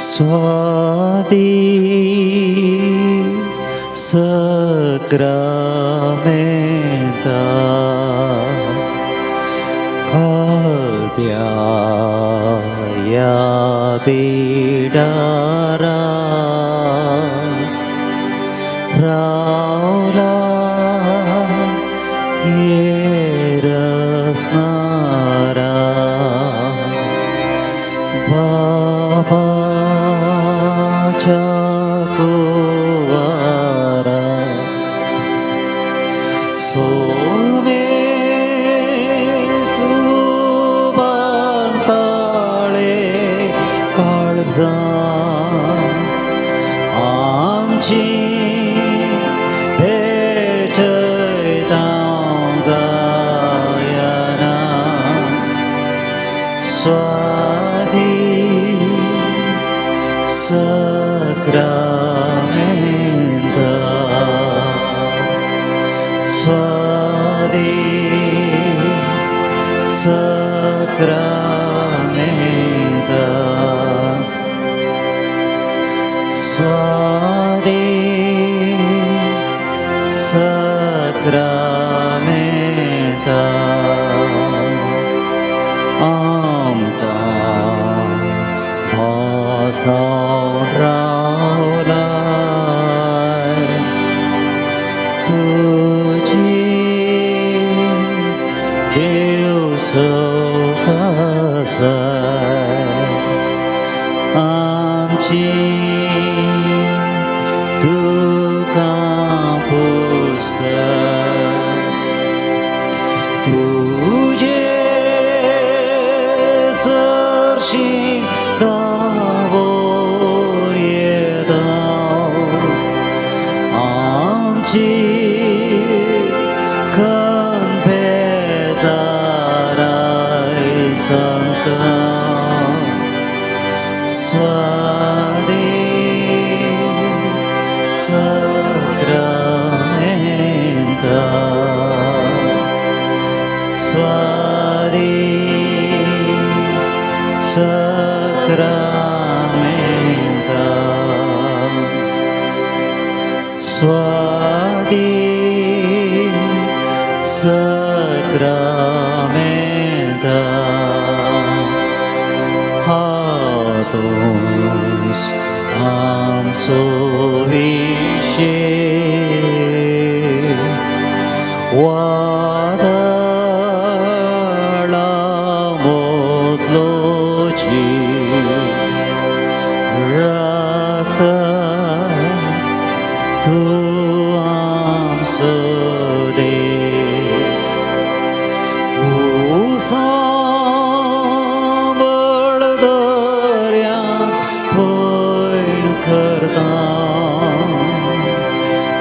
स्वादी सक्रामेंता हद्या या बिडारा रावला येरसनारा बाबाच्या कुवारा सोमे सुबांताळे काळजां आमची भेटयता गायना स्वादी सक्रामेंता स्वादी सक्रामेंता स्वादी सक्रामेंता आमकां भासावन रावलाय तुजी देव सवकासाय आमची दुकां पुसताय तुजे सरशी धांवोन येता आमची खंत बेजाराय सांगता स्वादी सक्रामेंता स्वादी सक्रामेंता स्वादी सक्रामेंता हातूंस आमचो विशे वादळा मोदलोची रात तूं आमचो देव उसाबळ दर्या पयण करता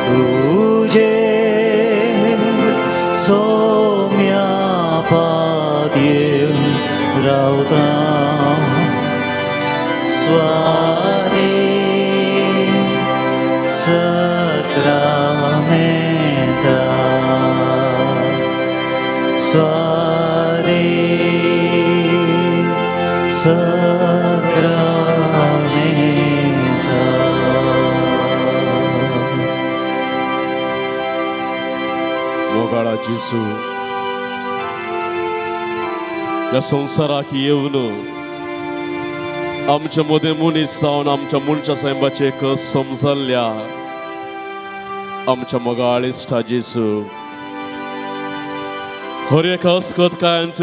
तुजे सोम्या पादयेवन रावता स्वादी सक्रामेंता स्वादी सक्रामेंता. मोगाळा जेजू, ह्या संवसाराक येवन आमच्या मदें मनीस जावन आमच्या मनशा सैमाचें कस समजल्ल्या आमच्या मोगाळ इश्टा जेजू, हर एका अस्कतकायांत,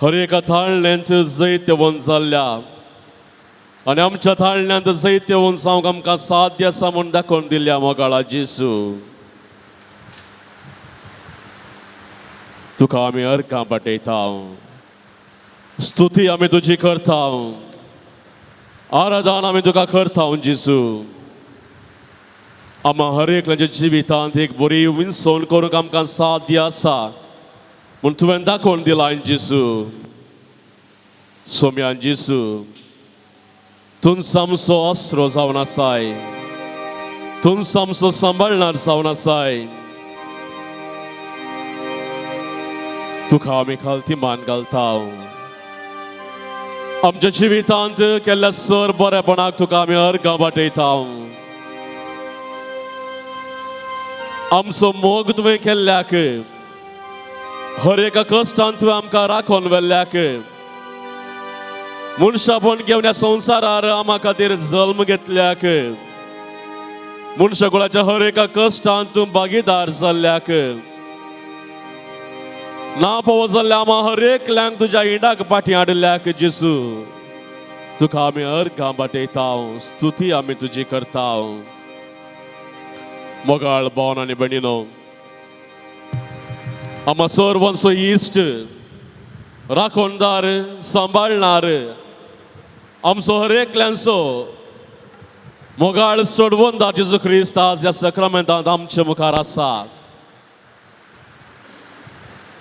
हर एका ताळण्यांत जैतवंत जाल्ल्या आनी आमच्या ताळण्यांत जैतवंत जावंक आमकां साध्य आसा म्हूण दाखोवन दिल्ल्या मोगाळा जेजू, तुका आमी अर्कां पाठयता, स्तुती आमी तुजी करता, आराधन आमी तुका करता. जेजू, आमा हर एकल्याच्या जिवितांत एक बरी विनसवण करूंक आमकां साध्य आसा म्हूण तुवें दाखोवन दिलां. जेजू, सोम्यान जेजू, तूंच आमचो आसरो जावन आसाय, तूंच आमचो सांबाळणार जावन आसाय. तुका आमी खालती मान घालता. आमच्या जिवितांत केल्ल्या सर बरेपणाक तुका आमी अर्गां वाटयता. आमचो मोग तुवें केल्ल्याक, हर एका कश्टान तुवें आमकां राखोन व्हेल्ल्याक, मनशापण घेवन ह्या संवसारार आमा खातीर जल्म घेतल्याक, मनशाकुळाच्या हर एका कश्टान तूं भागीदार जाल्ल्याक, ना पावो जाल्ल्या आमा हर एकल्यांक तुज्या इंडाक पाटी हाडिल्ल्याक जेसू तुका आमी अर्गां वाटयता, स्तुती आमी तुजी करता. मोगाळ भावन आनी भयणीनो, आमा सर्वांचो इश्ट, राखणदार, सांबाळणार, आमचो हर एकल्यांचो मोगाळ सोडवणदार जेजू क्रिस्त आज ह्या सक्रामेंतांत आमचे मुखार आसा.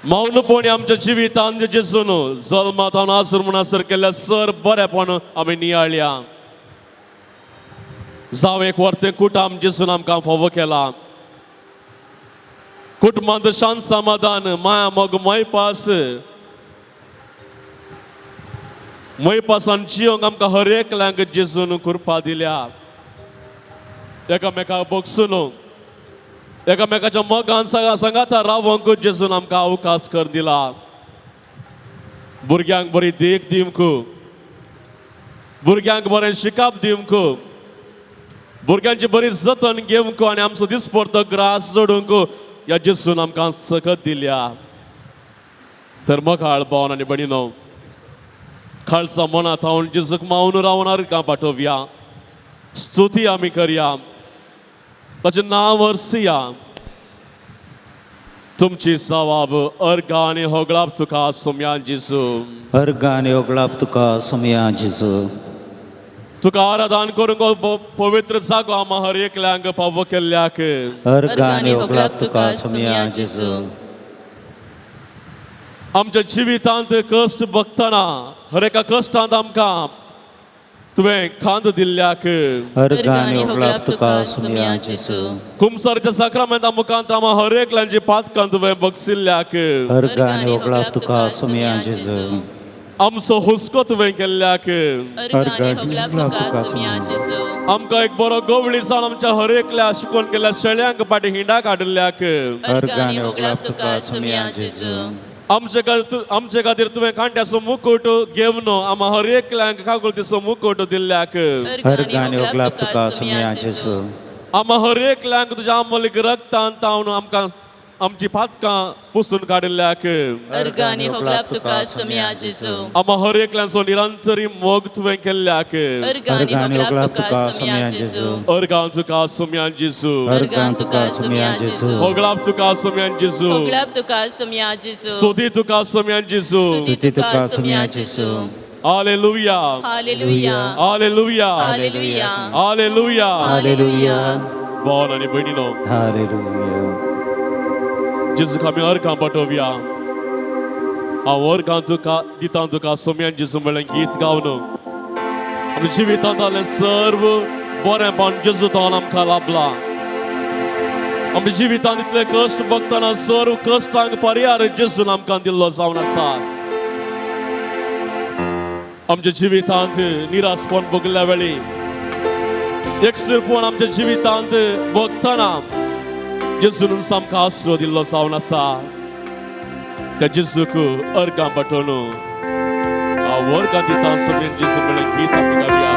मौनपणी आमच्या जिवितांत जेजून जल्मात आसूर म्हणसर केल्ल्या सर बरेपण आमी नियाळया. जावं एक वर्तें कुटाम जेजून आमकां फावो केला, कुटुंबांत शांत समाधान, माया मोग, मोयपास, मोयपासान जियोंक आमकां हर एकल्यांक जेजून कृपा दिल्या. एकामेकाक बगसून एकामेकाच्या मोगान सांगाता रावंक जेजून आमकां अवकाश कर दिला. भुरग्यांक बरी देख दिवंक, भुरग्यांक बरें शिकप दिवंक, भुरग्यांची बरी जतन घेवंक आनी आमचो दिसपडतो ग्रास जोडूंक ह्या जेजून आमकां सकत दिल्या. तर मोगाळ भावन आनी भयणीनो, खालसा मना थावन जेजूक मावन रावन अर्गां पाठोवया, स्तुती आमी करया, ताचें नांव वर्सया. तुमची सवाब, अर्गां आनी होगळाप तुका सोम्यान जेजू. अर्गां आनी होगळाप तुका सोमया जेजू. तुका आराधन करूंक पवित्र जागो आमा हर एकल्यांक पावो केल्ल्याक. अर्गां आनी होगळाप तुका सोमया जेजू. आमच्या जिवितांत कश्ट बघतना हर एका कश्टांत आमकां तुवें खांद दिल्ल्याक. अर्गां आनी होगळाप तुका सोमया जेजू. कुमसारच्या साक्रामेंता मुखांत आमा हर एकल्यांची पातकां तुवें बगसिल्ल्याक. अर्गां आनी होगळाप तुका सोमया जेजू. आमचो हुस्को तुवें केल्ल्याक. अर्गां आनी होगळाप तुका सोमया जेजू. आमकां एक बरो गवळी जावन आमच्या हर एकल्या शिकोवन केल्ल्या शेळ्यांक पाटी हिंडा काडिल्ल्याक. अर्गां आनी होगळाप तुका सोमया जेजू. आमचे खातीर तुवें कांट्याचो मुकुट घेवन आमा हर एकल्यांक काकुळतीचो मुकुट दिल्ल्याक. अर्गां आनी होगळाप तुका सोमया जेजू. आमा हर एकल्यांक तुज्या आमोलीक रक्तान तावन आमकां आमची पातकां पुसून काडिल्ल्याक. अर्गां आनी होगळाप तुका सोमया जेजू. आमा हर एकल्यांचो निरंतरी मोग तुवें केल्ल्याक. अर्गां आनी होगळाप तुका सोमया जेजू. अर्गां तुका सोमया जेजू. अर्गां तुका सोमया जेजू. होगळाप तुका सोमया जेजू. होगळाप तुका सोमया जेजू. स्तुती तुका सोमया जेजू. स्तुती तुका सोमया जेजू. Hallelujah. Hallelujah. Hallelujah. Hallelujah. Hallelujah. Hallelujah. भावन आनी भयणीनो, हालेलुया. जेजूक आमी अर्गां पाठोवया. हांव अर्गां तुका दिता तुका सोमयान जेजू म्हणलें गीत गावन आमच्या जिवितांत जालें सर्व बरेंपण जेजू तावन आमकां लाभलां. आमच्या जिवितांत इतले कश्ट बघतना सर्व कश्टांक पर्यार जेजून आमकां दिल्लो जावन आसा. आमच्या जिवितांत निरासपण भोगल्या वेळी, एकसुरपण आमच्या जिवितांत भोगतना जेजून आमकां आसरो दिल्लो जावन आसा. त्या जेजूक अर्गां पाठोवन हांव अर्गां दिता सोमयान जेजू म्हणलें गीत आमी गावया.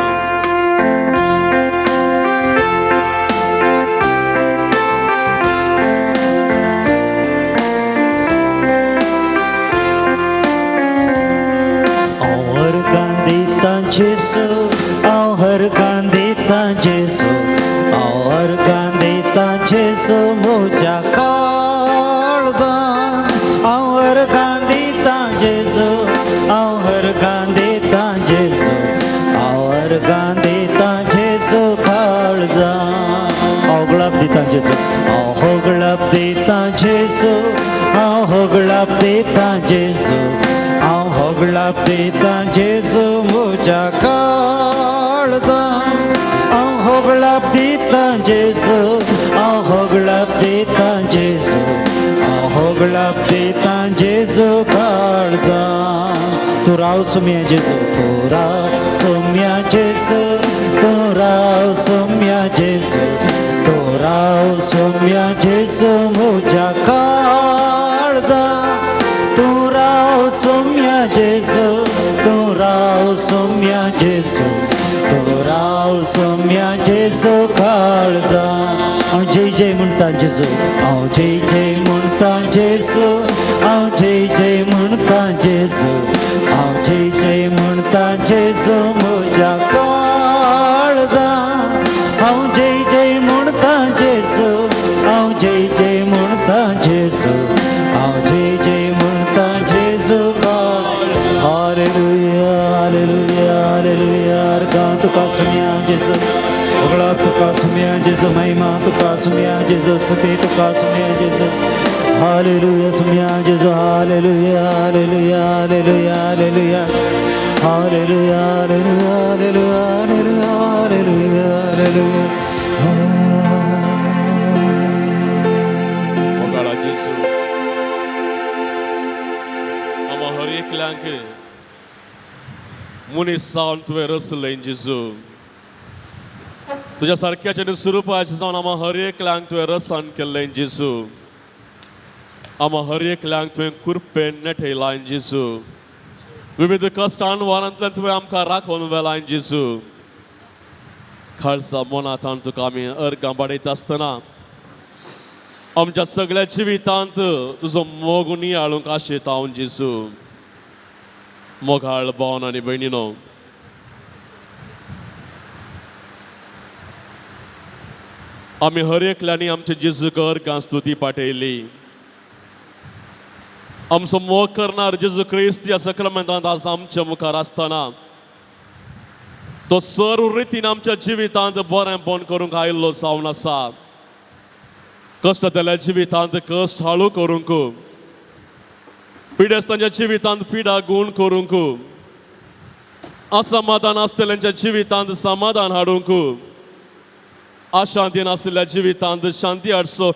हांव अर्गां दिता जेजू, हांव अर्गां दिता जेजू, हांव अर्गां दिता जेजू म्हज्या काळजान. हांव अर्गां दिता जेजू, हांव अर्गां दिता जेजू, हांव अर्गां दिता जेजू काळजान. हांव होगळाप दिता जेजू, हांव होगळाप दिता जेजू, हांव होगळाप दिता जेजू, हांव होगळाप दिता जेजू म्हज्या काळजान. हांव होगळाप दिता जेजू, हांव होगळाप दिता जेजू, हांव होगळाप दिता जेजू काळजान. तूं राव सोम्या जेजू, तूं राव सोम्या जेजू, तूं राव सोम्या जेजू, तूं राव सोम्या जेजू म्हज्या काळजा, तूं राव सोम्या जेजू, तूं राव सोम्या जेजू, तूं राव सोम्या जेजू काळजा. हांव जय जय म्हणटा जेजू, हांव जय जय म्हणटा जेजू, हांव जय जय म्हणटा जेजू, हांव जय जय म्हणटा जेजू म्हज्या काळजा, हांव जय जय म्हणटा जेजू, हांव जय जय म्हणटा जेजू, हांव जय जय म्हणटा जेजू काळ. Hallelujah, hallelujah, hallelujah. अर्गां तुका सुम्या जेजू, होगळाप तुका सुम्या जेजू, महिमा तुका सुम्या जेजू, स्तुती तुका सुम्या जेजू. हालेलुया सुम्या जेजू, hallelujah, hallelujah, hallelujah, hallelujah, hallelujah, hallelujah, hallelujah, hallelujah, hallelujah, hallelujah. मोगाळा जेजू, आमा हर एकल्यांक मनीस जावन तुवें रचलें जेजू. तुज्या सारक्याच्या स्वरुपाचें जावन आमा हर एकल्यांक तुवें रसन केल्लें जेजू. आमा हर एकल्यांक तुवें कृपेन नेटयलां जेजू. विविध कश्टान वारांतल्यान तुवें आमकां राखून व्हेलां जेजू. खालसा मनांत तुका आमी अर्गां बाडयता आसतना आमच्या सगळ्या जिवितांत तुजो मोग नियाळूंक आशेता हांव जेजू. मोगाळ भावन आनी भयणीनो, आमी हर एकल्यांनी आमच्या जेजूक अर्गां स्तुती पाठयली. आमचो मोग करणार जेजू क्रिस्त ह्या सक्रमेंतांत आज आमच्या मुखार आसतना तो सर्व रितीन आमच्या जिवितांत बरेंपण करूंक आयिल्लो जावन आसा. कश्ट जाल्या जिवितांत कश्ट हाळू करूंक, पिडेस्तांच्या जिवितांत पिडा गूण करूंक, असमाधान आसतल्यांच्या जिवितांत समाधान हाडूंक, अशांती नाशिल्ल्या जिवितांत शांती हाडचो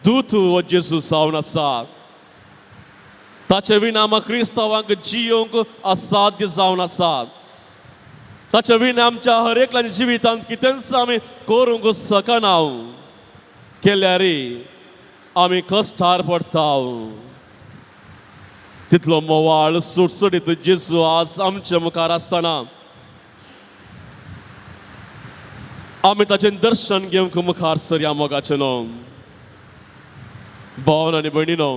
दूत हो जेजू जावन आसा. ताचे विना आमकां क्रिस्तांवांक जियोंक असाध्य जावन आसा. ताचे विना आमच्या हर एकल्याच्या जिवितांत कितेंच आमी करूंक शकना. केल्यार आमी कश्टार पडटा. तितलो मोवाळ सुटसुटीत जेजू आज आमच्या मुखार आसतना आमी ताचें दर्शन घेवंक मुखार सरया. मोगाचें न्हू भावन आनी भयणीनो,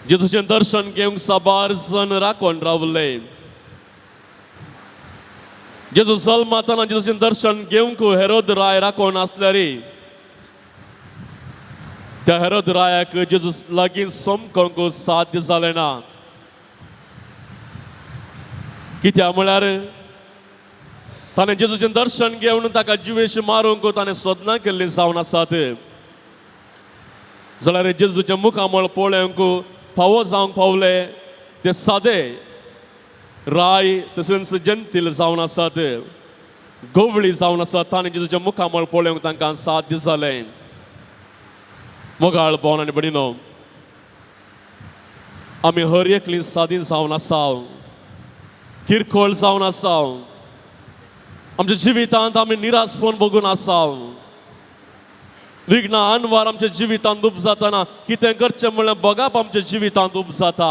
जेजूचें दर्शन घेवंक साबार जण राखून रावले. जेजू जल्मातना जेजूचें दर्शन घेवंक हेरोद राय राखून आसल्यार त्या हेरोद रायाक जेजू लागीं समकोंक साध्य जालें ना. कित्याक म्हळ्यार ताणें जेजूचें दर्शन घेवन ताका जिवेश मारूंक ताणें सोदनां केल्लीं जावन आसात. जाल्यार जेजूचें मुखामळ पळोवंक फावो जावंक पावले ते सादे राय तशेंच जंतील जावन आसात, गवळी जावन आसात. ताणें जेजूचें मुखामळ पळोवंक तांकां साध्य जालें. मोगाळ भावन आनी भयणीनो, आमी हर एकली सादी जावन आसा, किरकोळ जावन आसा. आमच्या जिवितांत आमी निराशपण बघून आसा. विघ्न अनवार आमच्या जिवितांत उब जाताना कितें करचें म्हणल्यार बगाप आमच्या जिवितांत उब जाता.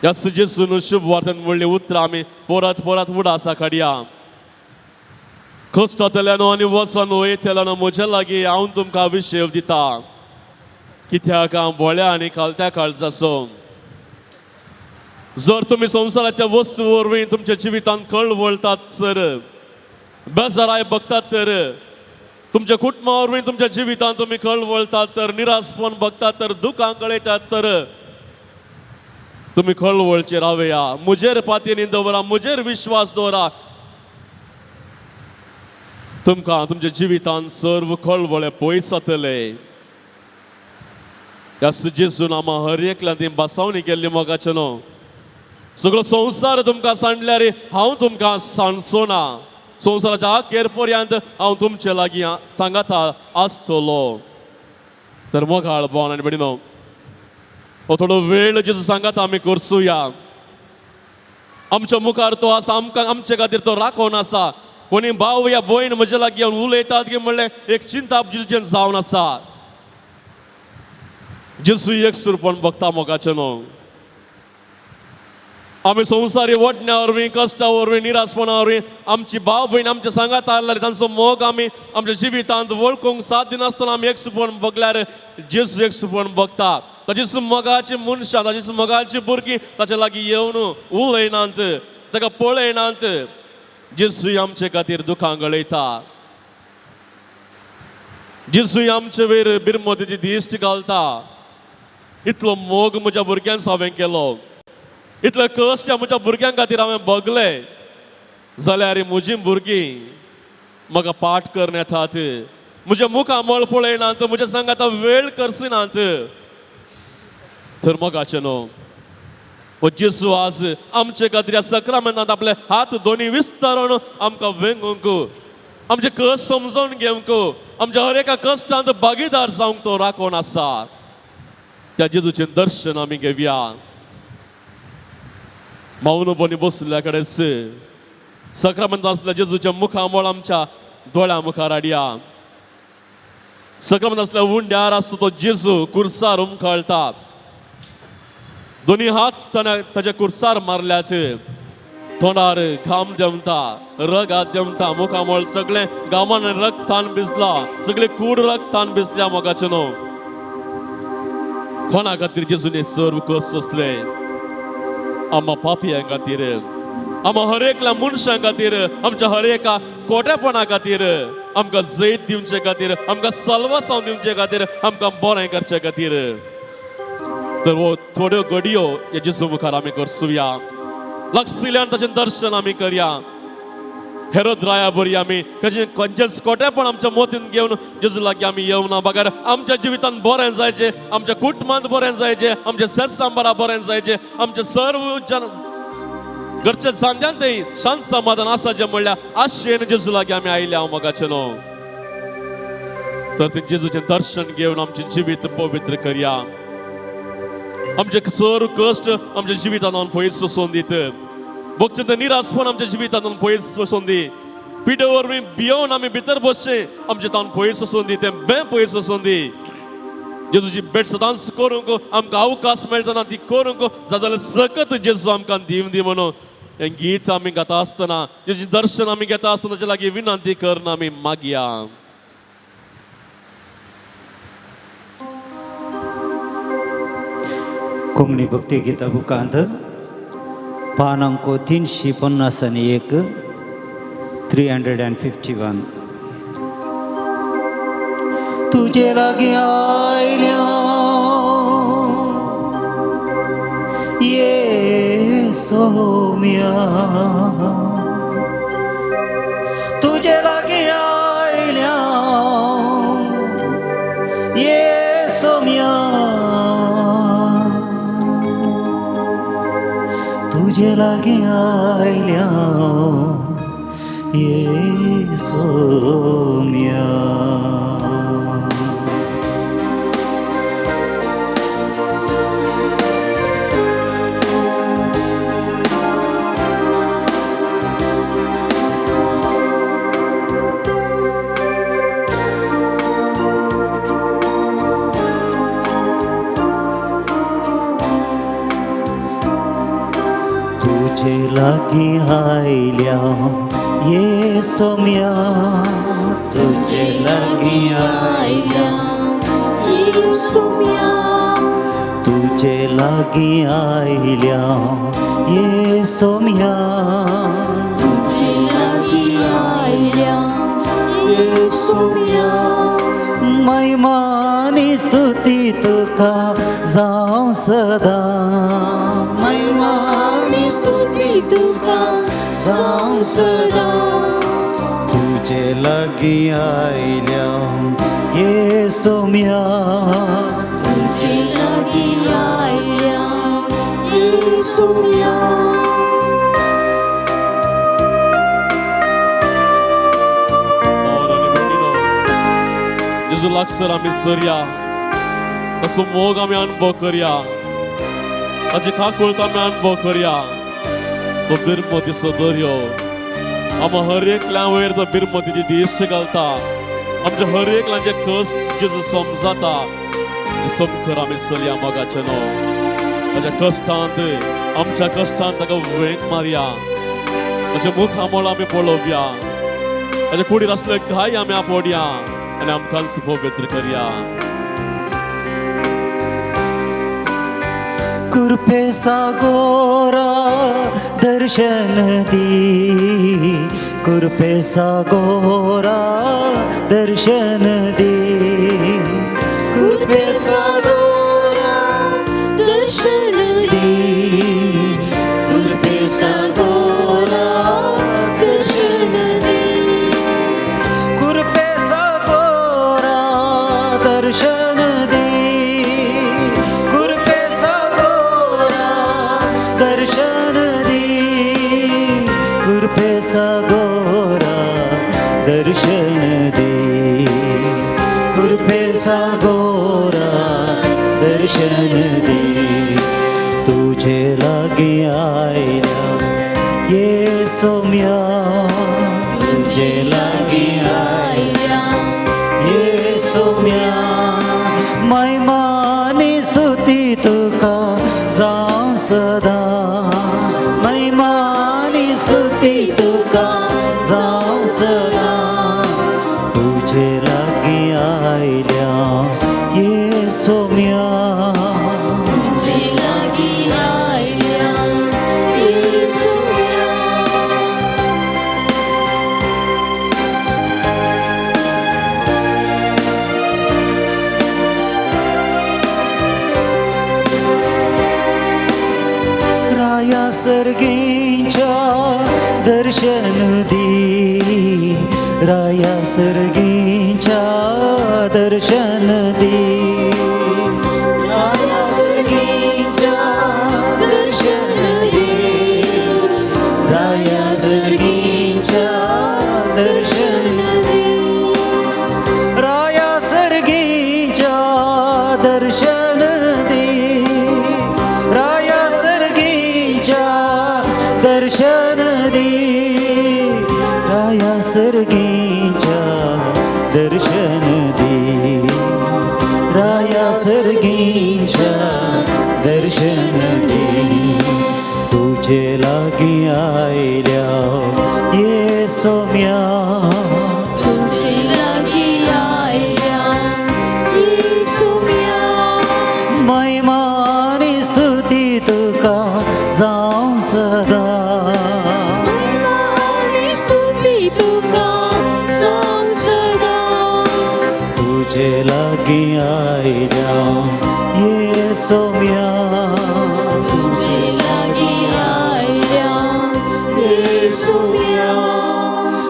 ह्या जेजून शुभ वार्तेन म्हणलीं उतरां आमी परत परत उडासा काडया. कश्टांतल्यान आनी वचन वयतल्यान म्हज्या लागीं हांव तुमकां विशेव दिता. कित्याक हांव भोळ्या आनी खालत्या काळजाचो. जर तुमी संवसाराच्या वस्तू वरवीं तुमच्या जिवितांत कळवळतात सर, बेजाराय बघतात तर, तुमच्या कुटुंबा वरवीं तुमच्या जिवितांत तुमी कळवळतात तर, निराशपण बघतात तर, दुकां कळयतात तर, तुमी कळवळचे रावया. म्हजेर पातयेनी दवरा, म्हजेर विश्वास दवरा. तुमकां तुमच्या जिवितांत सर्व कळवळे पयस जातले. ह्या जेजून आमा हर एकल्यान ती बसावणी केल्ली मोगाचें न्हू. सगळो संवसार तुमकां सांडल्यार हांव तुमकां सांडचो ना. संवसाराच्या अखेर पर्यंत हांव तुमचे लागीं सांगाता आसतलो. तर मोगाळ भावन आनी भयणीनो, हो थोडो वेळ जेजू सांगात आमी करसुया. आमच्या मुखार तो आसा, आमकां आमचे खातीर तो राखोन आसा. कोणी भाव या भयण म्हजे लागीं येवन उलयतात की म्हणलें एक चिंता जेजूचें जावन आसा. जेजू एक सुरपण बघता मोगाचें न्हू. आमी संवसारी वडण्या वरवीं, कश्टा वरवीं, निरासपणा वरवीं आमची भाव भयण आमच्या सांगात आसल्यार तांचो मोग आमी आमच्या जिवितांत वळखूंक साथ दिनासतना आमी एक सुपण बगल्यार जेजू एक सुपण बगता. ताचीच मोगाची मनशां, ताचीच मोगाची भुरगीं ताचे लागीं येवन उलयनात, ताका पळयनात. जेजू आमचे खातीर दुखां गळयता. जेजू आमचे वयर बिरमोतीची दिश्ट घालता. इतलो मोग म्हज्या भुरग्यांक हांवें केलो, इतले कश्ट म्हज्या भुरग्यां खातीर हांवें भोगले, जाल्यार म्हजीं भुरगीं म्हाका पाठ करून येतात, म्हज्या मुखामळ पळयनात, म्हज्या सांगाता वेळ करसिनात. तर मोगाचें न्हू, हो जेजू आज आमचे खातीर ह्या सक्रामेंतांत आपले हात दोनी विस्तारून आमकां वेंगूंक, आमचे कश्ट समजून घेवंक, आमच्या हर एका कश्टांत भागीदार जावंक तो राखोन आसा. त्या जेजूचें दर्शन आमी घेवया. मौनपणी बसल्या कडेन सक्रामेंत आसल्या जेजूच्या मुखामळ आमच्या दोळ्या मुखार हाडया. सक्रामेंत आसल्या उंड्यार आसता तो जेजू कुर्सार उमखळटा. दोनी हात ताणें ताच्या कुर्सार मारल्यात, तोंडार घाम देंवता, रगात देंवता, मुखामळ सगळें घामान रक्तान भिजला, सगळे कूड रक्तान भिजल्या. मोगाचें न्हू, कोणा खातीर जेजूने सर्व कस सोंसले? आमा पापयां खातीर, आमा हर एकल्या मनशां खातीर, आमच्या हर एका कोटेपणा खातीर, आमकां जैत दिवचे खातीर, आमकां सल्वासांव दिवचे खातीर, आमकां बरें करचे खातीर. तर हो थोड्यो घडयो ह्या जेजू मुखार आमी करसुया. लागशिल्ल्यान ताचें दर्शन आमी करया. हेरोद राया बरी आमी खंयचें खंयचेंच कोटेपण आमच्या मोतीन घेवन जेजू लागीं आमी येवना, बगर आमच्या जिवितांत बरें जायचें, आमच्या कुटुंबांत बरें जायचें, आमच्या सेसांबारा बरें जायचें, आमच्या सर्व जन घरच्या सांद्यांतय शांत समाधान आसाचें म्हणल्यार आशेन जेजू लागीं आमी आयल्या. हांव मोगाचें न्हू, तर ते जेजूचें दर्शन घेवन आमचें जिवीत पवित्र करया. आमचे सर्व कश्ट आमच्या जिवितांत पयस वचोन दीत, भोगचें तें निरासपण आमच्या जिवितांत पयस वचोन दी. पिडे वरवीं भियोवन आमी भितर बसचें आमचे तावन पयस वचोन दी, तें बें पयस वचोन दी. जेजूची भेट सदांच करूंक आमकां अवकाश मेळटना ती करूंक जाल्यार सकत जेजू आमकां दिवन दी म्हणून हें गीत आमी गाता आसतना, जेजूचें दर्शन आमी घेता आसतना ताचे लागीं विनंती करून आमी मागया. कोंकणी भक्ती गीता बुकांत पान अंको 351, 351. तुजे लागीं आयल्या ये सोम्या, तुजे लागीं आयल्या ये सोम्या, तुजे लागीं आयल्या ये सोम्या. तुजे लागीं आयल्या ये सोम्या, तुजे लागीं आयल्या ये सोम्या, तुजे लागीं आयल्या ये सोम्या, तुजे लागीं आयल्या ये सोम्या. महिमानी स्तुती तुका जावं सदां, महिमानी स्तुती तुका जावं सदां. तुजे लागीं आयल्या ये सोम्या, तुजे लागीं आयल्या ये सोम्या. और आनी भयणीनो, जेजू लागसर आमी सरया, तसो मोग आमी अनुभव करया. ताची काकूळत आमी अणभव करया. तो बिरमतीचो दर्यो आमकां हर एकल्या वयर तो बिरमतीची दिश्ट घालता. आमच्या हर एकल्याचे कश्ट जेजू समजता. समकर आमी चलया मोगाचें न्हू. ताच्या कश्टांत, आमच्या कश्टांत ताका वेंग मारया. ताच्या मुखामळ आमी पळोवया. ताच्या कुडीर आसले घाय आमी आपोडया आनी आमकां पवित्र करया. कृपे सागोरा दर्शन दी, कृपे सागोरा दर्शन दी, कृपे सागोरा दर्शन दी, कृपे सागोरा दर्शन दी, कृपे सागोरा दर्शन दी, कृपे सागोरा दर्शन दी, कृपे सागोरा दर्शन दी, कृपे सागोरा दर्शन दी. तुझे लागी आयल्या ये सोम्या, तुझे लागी आयल्या ये सोम्या, महिमानी स्तुती तुका जावं सदा, महिमानी स्तुती तुका जावं सदा. तुझे लागी आयल्या ये सोम्या, तुझे लागी आयल्या ये सोम्या. राया सर्गींच्या दर्शन दी, राया सर्गींच्या दर्शन दी, राया सर्गीच्या दर्शन दी, राया सर्गींच्या दर्शन दी, राया सर्गींच्या दर्शन दी, राया सर्गींच्या दर्शन दी, राया सर्गींच्या दर्शन दी, राया सर्गींच्या दर्शन दी. तुझे लागी आयल्या ये सोम्या, तुझे लागी आयल्या ये सोम्या, महिमानी स्तुती तुका जावं सदा, महिमा आनी स्तुती तुका जावं सदा. तुझे लागी आयल्या ये सोम्या, तुझे लागी आयल्या ये सोम्या,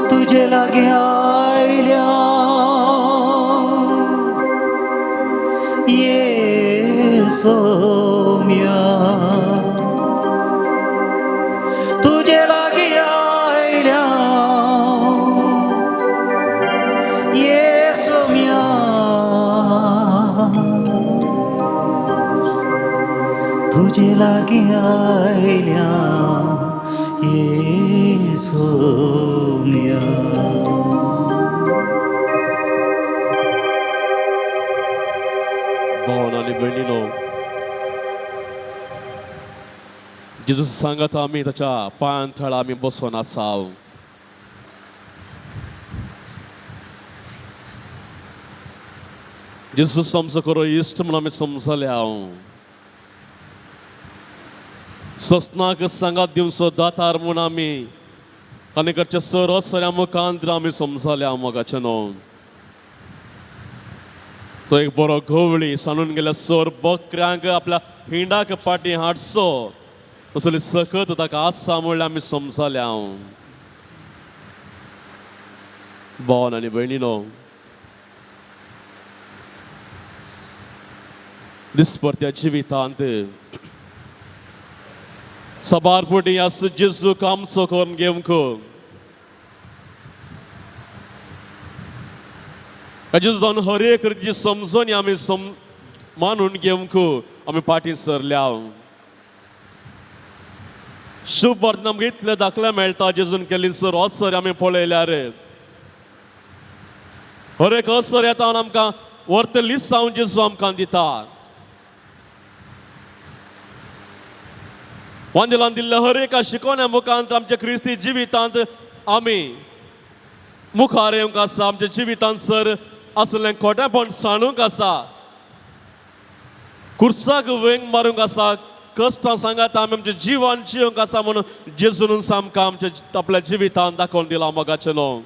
तुझे लागी आयल्या ये सोम्या, तुझे लागी आयल्या ये सोम्या, तुझे लागी आयल्या ये सोम्या. भावन आनी भयणीनो, जेजू सांगता आमी ताच्या पांयां थळा आमी बसोन आसाव. जेजू आमचो खरो इश्ट म्हूण आमी समजले हांव. सस्नाक सांगात दिवचो दातार म्हूण आमी आनी करच्या सर सऱ्या मुखांत आमी समजले हांव मोगाचें न्हू. तो एक बरो गवळी सांडून गेल्या सोर बकऱ्यांक आपल्या हिंडाक पाटी हाडचो तसली सकत ताका आसा म्हणल्यार आमी समजले हांव. भावन आनी भयणीनो, दिसपरत्या जिवितांत साबार पुटी आस जेजूक आमचो करून घेवंक जेजून हर एक रितीची समजणी आमी मानून घेवंक आमी फाटीं सरल्या. शुभ वार्तेन आमकां इतले दाखले मेळटा जेजून केल्ली सर असर आमी पळयल्यार हर एक असर येता आमकां वर्त लिसांव जेजू आमकां दिता. वांदेलान दिल्ल्या हर एका शिकवण्या मुखांत आमच्या क्रिस्ती जिवितांत आमी मुखार येवंक आसा. आमच्या जिवितांत सर असलें खोटेपण सांडूंक आसा, कुर्साक वेंग मारूंक आसा, कश्टां सांगात आमी आमच्या जिवान जिवंक आसा म्हणून जेजून आमकां आमच्या आपल्या जिवितांत दाखोवन दिलां. मोगाचें न्हू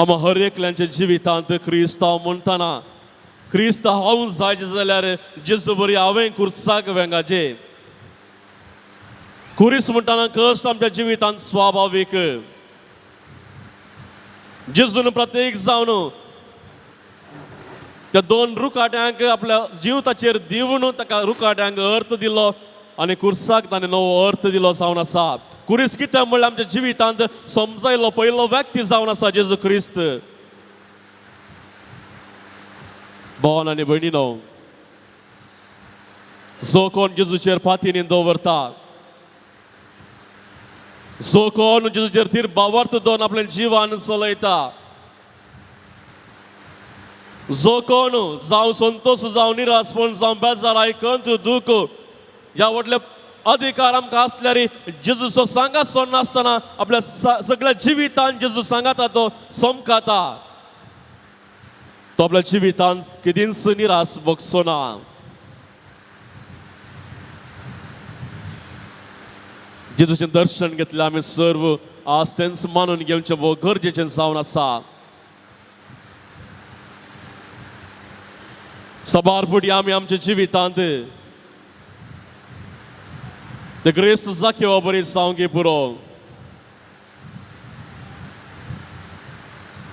आमा हर एकल्यांच्या जिवितांत क्रिस्तांव म्हणटना क्रिस्त हांव जाय जाल्यार जेजू बरी हांवें कुर्साक वेंगाचे. कुरीस म्हणटना कश्ट आमच्या जिवितांत स्वाभावीक. जेजून प्रत्येक जावन त्या दोन रुखाट्यांक आपल्या जिविताचेर दिवन ताका रुखाट्यांक अर्थ दिलो आनी कुर्साक ताणें नवो अर्थ दिलो जावन आसा. कुरीस कितें म्हणल्यार आमच्या जिवितांत समजायलो पयलो व्यक्ती जावन आसा जेजू क्रिस्त. भावन आनी भयणीनो, जो कोण जेजूचेर फातीनी दवरता, जो कोण जेजूचेर थीर भावार्थ दवरून आपलें जिवन चलयता, जो कोण जावं संतोश जावं निराशपण जावं बेजार आयकंत दूख ह्या व्हडले अधिकार आमकां आसल्यार जेजूचो सांगात सोडनासतना आपल्या सगळ्या जिवितान जेजू सांगाता तो समकाता, तो आपल्या जिवितान केदींच निराश भोगचो ना. जेजूचें दर्शन घेतलें आमी सर्व आज तेंच मानून घेवचें भोव गरजेचें जावन आसा. सबार फुडें आमी आमच्या जिवितांत ते ग्रेस्त जाखेवा बरी जावंक पुरो.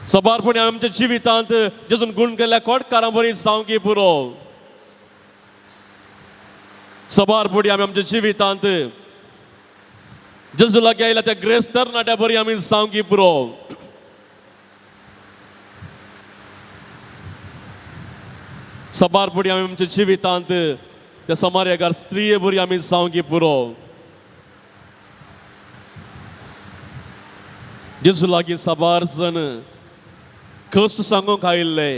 सबार फुडें आमच्या जिवितांत जेजून गुण केल्ल्या कोटकारां बरी जावंक पुरो. सबार फुडें आमी आमच्या जिवितांत जेजू लागीं आयल्या त्या ग्रेस्त तरणाट्या बरी आमी जावंक पुरो. सबार फुडें आमी आमच्या जिवितांत त्या समार्यागार स्त्रीये बरी आमी जावंक पुरो. जेजू लागीं साबार जण कश्ट सांगूंक आयिल्ले,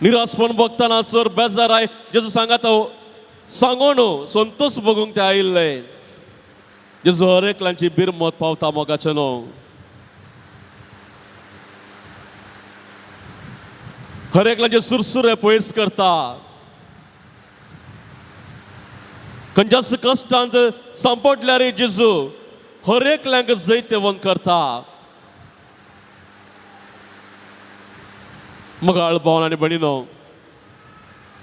निराशपण भोगतना सर बेजाराय जेजू सांगाता सांगून संतोश भोगूंक ते आयिल्ले. जेजू हर एकल्यांची बिरमत पावता मोगाचें न्हू. हर एकल्याचे सुरसुरे पयस करता, खंयच्याच कश्टांत सांपडल्यार जेजू हर एकल्यांक जैतवंत करता. मोगाळ भावन आनी भयणीनो,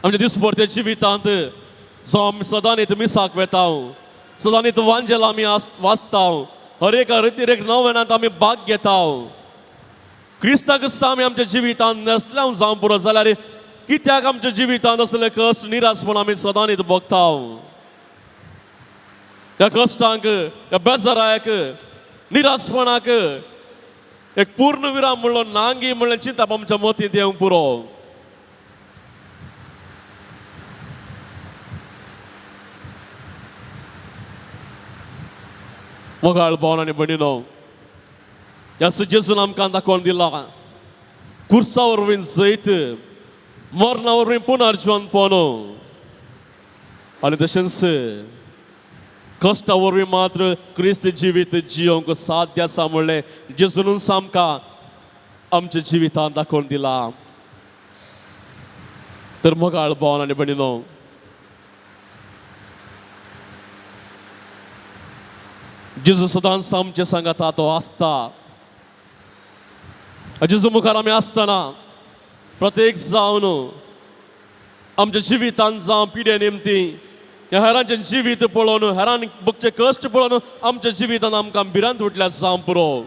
आमच्या दिसभरत्या जिवितांत जो आमी सदांच मिसाक वेता, सदांच वांजेल आमी वाचता, हर एका रितीरेक नवेनांत आमी भाग घेता, क्रिस्ताक आमी आमच्या जिवितांत नेसल्या जावं पुरो जाल्यार कित्याक आमच्या जिवितांत असले कश्ट निराशपण आमी सदांच भोगता. ह्या कश्टांक, ह्या बेजाराक, निराशपणाक एक पूर्ण विराम म्हणलो नांगी म्हणलें चिंतप आमच्या मतींत येवंक पुरो. मोगाळ भावन आनी भयणीनो, ह्या जेजून आमकां दाखोवन दिला कुर्सा वरवीं जैत, मरणा वरवीं पुनर्जिवनपण आनी तशेंच कश्टा वरवीं मात्र क्रिस्त जिवीत जियोंक साध्य आसा म्हणलें जेजूनच आमकां आमच्या जिवितांत दाखोवन दिला. तर मोगाळ भावन आनी भयणीनो, जेजू सदांच आमचे सांगाता तो आसता. जेजू मुखार आमी आसतना प्रत्येक जावन आमच्या जिवितांत जावं पिडे निमती ह्या हेरांचें जिवीत पळोवन, हेरान भोगचे कश्ट पळोवन आमच्या जिवितांत आमकां भिरांत उठल्या जावं पुरो.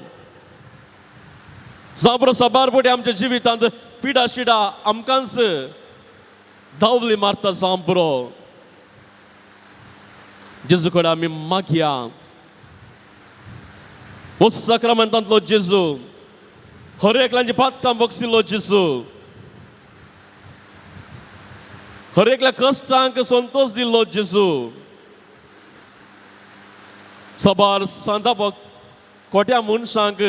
जावं पुरो साबार फुडें आमच्या जिवितांत पिडा शिडा आमकांच धांवली मारता जावं पुरो. जेजू कडेन आमी मागया. हो साक्रामेंतांतलो जेजू, हर एकल्यांची पातकां बगसिल्लो जेजू, हर एकल्या कश्टांक संतोश दिल्लो जेजू. सबार सांताप कोट्या मनशांक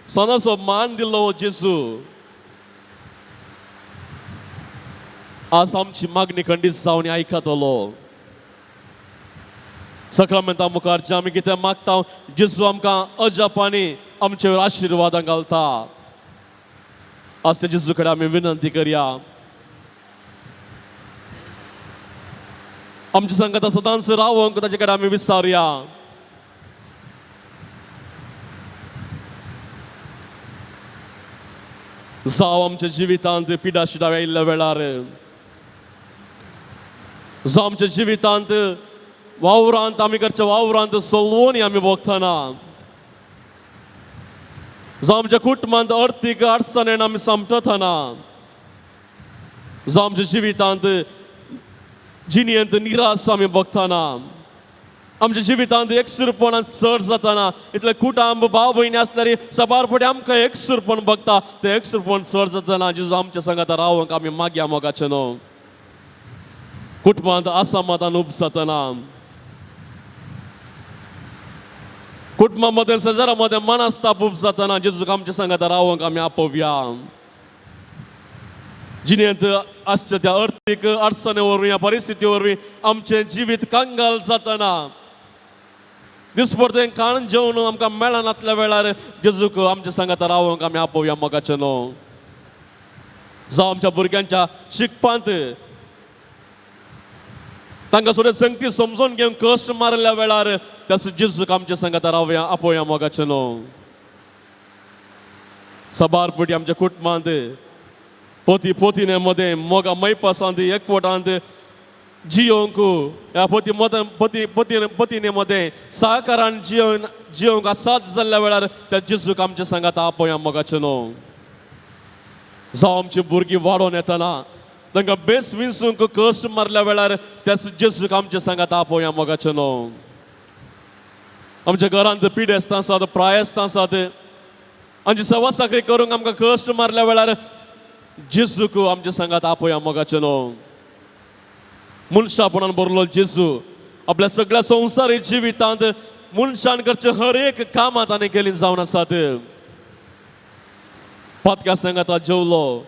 सदांचो मान दिल्लो जेजू. आज आमची मागणी खंडीत जावन आयकतलो. सक्रामेंता मुखार जे आमी कितें मागता, जेजू आमकां अजापांनी आमचे आशिर्वादां घालता. आज त्या जेजू कडेन आमी विनंती करया, आमच्या संगता सदांच रावंक ताचे कडेन आमी विचारुया. जावं आमच्या जिवितांत पिडा शिडा आयिल्ल्या वेळार, जावं आमच्या जिवितांत वावरांत आमी करच्या वावरांत सलवणी आमी भोगतना, जावं आमच्या कुटुंबांत अर्थीक अडचणेन आमी समटतना, जावं आमच्या जिवितांत जिणेंत निराश आमी भोगतना, आमच्या जिवितांत एकसुरपणान चड जातना, इतले कुटुंब भाव भयणी आसल्यार साबार पटी आमकां एकसुरपण बघता, तें एकसुरपण चड जातना जेजू आमच्या सांगाता रावंक आमी मागया मोगाचें न्हू. कुटुंबांत आसामातान उब जातना, कुटुंबा मदें शेजारा मदें मनस्ताप उब जातना जेजूक आमच्या सांगाता रावंक आमी आपोवया. जिणेंत आसच्या त्या अर्थीक अडचणे वरवीं, ह्या परिस्थिती वरवीं आमचें जिवीत कंगाल जातना, दिसपडतें खाण जेवण आमकां मेळनातल्या वेळार जेजूक आमच्या सांगाता रावंक आमी आपोवया मोगाचें न्हू. जावं आमच्या भुरग्यांच्या शिकपांत तांकां सोडत संगती समजून घेवन कश्ट मारल्या वेळार त्यास जेजूक आमच्या सांगाता रावया आपोवया मोगाचें न्हू. साबार पटी आमच्या कुटुंबांत पोती पोतीने मदें मोगा मैपासांत एकवटांत जियोंक ह्या पोती मदें पती पती पतीने मदें सहकारान जियोन जियोंक आसात जाल्ल्या वेळार त्या जेजूक आमच्या सांगाता आपोवया मोगाचें न्हू. जावं आमची भुरगीं वाडोवन येतना तांकां बेस विंचूंक कश्ट मारल्या वेळार त्या जेजूक आमच्या सांगाता आपोवया मोगाचें न्हू. आमच्या घरांत पिडेस्तां आसात, प्रायस्तां आसात, आमची सवा साकरी करूंक आमकां कश्ट मारल्या वेळार जेजूक आमच्या सांगात आपोवया मोगाचें न्हू. मनशापणान भरलो जेजू आपल्या सगळ्या संवसारी जिवितांत मनशान करचे हर एक कामां ताणें केली जावन आसात. पातक्या सांगाता जेवलो,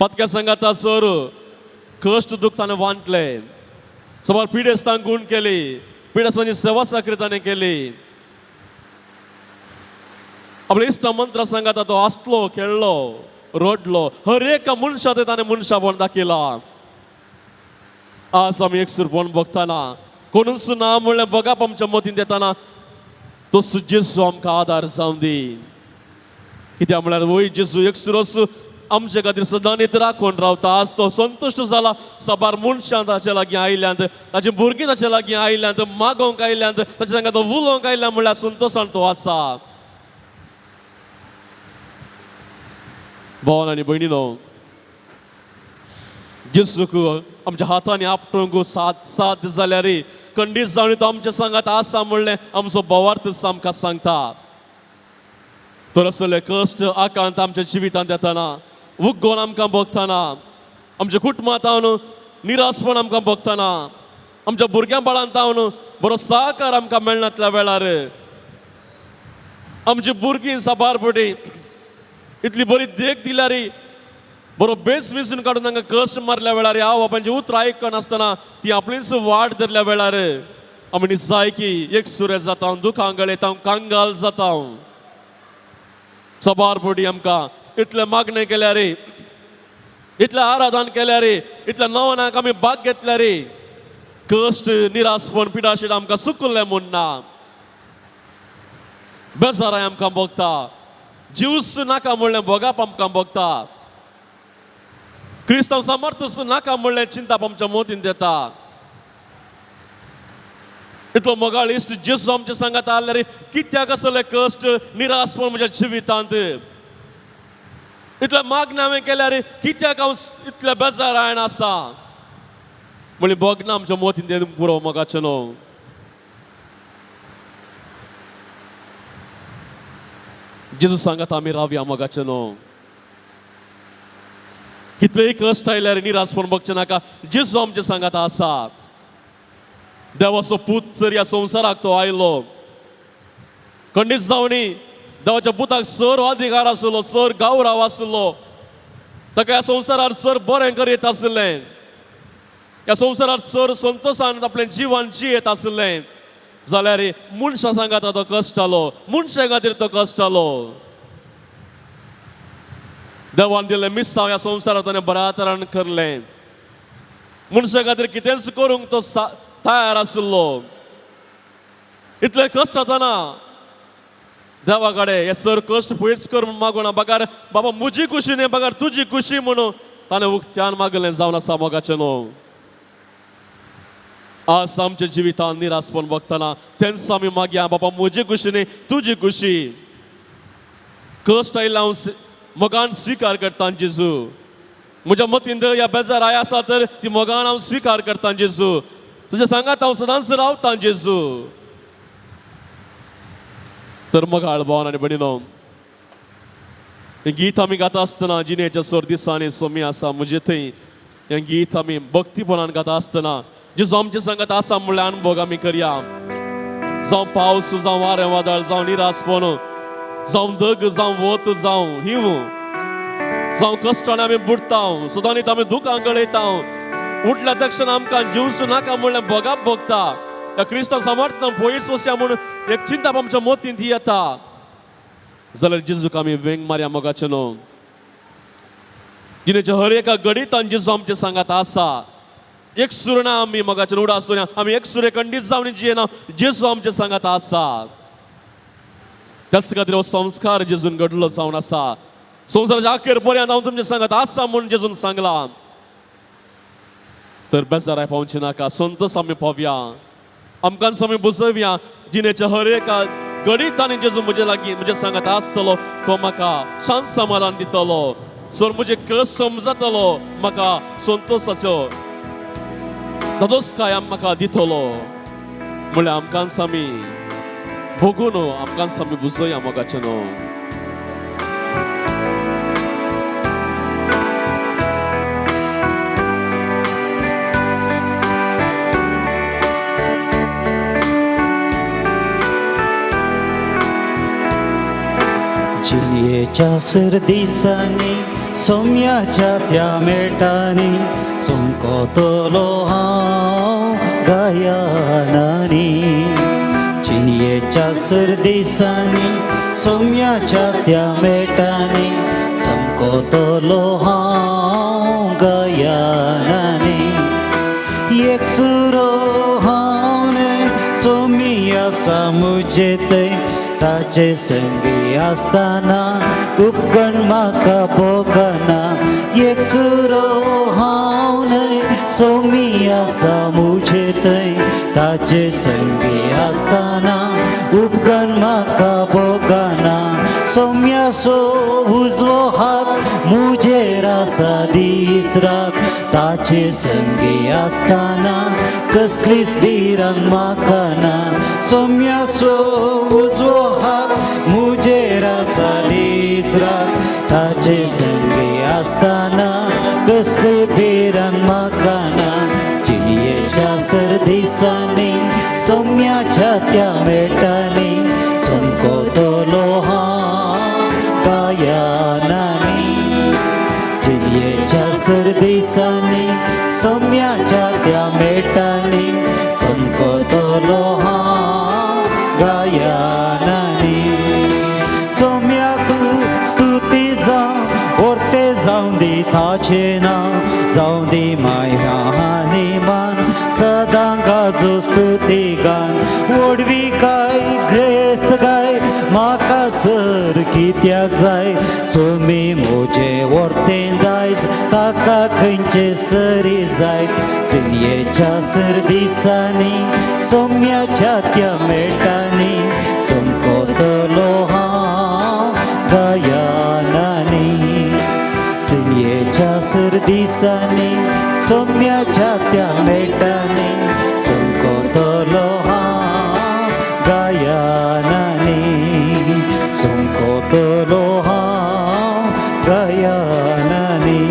पातक्या सांगाता सर कश्ट दुख ताणें वांटले, साबार पिडेस्तांक गूण केली, पिडेस्तांची सेवा साकरी ताणें केली. आपल्या इश्टा मंत्रा सांगाता तो आसलो, खेळ्ळो, रडलो, हर एका मनशा ते ताणें मनशापण दाखयला. आज आमी एकसुरपण बघताना कोणूच ना म्हणलें बघप आमच्या मतींत येताना तो जेजू आमकां आदार जावं दी. कित्याक म्हळ्यार वय जेजू एकसुरोच आमचे खातीर सदांच राखून रावता. आज तो संतुश्ट जाला साबार मनशां ताचे लागीं आयल्यांत, ताची भुरगीं ताचे लागीं आयल्यांत, मागोवंक आयल्यांत, ताचे सांगात तो उलोवंक आयल्या म्हणल्यार संतोशान तो आसा. भावन आनी भयणीनो, जेजूक आमच्या हातांनी आपटूंक सात सात जाल्यार खंडीत जावन तो आमच्या सांगात आसा म्हणलें आमचो भावार्थ आमकां सांगता. तर असले कश्ट आकांत आमच्या जिवितांत येतना, उग्गोन आमकां भोगतना, आमच्या कुटुंबांत निराशपण आमकां भोगतना, आमच्या भुरग्यां बाळांत बरो सहकार आमकां मेळनातल्या वेळार, आमची भुरगीं साबार पटी इतली बरी देख दिल्यार बरो बेस विसून काडून तांकां कश्ट मारल्या वेळार, हांव बापांची उतरां आयकनासतना ती आपलीच वाट धरल्या वेळार आमी जाय की एक सुरे जाता, दुखां गळयता, कांगाल जाता. साबार पटी आमकां इतलें मागणें केल्यार, इतलें आराधन केल्यार, इतल्या नवनाक आमी भाग घेतल्यार कश्ट निराशपण पिडाशीड आमकां सुकुल्लें म्हूण ना. बेजाराय आमकां भोगता, जीवस नाका म्हणलें भोगाप आमकां भोगता, क्रिस्तांव समर्थ नाका म्हणलें चिंताप आमच्या मोतीन येता. इतलो मोगाळ इश्ट जेजू आमच्या सांगात आसल्यार कित्याक आसले कश्ट निराशपण म्हज्या जिवितांत, इतलें मागणें हांवें केल्यार कित्याक हांव इतलें बेजारायण आसा म्हणलें भोगना आमच्या मोतीन येवन पुरो मोगाचें न्हू. जेजू सांगात आमी रावया मोगाचें न्हू. कितलेय कश्ट आयल्यार निराशपण बगचें नाका. जेजू आमचे सांगात आसा. देवाचो पूत जर ह्या संवसाराक तो आयलो, खंडीत जावणी देवाच्या पुताक सर अधिकार आसलो, सर गौरव आसलो, ताका ह्या संवसारार सर बरें करीत आसलें, ह्या संवसारार सर संतोशान आपलें जिवन जियेत आसलें, जाल्यार मनशां सांगाता तो कश्ट जालो, मनशां खातीर तो कश्ट जालो. देवान दिल्लें मिसांव ह्या संवसारात ताणें बऱ्या तरान करलें. मनशां खातीर कितेंच करूंक तो तयार आशिल्लो. इतले कश्ट जाताना देवा कडेन हे सर कश्ट पयस कर म्हूण मागूना बगर बाबा म्हजी खुशी न्ही बगर तुजी खुशी म्हणून ताणें उक्त्यान मागलें जावन आसा. मोगाचें न्हू आज आमच्या जिवितान निराशपण बगतना तेंच आमी मागया, बाबा म्हजी खुशी न्ही तुजी खुशी. कश्ट आयिल्लें हांव मोगान स्विकार करता जेजू. म्हज्या मतींत ह्या बेजार I आसा तर ती मोगान हांव स्विकार करता जेजू. तुज्या सांगात हांव सदांच रावतां जेजू. तर मोगाळ भावन आनी भयणीनो, हें गीत आमी गाता आसतना जिणेच्या सोर दिसांनी सोमी आसा म्हजे थंय हें गीत आमी भक्तीपणान गाता आसतना जेजू आमचे सांगात आसा म्हणल्यार अनुभव आमी करया. जावं पावस, जावं वारें वादळ, जावं निराशपण, जावं दग, जावं वत, जावं हिंव, जावं कश्टान आमी बुडटा, सदांच आमी दुकां गळयता, उठल्या तक्षण आमकां जिवसू नाका म्हणल्यार भोगाप भोगता. ह्या क्रिस्तांव समर्थन पयस वसया म्हूण एक चिंता आमच्या मतींत येता जाल्यार जेजूक आमी वेंग मारया. मोगाचें न्हू जिणेच्या हर एका घडितान जेजू आमचे सांगात आसा. एक सुरना आमी मोगाचें उडास दवरया, आमी एक सुरे खंडीत जावन जियेना, जेजू आमचे सांगात आसा. त्याच खातीर हो संस्कार जेजून घडलो जावन आसा. संवसाराच्या अखेर पर्यंत हांव तुमचे सांगात आसा म्हूण जेजून सांगलां. तर बेजाराय पावचे नाका, संतोष आमी पावया, आमकां आमी बुजोवया. जिणेच्या हर एका घडितांनी जेजू म्हजे लागीं म्हजे सांगात आसतलो, तो म्हाका शांत समाधान दितलो, सर म्हजे कस समजतलो, म्हाका संतोषाचो धादोसकाय म्हाका दितलो. म्हणल्यार आमकांच आमी भोगून आमकांच आमी बुजोवया. मोगाचें न्हू जिणेच्या सर दिसांनी सोम्याच्या त्या मेटांनी चमकतलो हांव गायनांनी. जिणेच्या सर दिसांनी सोम्याच्या त्या मेटांनी चमकतलो हांव गायनांनी. एक सुरो हांव न्हय सोमी आसा म्हजे थंय, ताचे संगी आसतना उपकरण म्हाका भोगना. एक सुरो हांव न्हय सोमी आसा म्हजे थंय, ताचे संगी आसतना उपकरण म्हाका भोगना. सोम्याचो उजवो हात म्हजेर आसा दीस रात, ताचे संगी आसतना कसलीच भिरांत म्हाका ना. सोम्याचो उजवो हात म्हजेर आसा दीस रात, ताचे संगी आसतना कसली भिरांत म्हाका ना. जिणेच्या सर दिसांनी सोम्याच्या त्या मेटांनी चमकतलो हांव गायनांनी. जिणेच्या सर दिसांनी सोम्याच्या त्या मेटांनी चमकतलो हांव गायनांनी. सोम्याक स्तुती जावं ओर्ते जावं दी ताचें नांव, जावं दी माया आनी मान सदां गाजो स्तुती गान. व्हडवी काय ग्रेस्त गाय म्हाका सर कित्याक जाय, सोमी म्हजें वर्तें दायज ताका खंयचे सरी जाय. जिणेच्या सर दिसांनी सोम्याच्या त्या मेटांनी चमकतलो हांव गायनांनी. जिणेच्या सर दिसांनी सोम्याच्या त्या मेटांनी चमकतलो हांव गायनांनी. चमकतलो हांव गायनांनी.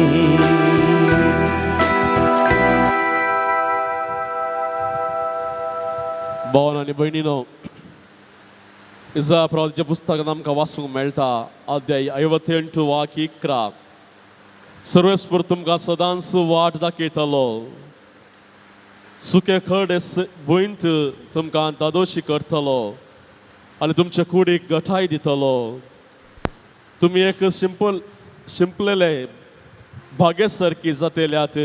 भावन आनी भयणीनो, इजा प्रवाच्या पुस्तकांत आमकां वाचूंक मेळटा, अध्याय 58 वाक्य 11, सर्वेस्पर तुमकां सदांच वाट दाखयतलो, सुके खडे भुंयत तुमकां दादोशी करतलो आनी तुमचे कुडीक गठाय दितलो. तुमी एक सिंपल शिंपलेले भागे सारकी जातेल्यात,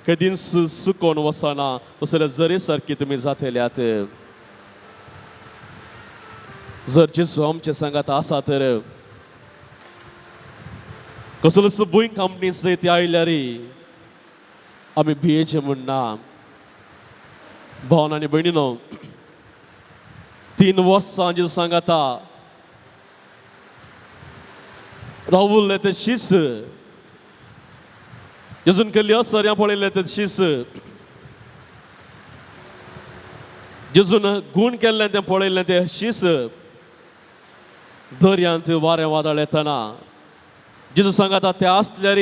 केदींच सुकोन वचना तसले जरी सारकी तुमी जातेल्यात. जर जेजू आमचे सांगात आसा तर कसलोच भूंय कंपनी सयत आयल्यार आमी भियेचे म्हूण ना. भावन आनी भयणीनो, 3 वर्सां जेजू सांगाता रावुल्ले ते शीस, जेजून केल्ली असर्यां पळयल्ले ते शीस, जेजून गूण केल्लें तें पळयल्लें ते शीस, दर्यांत वारें वादळ येतना जेजू सांगाता ते आसल्यार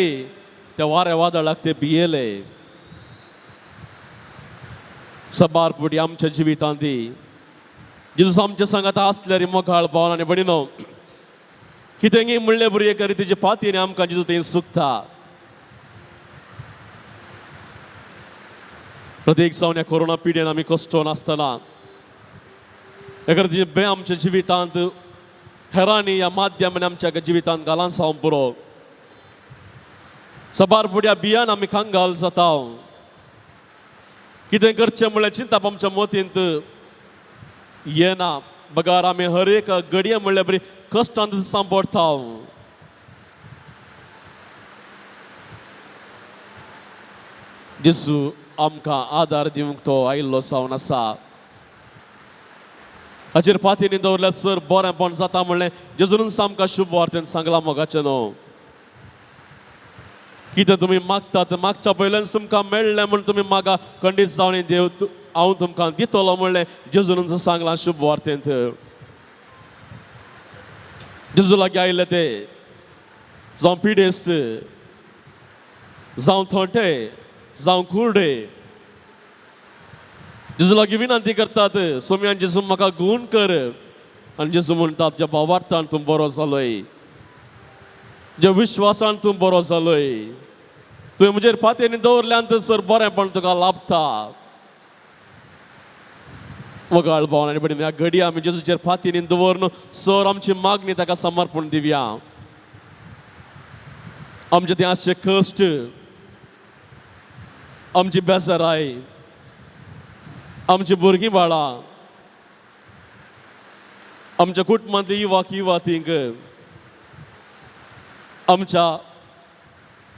त्या वारें वादळाक ते भियेले. सबार पुडी आमच्या जिवितांत जेजू आमच्या सांगाता आसल्यार मोगाळ भावन आनी भयणीनो, कितेंगी म्हणलें बरी एका रितीचे पातयेन आमकां जेजू थंय सुकता. प्रत्येक जावन ह्या कोरोना पिड्यान आमी कश्टो नासतना एका रितीचे बे आमच्या जिवितांत हेरांनी ह्या माध्यमांनी आमच्या जिवितांत घालान जावंक पुरो. सबार पुड्या बियान आमी कंगाल जाता. कितें करचें म्हणल्यार चिंतप आमच्या मतींत येना, बगार आमी हर एक घडये म्हणल्यार बरी कश्टांत सांपडटा. जेजू आमकां आदार दिवंक तो आयिल्लो जावन आसा. हाचेर पातयेनी दवरल्यार सर बरेंपण जाता म्हणलें जेजूनच आमकां शुभ वार्तेन सांगलां मोगाचें न्हू. कितें तुमी मागतात मागच्या पयल्यान तुमकां मेळ्ळें म्हूण तुमी मागा, खंडीत जावन देव हांव तुमकां दितलो म्हणलें जेजूनच सांगलां शुभ वार्तेंत. जेजू लागीं आयिल्ले ते जावं पिडेस्त, जावं थोंटे, जावं कुर्डे, जेजू लागीं विनंती करतात, सोम्यान जेजू म्हाका गूण कर. आनी जेजू म्हणटात, ज्या भावार्थान तूं बरो जालोय, ज्या विश्वासान तूं बरो जालोय, तुवें म्हजेर पातयेनी दवरल्यान सर बरेंपण तुका लाभता. मोगाळ भावन आनी भयणीनो, ह्या घडये आमी जेजूचेर पातयेनी दवरून सर आमची मागणी ताका समर्पण दिवया. आमचे ते आसचे कश्ट, आमची बेजाराय, आमची भुरगीं बाळां, आमच्या कुटुंबांतली युवाक युवातींक, आमच्या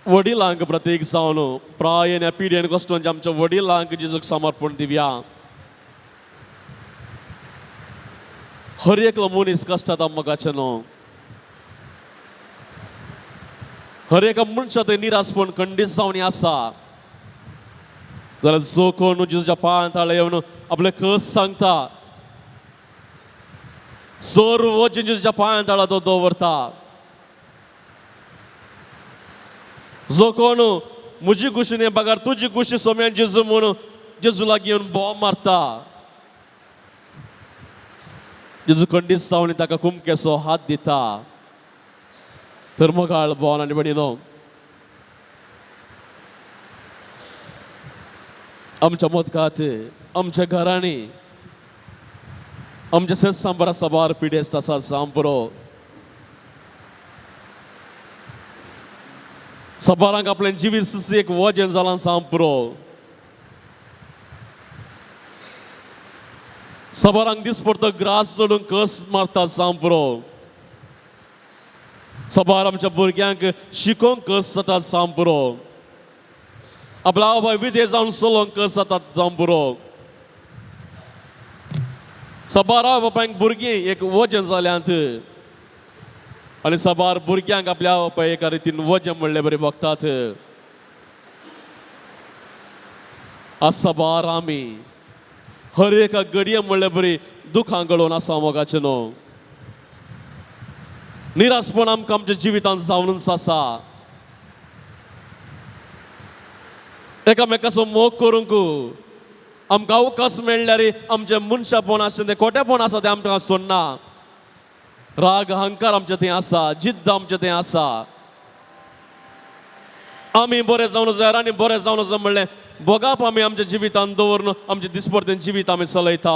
वडिलांक प्रत्येक जावन प्रायेन ह्या पिड्येन कश्ट आमच्या वडिलांक जेजूक समर्पण दिवया. हर एकलो मनीस कश्टात मोगाचें न्हू, हर एका मनशा थंय निराशपण खंडीत जावन आसा. जाल्यार जो कोण जेजूच्या पांयां ताळे येवन आपले कस सांगता, सर्व जेजूच्या पांयां ताळा तो दवरता. जो कोण म्हजी खुशी न्ही बगर तुजी खुशी सोम्यान जेजू म्हणून जेजू लागीं येवन बोम मारता, जेजू खंडीत जावन ताका कुमकेचो हात दिता. तर मोगाळ भावन आनी भयणीनो, आमच्या मोदकात, आमच्या घरांनी, आमच्या सेसांबरा सबार पिडेस्त आसा जावं पुरो. सबारांक आपलें जिवीत एक वजें जालां जावं पुरो. सबारांक दिसपडतो ग्रास चडून कस मारता जावं पुरो. सबार आमच्या भुरग्यांक शिकोवंक कस जाता जावं पुरो. आपल्या आवय विदेश जावन चलोवंक कस जाता जावं पुरो. सबार आवय बापायक भुरगीं एक वजें जाल्यांत आनी सबार भुरग्यांक आपल्या आवय बापाय एका रितीन वजें म्हणले बरें बगतात. आज सबार आमी हर एका घडये म्हणले बरी दुखां गळोवन आसा मोगाचें न्हू. निराशपण आमकां आमच्या जिवितांत जावनच आसा. एकामेकाचो मोग करूंक आमकां अवकाश मेळ्ळ्यार आमचें मनशापण आसा तें खोटेपण आसा तें आमकां सोडना. राग अहंकार आमचें थंय आसा, जिद्द आमचें थंय आसा. आमी बरें जावन जाय आनी बरें जावन जाय म्हणलें भोगाप आमी आमच्या जिवितान दवरून आमचें दिसपडतें जिवीत आमी चलयता.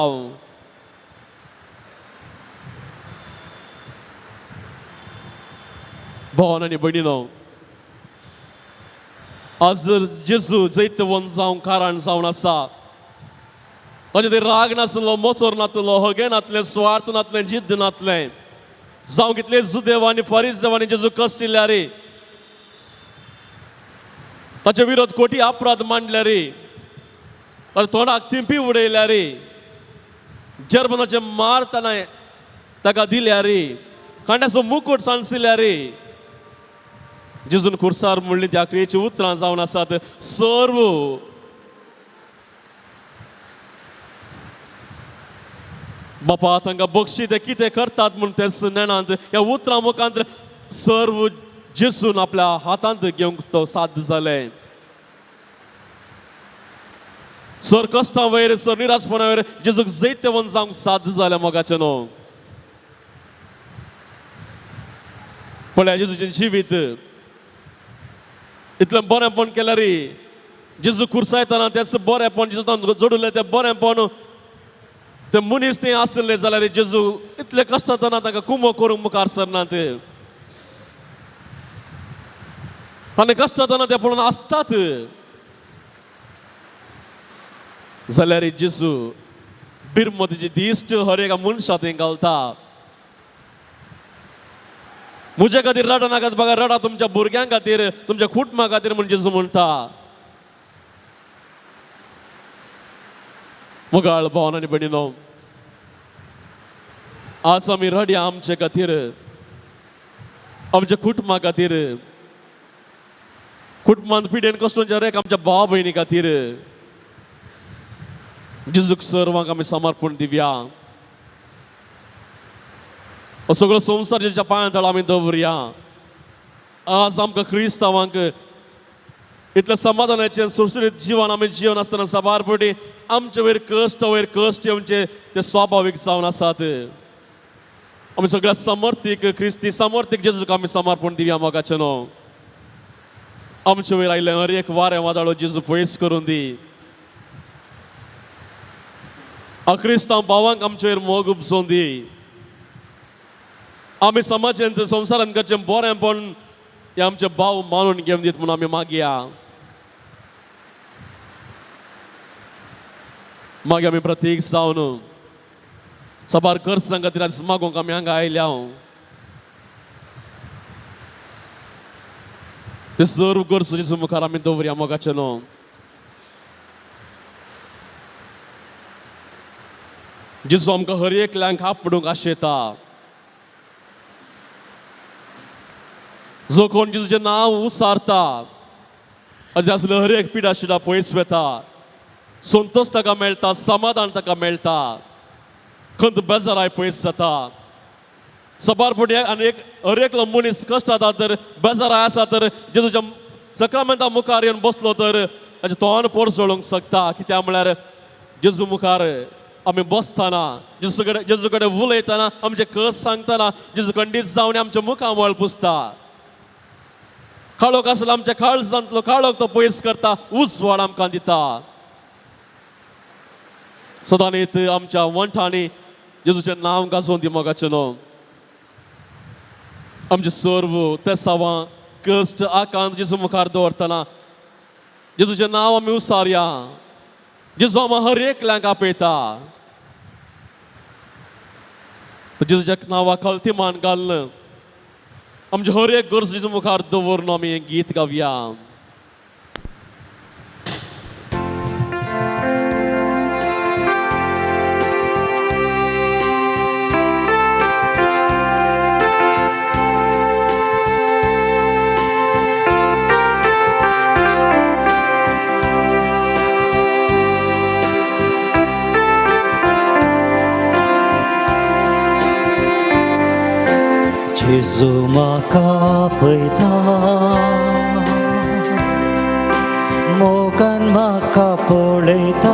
भावन आनी भयणीनो, आज जेजू जैतवंत जावंक कारण जावन आसा. ताचे ते राग नासलो, मोचोर नातलो, हगे नातलें, स्वार्थ नातलें, जिद्द नातलें. जावं कितले जुदेव आनी फारीजदेवांनी जेजू कश्ट दिल्यार, ताचे विरोध कोटी अपराध मांडल्यार, ताच्या तोंडाक थिंपी उडयल्यार, जर्मनाचे मारतना ताका दिल्यार, कांड्याचो मुकूट सांसिल्यार, जेजून खुर्सार म्हणली त्या क्रियेची उतरां जावन आसात सर्व बापा तांकां बक्षी ते कितें करतात म्हूण ते नेणांत. ह्या उतरां मुखांत सर्व जेजून आपल्या हातांत घेवंक तो साध्य जालें. सर कश्टां वयर, सर निराशपणा वयर जेजूक जैतवंत जावंक साध्य जालें. मोगाचें न्हू पळया जेजूचें जिवीत इतलें बरेंपण केल्यार, जेजू खुर्सायतना तेच बरेंपण जेजू जोडिल्लें तें बरेंपण ते मनीस ते आसले जाल्यार जेजू इतले कश्टातना तांकां कुमो करूंक मुखार सरनात. ताणें कश्टातना ते पळोवन आसतात जाल्यार जेजू बिरमतीची दिश्ट हर एका मनशा थंय घालता. म्हजे खातीर रडा नाकात बघा, रडा तुमच्या भुरग्यां खातीर, तुमच्या कुटुंबा खातीर म्हूण जेजू म्हणटा. मोगाळ भावन आनी भयणीनो, आज आमी रडया आमचे खातीर, आमच्या कुटुंबा खातीर, कुटुंबांत पिडेन कश्टांच्या रेक आमच्या भाव भयणी खातीर. जेजूक सर्वांक आमी समर्पण दिवया. हो सगळो संवसार जेच्या पांयां तळा आमी दवरया. आज आमकां क्रिस्तांवांक इतलें समाधानाचें सुरसुरीत जिवन आमी जिवन आसतना साबार पटी आमचे वयर कश्ट वयर कश्ट येवचे ते स्वाभावीक जावन आसात. आमी सगळ्या समर्थीक क्रिस्ती समर्थीक जेजूक आमी समर्पण दिवया. मोगाचें न्हू आमचे वयर आयिल्लें हर एक वारें वादळो जेजू पयस करून दी. क्रिस्तांव भावांक आमचे वयर मोग उपजोवन दी. आमी समाजांत संवसारांत करचें बरेंपण हे आमचे भाव मानून घेवन दीत म्हूण आमी मागया. मागीर आमी प्रतीक जावन साबार गरजां खातीर आज मागूंक आमी हांगा आयल्या. ते सर्व गरजो जेजू मुखार आमी दवरया. मोगाचें न्हू जेजू आमकां हर एकल्यांक आपडूंक आशेता. जो कोण जेजूचें नांव उसारता आनी आसले हर एक पिडा शिडा पयस वता, संतोश ताका मेळटा, समाधान ताका मेळटा, खंत बेजाराय पयस जाता. साबार पटी आनी एक हर एकलो मनीस कश्ट जाता तर बेजाराय आसा तर जेजूच्या सक्रामेंता मुखार येवन बसलो तर ताचें तोंड पोरसोळूंक शकता. कित्याक म्हळ्यार जेजू मुखार आमी बसतना, जेजू कडेन उलयतना, आमचे कस सांगतना जेजू खंडीत जावन आमच्या मुखामळ पुसता. काळोख आसलो आमच्या काळजांतलो काळोख तो पयस करता, उजवाड आमकां दिता. सदांच आमच्या वंठांनी जेजूचें नांव गाजोवन दी. मोगाचें न्हू आमचे सर्व तेसावां कश्ट आकांत जेजू मुखार दवरतना जेजूचें नांव आमी उसारया. जेजू आमकां हर एकल्यांक आपयता. जेजूच्या नांवा खालती मान घालून आमचे हर एक गरज जेजू मुखार दवरून आमी हें गीत गावया. जेजू म्हाका पळयता, मोगान म्हाका पळयता.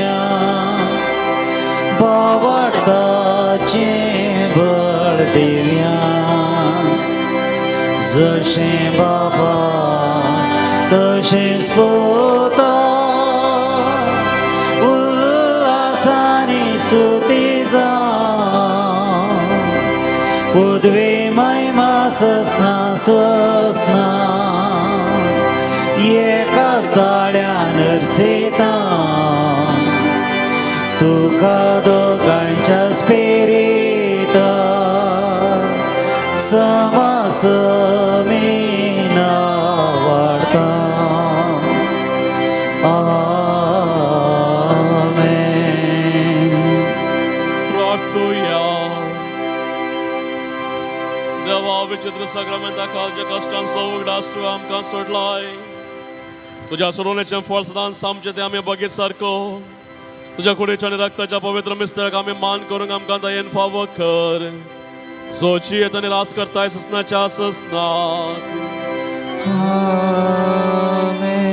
दिव्या जशें बाबा तशें स्तोता उल्हासानी स्तुती जावं पदवी महिमा ससना ससना एका ताळ्यान अर्सिता तुका दोगांच्या स्पिरिता समासमीना वाडता. आमेन. प्रार्थुया. देवा, विचित्र साक्रामेंता कालच्या कश्टांचो उगडास तुवें आमकां सोडलाय. तुज्या सोडवणेचें फळ सदांच आमचें तें आमी बगीत सारको तुज्या कुडीच्या आनी रक्ताच्या पवित्र मिस्त्राक आमी मान करूंक आमकां दयेन फावो कर, जोची येत आनी रास करताय ससनाच्या ससनाक. आमेन.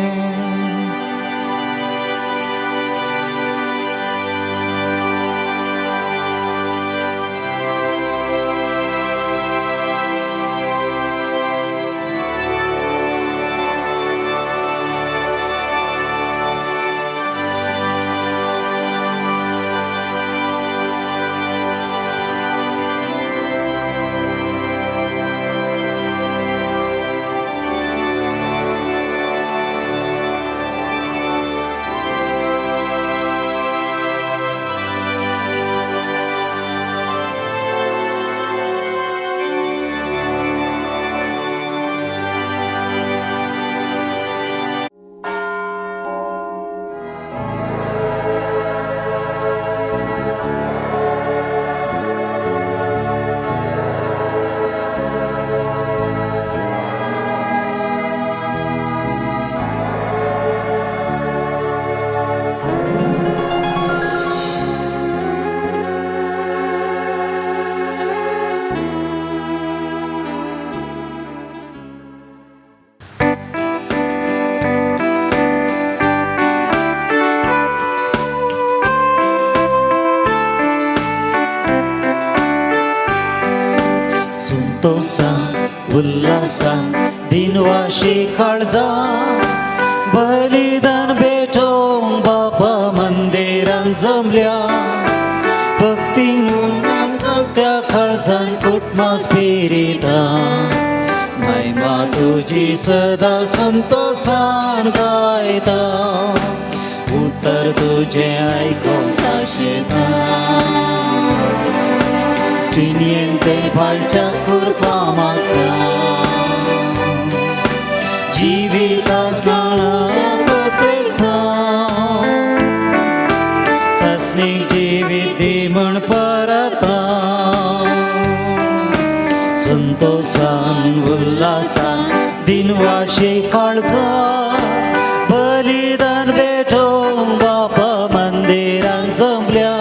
संतोषान उल्हासान दिनवाशी काळजा बलिदान भेटोवंक बाबा मंदिरान जमल्या भक्तीन त्या काळजान कुटुंबां स्पिरिता महिमा तुजी सदा संतोषान गायता उतर तुजें आयकोंक आशेता चिन्येन पाळच्या कृपा म्हाका जिविताचा ससनीक जिवीत दी म्हण परता संतोषान उल्हासान दिनवाशी काळजा बलिदान भेटोवंक बापा मंदिरान जमल्या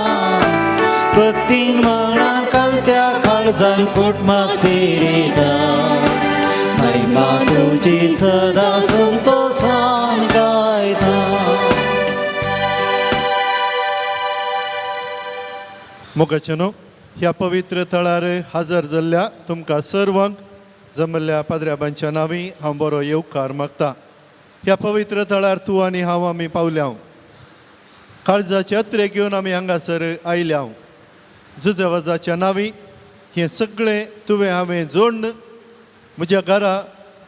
भक्तीन म्हणान कालत्या काळजान कुटुंबां स्पिरिता महिमा तुजी सदा संतोषान गायता. मोगाचेनो, ह्या पवित्र थळार हजर जाल्ल्या तुमकां सर्वांक जमल्ल्या पाद्र्याबांच्या नांवी हांव बरो येवकार मागता. ह्या पवित्र थळार तूं आनी हांव आमी पावल्या, काळजाचे अत्रे घेवन आमी हांगासर आयल्या. जुजवाजाच्या नांवी हें सगळें तुवें हांवें जोडून म्हज्या घरा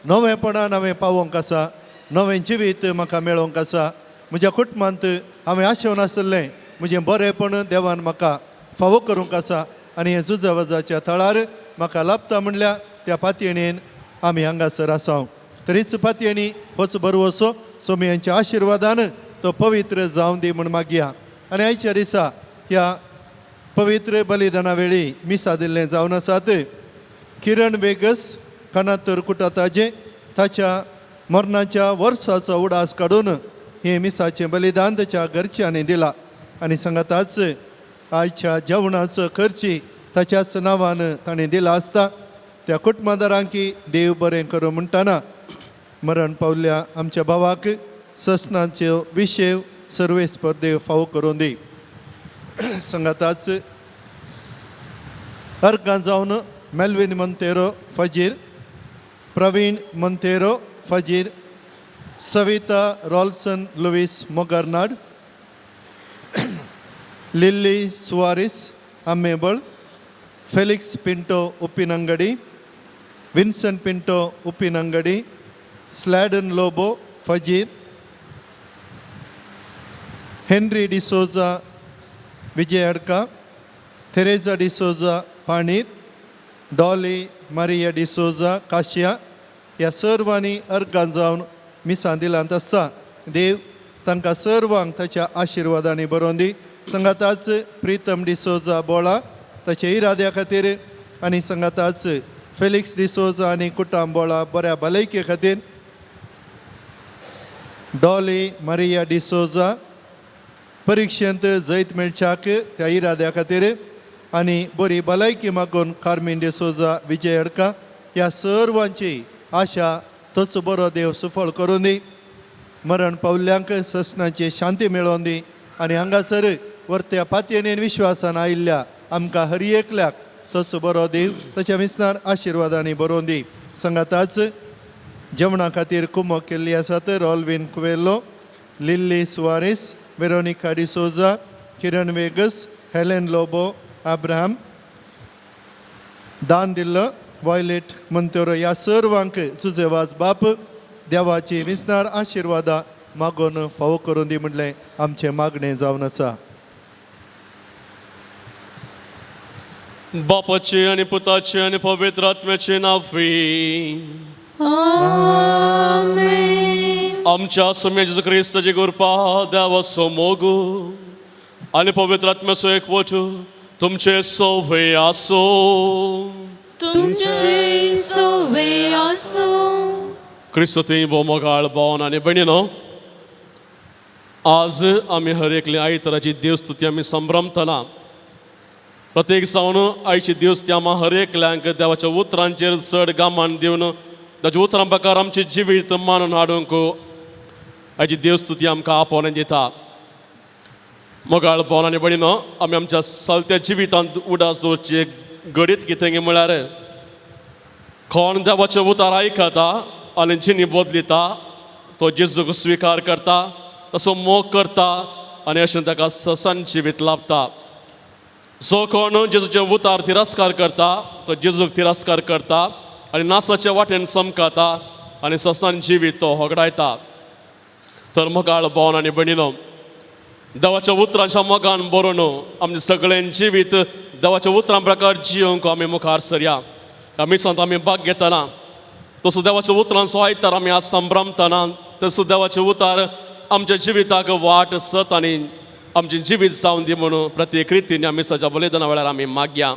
नवेपणान हांवें पावोवंक आसा, नवें जिवीत म्हाका मेळोवंक आसा. म्हज्या कुटुंबांत हांवें आशेवन आशिल्लें म्हजें बरेंपण देवान म्हाका फावो करूंक आसा आनी हें जुजवाजाच्या थळार म्हाका लाभता म्हणल्यार त्या पातयेणेन आमी हांगासर आसा. तरीच पातयेणी होच बरवसो सोमयांच्या आशिर्वादान तो पवित्र जावं दी म्हूण मागया. आनी आयच्या दिसा ह्या पवित्र बलिदाना वेळी मिसा दिल्लें जावन आसात किरण वेगस कनातर कुटाताजें ताच्या मरणाच्या वर्साचो उडास काडून हें मिसाचें बलिदान ताच्या घरच्यांनी दिला आनी सांगाताच आयच्या जेवणाचो खर्ची ताच्याच नांवान ताणें दिला आसता. त्या कुटुंबादारांकी देव बरें करूं म्हणटाना मरण पावल्ल्या आमच्या भावाक ससनाच्यो विशेव सर्वेस्पर देव फावो करूं दी. सांगाताच अर्गां जावन Melvin Monteiro Fajir, Praveen Monteiro Fajir, Savita Rolson Luis Mogarnad, Lily Soares Ammembal, Felix Pinto Uppinangady, Vincent Pinto Uppinangady, Sladen Lobo Fajir, Henry D'Souza Vijay Adka, Teresa D'Souza Panir, Dolly Maria D'Souza Kashia ह्या सर्वांनी अर्गां जावन मिसां दिलांत आसता. देव तांकां सर्वांक ताच्या आशिर्वादांनी बरोवन दी. संगाताच प्रितम डिसोजा बोळा ताच्या इराद्या खातीर आनी संगाताच फेलिक्स डिसोजा आनी कुटाम बोळा बऱ्या भलायके खातीर, डॉली मारिया डिसोजा परिक्षेंत जैत मेळच्याक त्या इराद्या खातीर आनी बरी भलायकी मागून कार्मीन डिसोजा विजय अडका ह्या सर्वांची आशा तोच बरो देव सुफळ करून दी. मरण पावल्ल्यांक ससनाची शांती मेळोवन दी आनी हांगासर वर्त्या पातयेन विश्वासान आयिल्ल्या आमकां हर एकल्याक तोच बरो देव ताच्या विसनार आशिर्वादांनी बरोवन दी. सांगाताच जेवणा खातीर कुमक केल्ली आसात Rolvin Coelho, Lily Soares, Veronica D'Souza, Kiran Vegas, Helen Lobo, Abraham, दान दिल्लो वॉयलेट मंतेरो ह्या सर्वांक तुजे वाज बाप देवाची विसनार आशिर्वादा मागून फावो करून दी म्हणलें आमचें मागणें जावन आसा. बापाचे आनी पुताचे आनी पवित्र आत्म्याचे नांवी. आमेन. आमच्या सोम्या जेजू क्रिस्ताची कृपा, देवाचो मोग आनी पवित्र आत्म्याचो एकवट तुमचे सोवे आसो. तुमचे सोवे आसूं. क्रिस्तती भोव मोगाळ भोवन आनी भयणीनो, आज आमी हर एकले आयताराची देवस्तुती आमी संभ्रमतना प्रत्येक जावन आयची देवस्तुती आमी हर एकल्यांक देवाच्या उतरांचेर चड गामान दिवन ताच्या उतरां प्रकार आमचें जिवीत मानून हाडूंक आयची देवस्तुती आमकां आपोवणें दिता. मोगाळ भोवन आनी भयणीनो, आमी आमच्या चलत्या जिवितांत उडास दवरची एक घडीत कितें म्हळ्यार कोण देवाचें उतार आयकता आनी जिणी बदलिता तो जेजूक स्विकार करता, तसो मोग करता आनी अशें ताका ससन जिवीत लाभता. जो कोण जेजूचे उतार तिरस्कार करता तो जेजूक तिरस्कार करता आनी नासाच्या वाटेन चमकाता आनी ससान जिवीत तो होगडायता. तर मोगाळ भोवन आनी भयणीनो, देवाच्या उतरांच्या मोगान बरोवन आमचें सगळें जिवीत देवाच्या उतरां प्रकार जियोंक आमी मुखार सरया. ह्या मिसांत आमी भाग घेतना तसो देवाच्या उतरांचो आयतार आमी आज संभ्रमतना तसो देवाचे उतार आमच्या जिविताक वाट सत आनी आमचें जिवीत जावन दी म्हणून प्रत्येक रितीन ह्या मिसाच्या बलिदाना वेळार आमी मागया.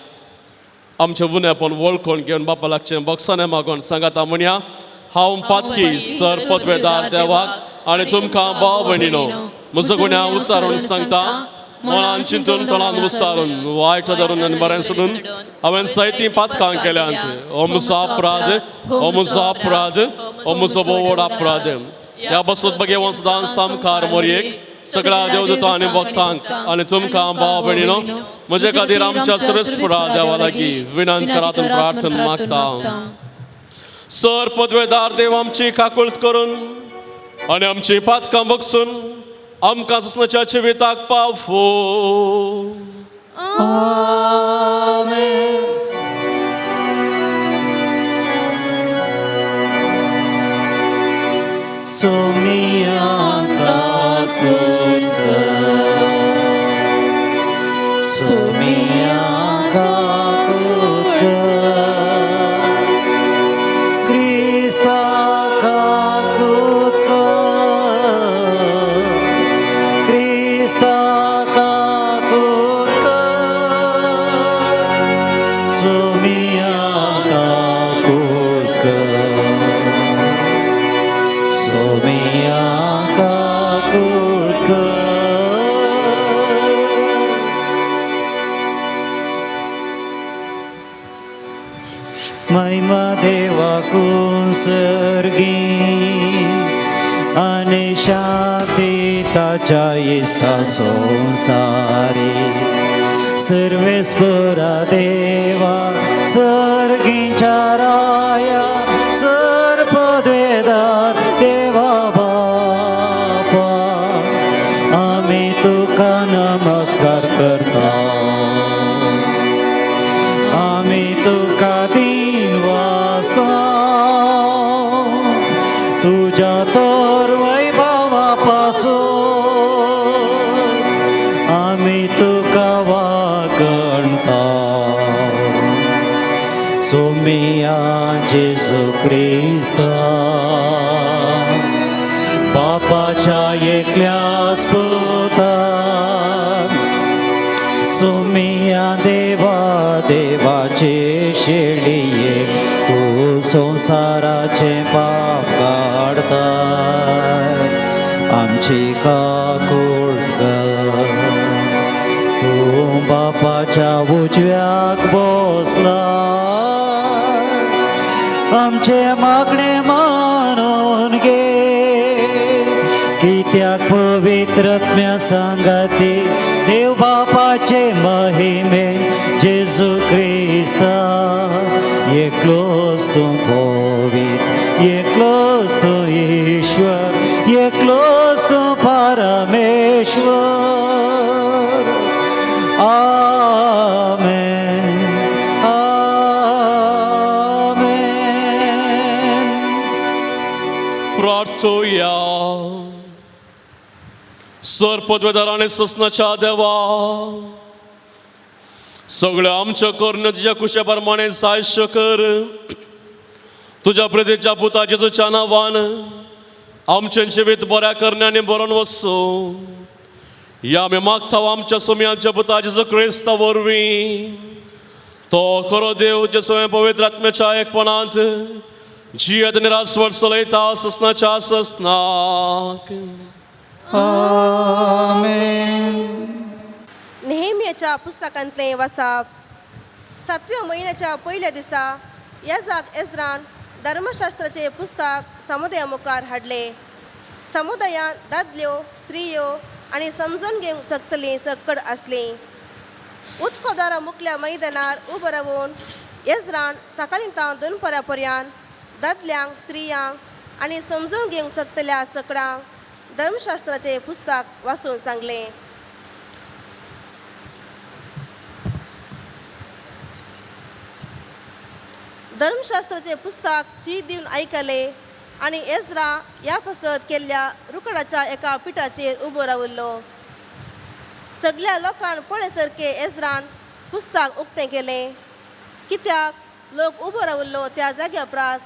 आमचें उणेपण वळखून घेवन बापा लागचें बॉक्साने मागून सांगाता म्हणया, हांव पातकी सर पदवेदार देवाक आनी तुमकां भाव भयणीनो म्हजो गुण्या उसारून सांगता, मनान चिंतून तोंडान उसारून वायट धरून आनी बरें सोडून हांवें जायतीं पातकां केल्यांत. हो म्हजो अपराध, हो म्हजो अपराध, हो म्हजो भोव व्हड अपराध. ह्या बसत बगे सदां सामकार मोरयेक सगळ्या देवदूतां आनी भक्तांक आनी तुमकां भाव भयणीनो म्हजे खातीर आमच्या सर्वेस्परा देवा लागीं विनंत करात आनी प्रार्थना मागता. सर पदवेदार देव आमची काकुळट करून आनी आमची पातकां बगसून आमकां ससनाच्या जिविताक पावो. आमेन. सोमिया काकुळट कर, सोमिया काकुळट कर, क्रिस्ता काकुळट कर, क्रिस्ता काकुळट कर, सोमिया काकुळट कर, सोमिया काकुळट कर. महिमा देवाकून सर्गी आनी शांती ताच्या इश्टा संवसारी. सर्वेस्परा देवा. सर्गींच्या राया सर्पद्वेदार देवा बापा आमी तुका नमस्कार करता आमी तुका दिन वाचता तुज्या तोर वैभवा पासून आमी तुका वागणता सोमिया जेजू क्रिस्ता बापाच्या एकल्या स्पुता सोमिया देवा देवाचे शेळये तूं संवसाराचे पाप काडता आमची काकूट कर तूं बापाच्या उजव्याक बसला आमचे मागणे मानून घे कित्याक पवित्र सांगाती देव बापाचे महिमे जेजू क्रिस्ता एकलोच तूं पवित्र एकलोच तूं ईश्वर एकलोच तूं परमेश्वर. आमेन आमेन. प्रार्थोया. सर पदवेदार आनी ससनाच्या देवा सगळ्या आमच्यो करण्यो तुज्या कुशे प्रमाणे सायश्य कर. तुज्या प्रितीच्या पुता जेजूच्या नांवान आमचें जिवीत बऱ्या करण्यांनी बरोवन वचूं या आमी मागता आमच्या सोम्याच्या पुता जेजू क्रिस्ता वरवीं. तो खरो देव जेसो पवित्र आत्म्याच्या एकपणांत जियत निरासवट चलयता ससनाच्या ससनाक. आमेन. नेहमीच्या पुस्तकांतलें वाचप. सातव्या म्हयन्याच्या पयल्या दिसा याजाक एजरान धर्मशास्त्राचें पुस्तक समुदाया मुखार हाडलें. समुदायांत दादल्यो स्त्रियो आनी समजून घेवंक शकतलीं सक्कड आसलीं. उत्कोदारा मुखल्या मैदानार उबो रावून एजरान सकाळीं तावन दोनपरा पर्यंत दादल्यांक स्त्रियांक आनी समजून घेवंक शकतल्या सकडांक धर्मशास्त्राचें पुस्तक वाचून सांगलें. धर्मशास्त्राचें पुस्तक ची दिवन आयकलें आनी एजरा ह्या पासत केल्ल्या रुकडाच्या एका पिठाचेर उबो राविल्लो. सगल्या लोकांक पळय सारकें एजरान पुस्तक उक्तें केलें कित्याक लोक उबो राविल्लो त्या जाग्या प्रास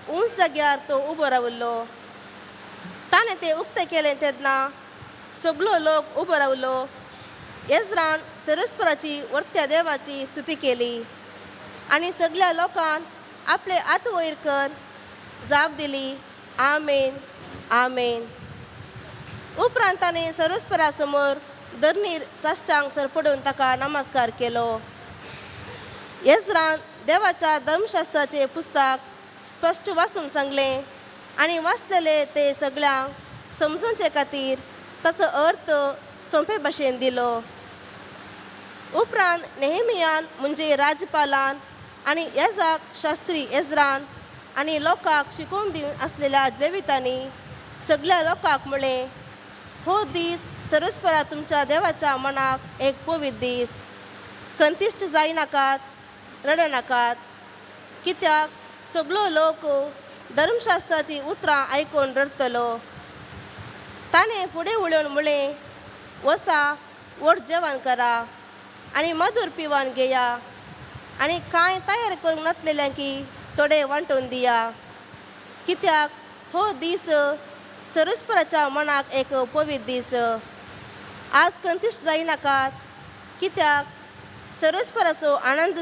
उंच जाग्यार तो उबो राविल्लो. ताणें तें उक्तें केलें तेन्ना सगलो लोक उबो रावलो. एजरान सरस्पराची वर्त्या देवाची स्तुती केली आनी सगल्या लोकांक आपले हात वयर कर जाप दिली आमेन आमेन. उपरांत ताणें सरस्परा समोर धरणीर साश्टांग सरपडून ताका नमस्कार केलो. एजरान देवाच्या धर्मशास्त्राचें पुस्तक स्पश्ट वाचून सांगलें आनी वाचलेलें तें सगळ्यांक समजूचे खातीर ताचो अर्थ सोंपे भाशेन दिलो. उपरांत नेहमियान म्हणजे राज्यपालान आनी येजाक शास्त्री एजरान आनी लोकांक शिकोवन दिवन आसलेल्या देवितांनी सगल्या लोकांक म्हळें हो दीस सरस्परा तुमच्या देवाच्या मनाक एक पवित्र दीस. कंतिश्ट जायनाकात रडनाकात कित्याक सगलो लोक धर्मशास्त्राचीं उतरां आयकून रडटलो. ताणें फुडें उलोवन म्हळें वसा व्हड जेवण करा आनी मधूर पिवन घेया आनी कांय तयार करूंक नासलेल्यांकी थोडे वांटून दिया कित्याक हो दीस सरस्पराच्या मनाक एक पवित्र दीस. आज कंतिश्ट जायनाकात कित्याक सरस्पराचो आनंद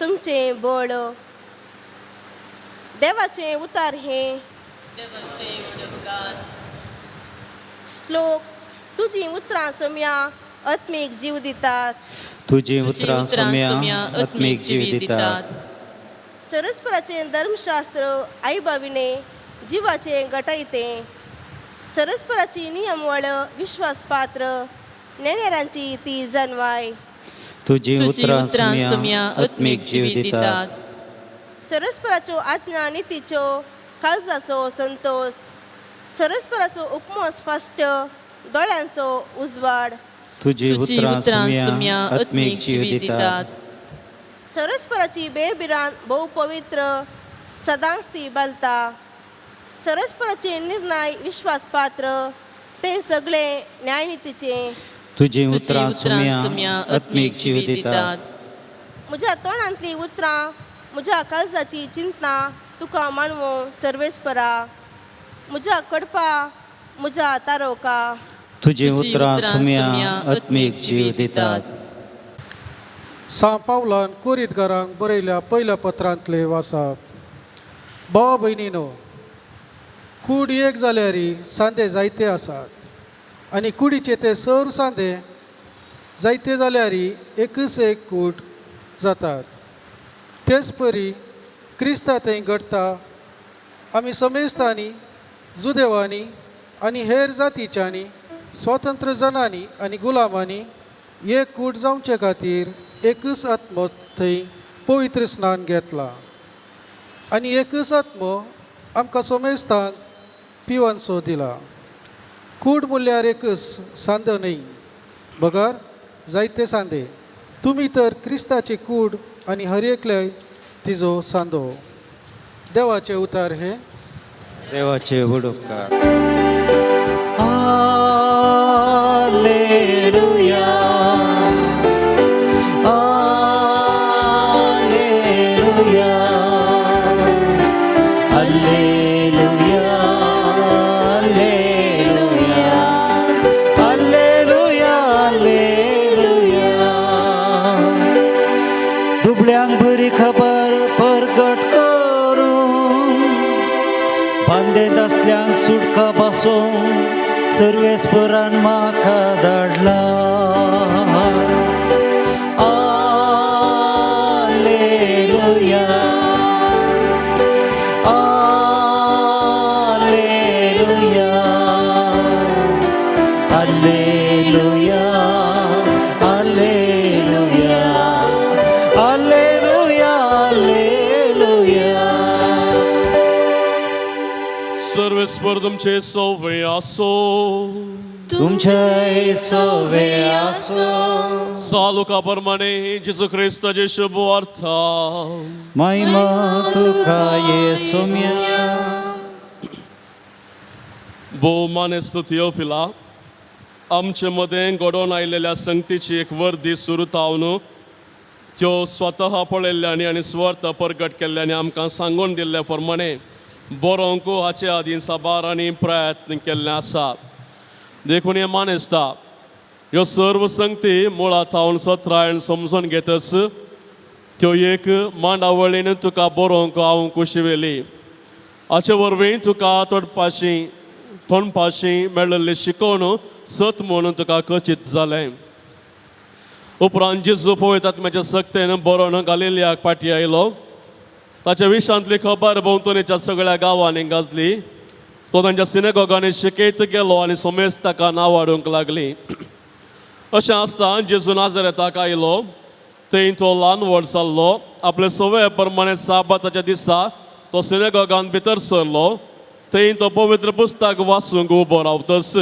तुमचें बळ. देवाचें उतार हें श्लोक. तुजीं उतरां सोम्या आत्मीक जीव दितात. तुजीं उतरां सोम्या आत्मीक जीव दितात. सरस्पराचें धर्मशास्त्र आईबाविणें जिवाचें गटायतें. सरस्पराची नियमवळ विश्वासपात्र नेणेरांची ती जनवाय. तुजीं उतरां सोम्या आत्मीक जीव दितात. सरस्पराच्यो आज्ञा नितीच्यो काळजाचो संतोश. सरस्पराचो उपमोस फास्ट दोळ्यांचो उजवाड. तुजी तुजी उतरां उतरां सुम्या आत्मीक जीव दितात. सरस्पराची बेबिरान भोव पवित्र सदांच ती बालता. सरस्पराचे निर्णय विश्वासपात्र ते सगळे न्यायनितीचे. तुजी तुजी उतरां उतरां सुम्या सुम्या आत्मीक जीव दितात. म्हज्या तोंडांतली उतरां म्हज्या काळजाची चिंतना तुका मानवो सर्वेस्परा. म्हज्या कडपा म्हज्या तारोका. तुजी तुजी उतरां उतरां सुम्या सुम्या आत्मीक जीव दितात. सां पावलान कोरीतगारांक बरयल्या पयल्या पत्रांतले वासाप. भावा भयणीनो, कूड एक जाल्यार सांदे जायते आसात आनी कुडीचे ते सर्व सांदे जायते जाल्यार एकच एक कूड जातात. तेच परी क्रिस्ता थंय घडटा. आमी समेस्तांनी, जुदेवांनी आनी हेर जातीच्यांनी, स्वतंत्र जणांनी आनी गुलामांनी एक कूट जावचे खातीर एकच आत्मो थंय पवित्र स्नान घेतला आनी एकच आत्मो आमकां समेस्तांक पिवनसो दिला. कूड म्हणल्यार एकच सांदो न्हय, बगर जायते सांदे. तुमी तर क्रिस्ताची कूड आनी हर एकल्याय तिजो सांदो. देवाचे उतार हे. देवाचे व्हड उपकार. Hallelujah, hallelujah, hallelujah, hallelujah, hallelujah, hallelujah. दुबळ्यांक बरी खबर परगट करूं, बांदेत आसल्यांक सुटका बसोवंक सर्वेस्परान म्हाका धाडला. Hallelujah, hallelujah, hallelujah, hallelujah, hallelujah, hallelujah. सर्वेस्पर तुमचे सोवे आसो. तुमचे सोवे आसो. सालुका प्रमाणे जेजू क्रिस्ताचे शुभ वार्ता. महिमा तुका येसुम्या. भोव मानेस्त थियोफिला, आमचे मदें घडोवन आयिल्ल्या संगतीची एक वर्दी सुरू जावन त्यो स्वतः पळयल्ल्यांनी आनी स्वर्थ परगट केल्ल्यांनी आमकां सांगून दिल्ले प्रमाणे बरोवंक हाचे आदीं साबारांनी प्रयत्न केल्ले आसा. देखून हें मानेस्ता, ह्यो सर्व संगती मुळां थावन सत्रायण समजून घेतच त्यो एक मांडावळीन तुका बरोवंक हांव कुशिवेली. हाचे वरवीं तुका तोडपाशी तोंडपाशी मेळिल्ली शिकोवन सत म्हणून तुका कचीत जालें. उपरांत जेजू पवित्र आत्म्याच्या सक्तेन बरोवन गालिलियाक फाटी आयलो. ताच्या विशांतली खबर भोंवतणीच्या सगळ्या गांवांनी गाजली. तो तांच्या सिनेगोगांनी शिकयत गेलो आनी सोमेस ताका नांव लागली. अशें आसता जेजू नाजरेताक आयलो. थंय तो ल्हान व्हड जाल्लो. आपले संवये प्रमाणे साबाताच्या दिसा तो सिनेगोगान भितर सरलो. थंय तो पवित्र पुस्तक वाचूंक उबो रावतच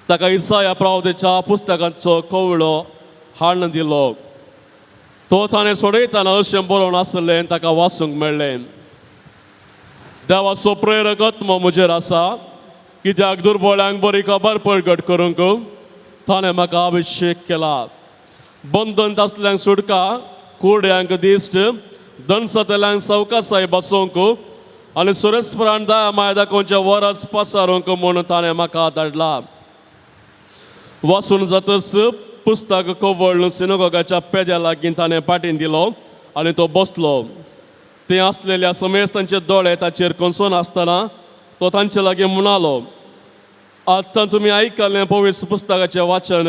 ताका इसाया प्रावतेच्या पुस्तकाचो कवळो हाडून दिलो. तो ताणें सोडयतना अशें बरोवन आसलें ताका वाचूंक मेळ्ळें. देवाचो प्रेरक आत्मो म्हजेर आसा, कित्याक दुर्बळ्यांक बरी खबर परगट करूंक ताणें म्हाका अभिशेक केला. बंधन आसल्यांक सुटका, कुड्यांक दिश्ट, दणसतल्यांक सवकासाय बसोवंक आनी सुरेस्परान दया माया दाखोवच्या वरस पसारूंक म्हूण ताणें म्हाका धाडला. वाचून जातच पुस्तक कवळ्ळ सिनोगोगाच्या पेद्या लागीं ताणें पाटीन दिलो आनी तो बसलो. ते आसलेल्या समेस्तांचे दोळे ताचेर कोसोन आसतना तो तांचे लागीं म्हणालो, आतां तुमी आयकलें पवित्र पुस्तकाचें वाचन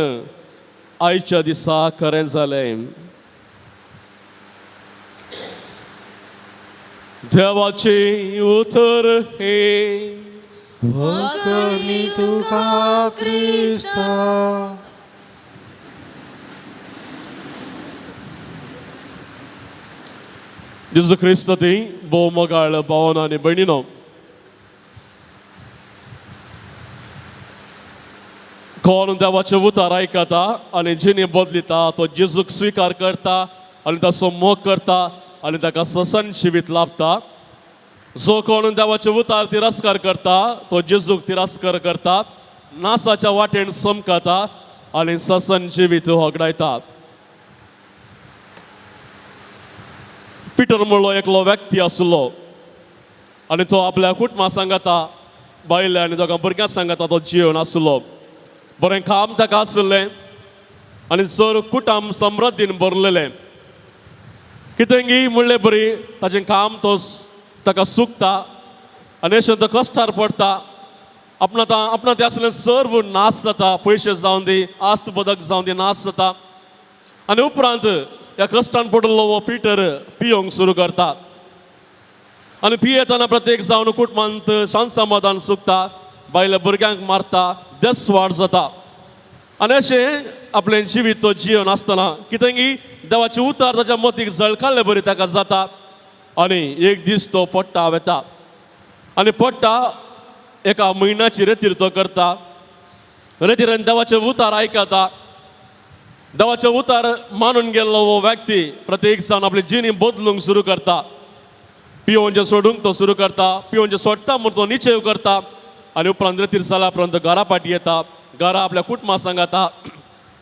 आयच्या दिसा खरें जालें. देवाचें उतर हें. वखणी तुका क्रिस्ता. जेजू क्रिस्त ती भोव मोगाळ भावन आनी भयणीनो, कोण देवाचें उतार आयकता आनी जिणे बदलिता तो जेजूक स्विकार करता आनी ताचो मोग करता आनी ताका ससन जिवीत लाभता. जो कोण देवाचें उतार तिरस्कार करता तो जेजूक तिरस्कार करता, नासाच्या वाटेन समकता आनी ससन जिवीत होगडायता. पिटर म्हणलो एकलो व्यक्ती आसलो आनी तो आपल्या कुटुंबा सांगता, बायले आनी दोगां भुरग्यां सांगता तो जिवन आसलो. बरें काम ताका आसलें आनी सर कुटुंब समृद्धीन भरलेलें. कितेंगी म्हणलें बरी ताचें काम तो ताका सुकता आनी अशें तो कश्टार पडटा. आपणा आपणा तें आसलें सर्व नाश जाता, पयशे जावन दी, आस्त बदक जावन दी, नाश जाता. आनी उपरांत ह्या कश्टान पडिल्लो हो पिटर पियोंक सुरू करता आनी पियेतना प्रत्येक जावन कुटुंबांत शांत समाधान सुकता, बायल्या भुरग्यांक मारता, देसवाड जाता. आनी अशें आपलें जिवीत तो जिवन आसतना कितेंगी देवाचें उतार ताच्या मतीक जळकाल्ले बरी ताका जाता आनी एक दीस तो पडटा वेता आनी पडटा एका म्हयन्याची रेतीर तो करता. रेतीरान देवाचें उतार आयकता. देवाचें उतार मानून गेल्लो हो व्यक्ती प्रत्येक जावन आपली जिणी बदलूंक सुरू करता. पियोवचें सोडूंक तो सुरू करता, पियोवचें सोडटा म्हूण तो निचेव करता आनी उपरांत रेतीर जाल्या उपरांत तो घरा फाटी येता, घरा आपल्या कुटुंबा सांगता.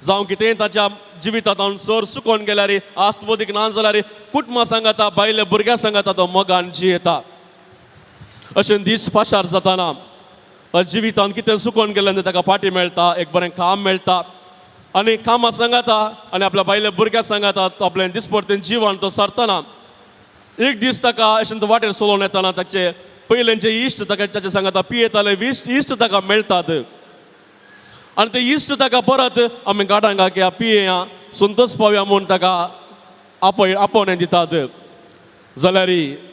जावं कितेंय ताच्या जिवितांत सर सुकोन गेल्यार, आस्तबोदीक ना जाल्यार कुटुंबा सांगता, बायले भुरग्यां सांगता तो मोगान जियेता. अशें दीस पाशार जाताना जिवितांत कितें सुकोन गेल्ल्यान ताका फाटी मेळटा, एक बरें काम मेळटा आनी कामां सांगता आनी आपल्या बायले भुरग्यां सांगता तो आपलें दिसपडतें जिवन तो सारतना. एक दीस ताका अशें तो वाटेर चलोवन येताना ताचे पयलेंचे इश्ट ताका ताचे सांगता पियेताले इश्ट ताका मेळटात आनी ते इश्ट ताका परत आमी गाडांक या पियेया संतोष पावया म्हूण ताका आपोवणें दितात. जाल्यार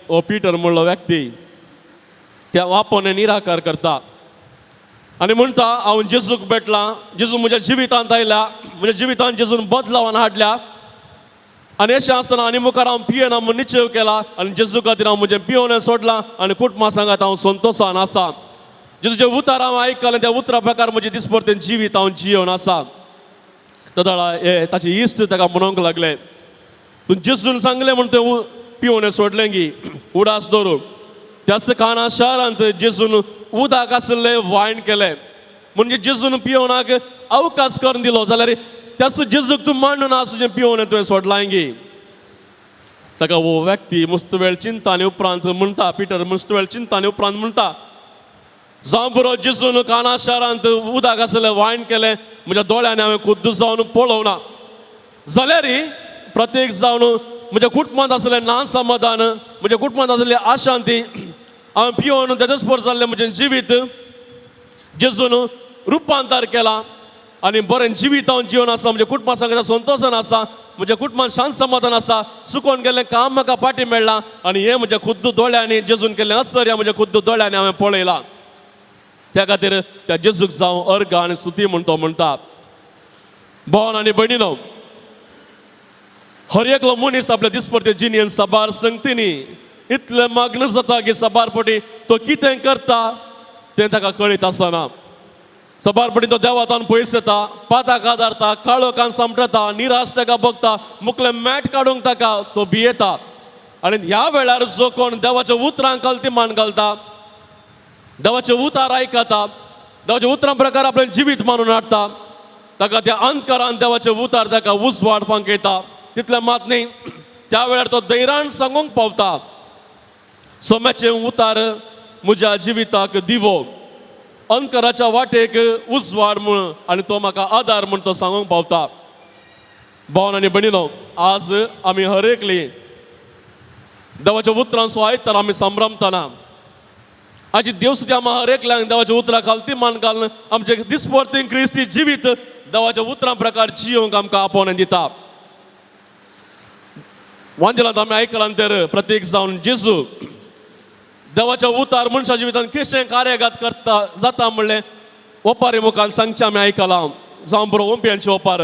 हो पिटर म्हणलो व्यक्ती त्या आपोवणें निराकार करता आनी म्हणटा, हांव जेजूक भेटलां, जेजू म्हज्या जिवितांत आयला, म्हज्या जिवितांत जेजून बदलावान हाडल्या आनी अशें आसतना आनी मुखार हांव पियेना म्हूण निश्चय केला आनी जेजू खातीर हांव म्हजें पियोवणें सोडलां आनी कुटुंबा सांगात हांव संतोशान आसा. जेजूचे उतार हांव आयकलें, त्या उतरा प्रकार म्हजें दिसपडतें जिवीत हांव जियोन आसा. तदाळा हे ताचे इश्ट ताका म्हणूंक लागले, तूं जेजून सांगलें म्हूण तें पियोवणें सोडलें गी, उडास दवरून त्याच काना शारांत जेजून उदक आशिल्लें वायन केलें, म्हणजे जेजून पियोवणाक अवकाश करून दिलो. जाल्यार त्याच जेजूक तूं मांडून आसा तुजें पियोवणें तुवें सोडलां गी. ताका हो व्यक्ती मस्त वेळ चिंता आनी उपरांत म्हणटा, पिटर मस्त वेळ चिंता आनी उपरांत म्हणटा, जावं पुरो जेजून काना शारांत उदक आशिल्लें वायन केलें, म्हज्या दोळ्यांनी हांवें खुद्द जावन पळोवना, जाल्यार प्रत्येक जावन म्हज्या कुटुंबांत आसलें ना समाधान, म्हज्या कुटुंबांत आसलें अशांती, हांवें पियोवन तेजस्पर जाल्लें म्हजें जिवीत जेजून रुपांतर केलां आनी बरें जिवीत हांव जिवन आसा, म्हज्या कुटुंबा सांगता संतोशान आसा, म्हज्या कुटुंबांत शांत समाधान आसा, सुकोन गेल्लें काम म्हाका फाटी मेळ्ळां आनी हें म्हज्या खुद्द दोळ्यांनी जेजून केल्लें असर ह्या म्हज्या खुद्द दोळ्यांनी हांवें पळयलां. त्या खातीर त्या जेजूक जावं अर्घ आनी स्तुती म्हूण तो म्हणटा. भावन आनी भयणीनो, हर एकलो मनीस आपल्या दिसपडते जिणेन साबार संगतींनी इतलें मागणं जाता की साबार पटी तो कितें करता तें ताका कळीत आसना. साबार पटी तो देवातान पयस येता, पाताक आदारता, काळोखान सांपडटा, निराश ताका बघता, मुखलें मॅट काडूंक ताका तो भियेता. आनी ह्या वेळार जो कोण देवाच्या उतरांक कलती मान घालता, देवाचे उतार आयकता, देवाच्या उतरां प्रकार आपलें जिवीत मानून हाडटा, ताका त्या अंधकारान देवाचे उतार ताका उजवाड फांकयता. तितलें मात न्ही, त्या वेळार तो धैर्यान सांगूंक पावता, सोम्याचें उतार म्हज्या जिविताक दिवो, अंधकाराच्या वाटेक उजवाड म्हूण आनी तो म्हाका आदार म्हूण तो सांगूंक पावता. भावन आनी भयणीनो, आज आमी हर एकली देवाच्या उतरांचो आयतार आमी संभ्रमतना आजी देव सुद्दां आमकां हर एकल्यांक देवाच्या उतरां घालती मान घालून आमचे दिसपडती क्रिस्ती जिवीत देवाच्या उतरां प्रकार जियोंक आमकां आपोवणें दिता. वांजेलांत आमी आयकलां तर प्रत्येक जावन जेजू देवाच्या उतार मनशा जिवितांत कशें कार्यगात करता जाता म्हणलें ओपारी मुखान सांगचें आमी आयकलां. जावं बरो ओंप्यांचे ओपार,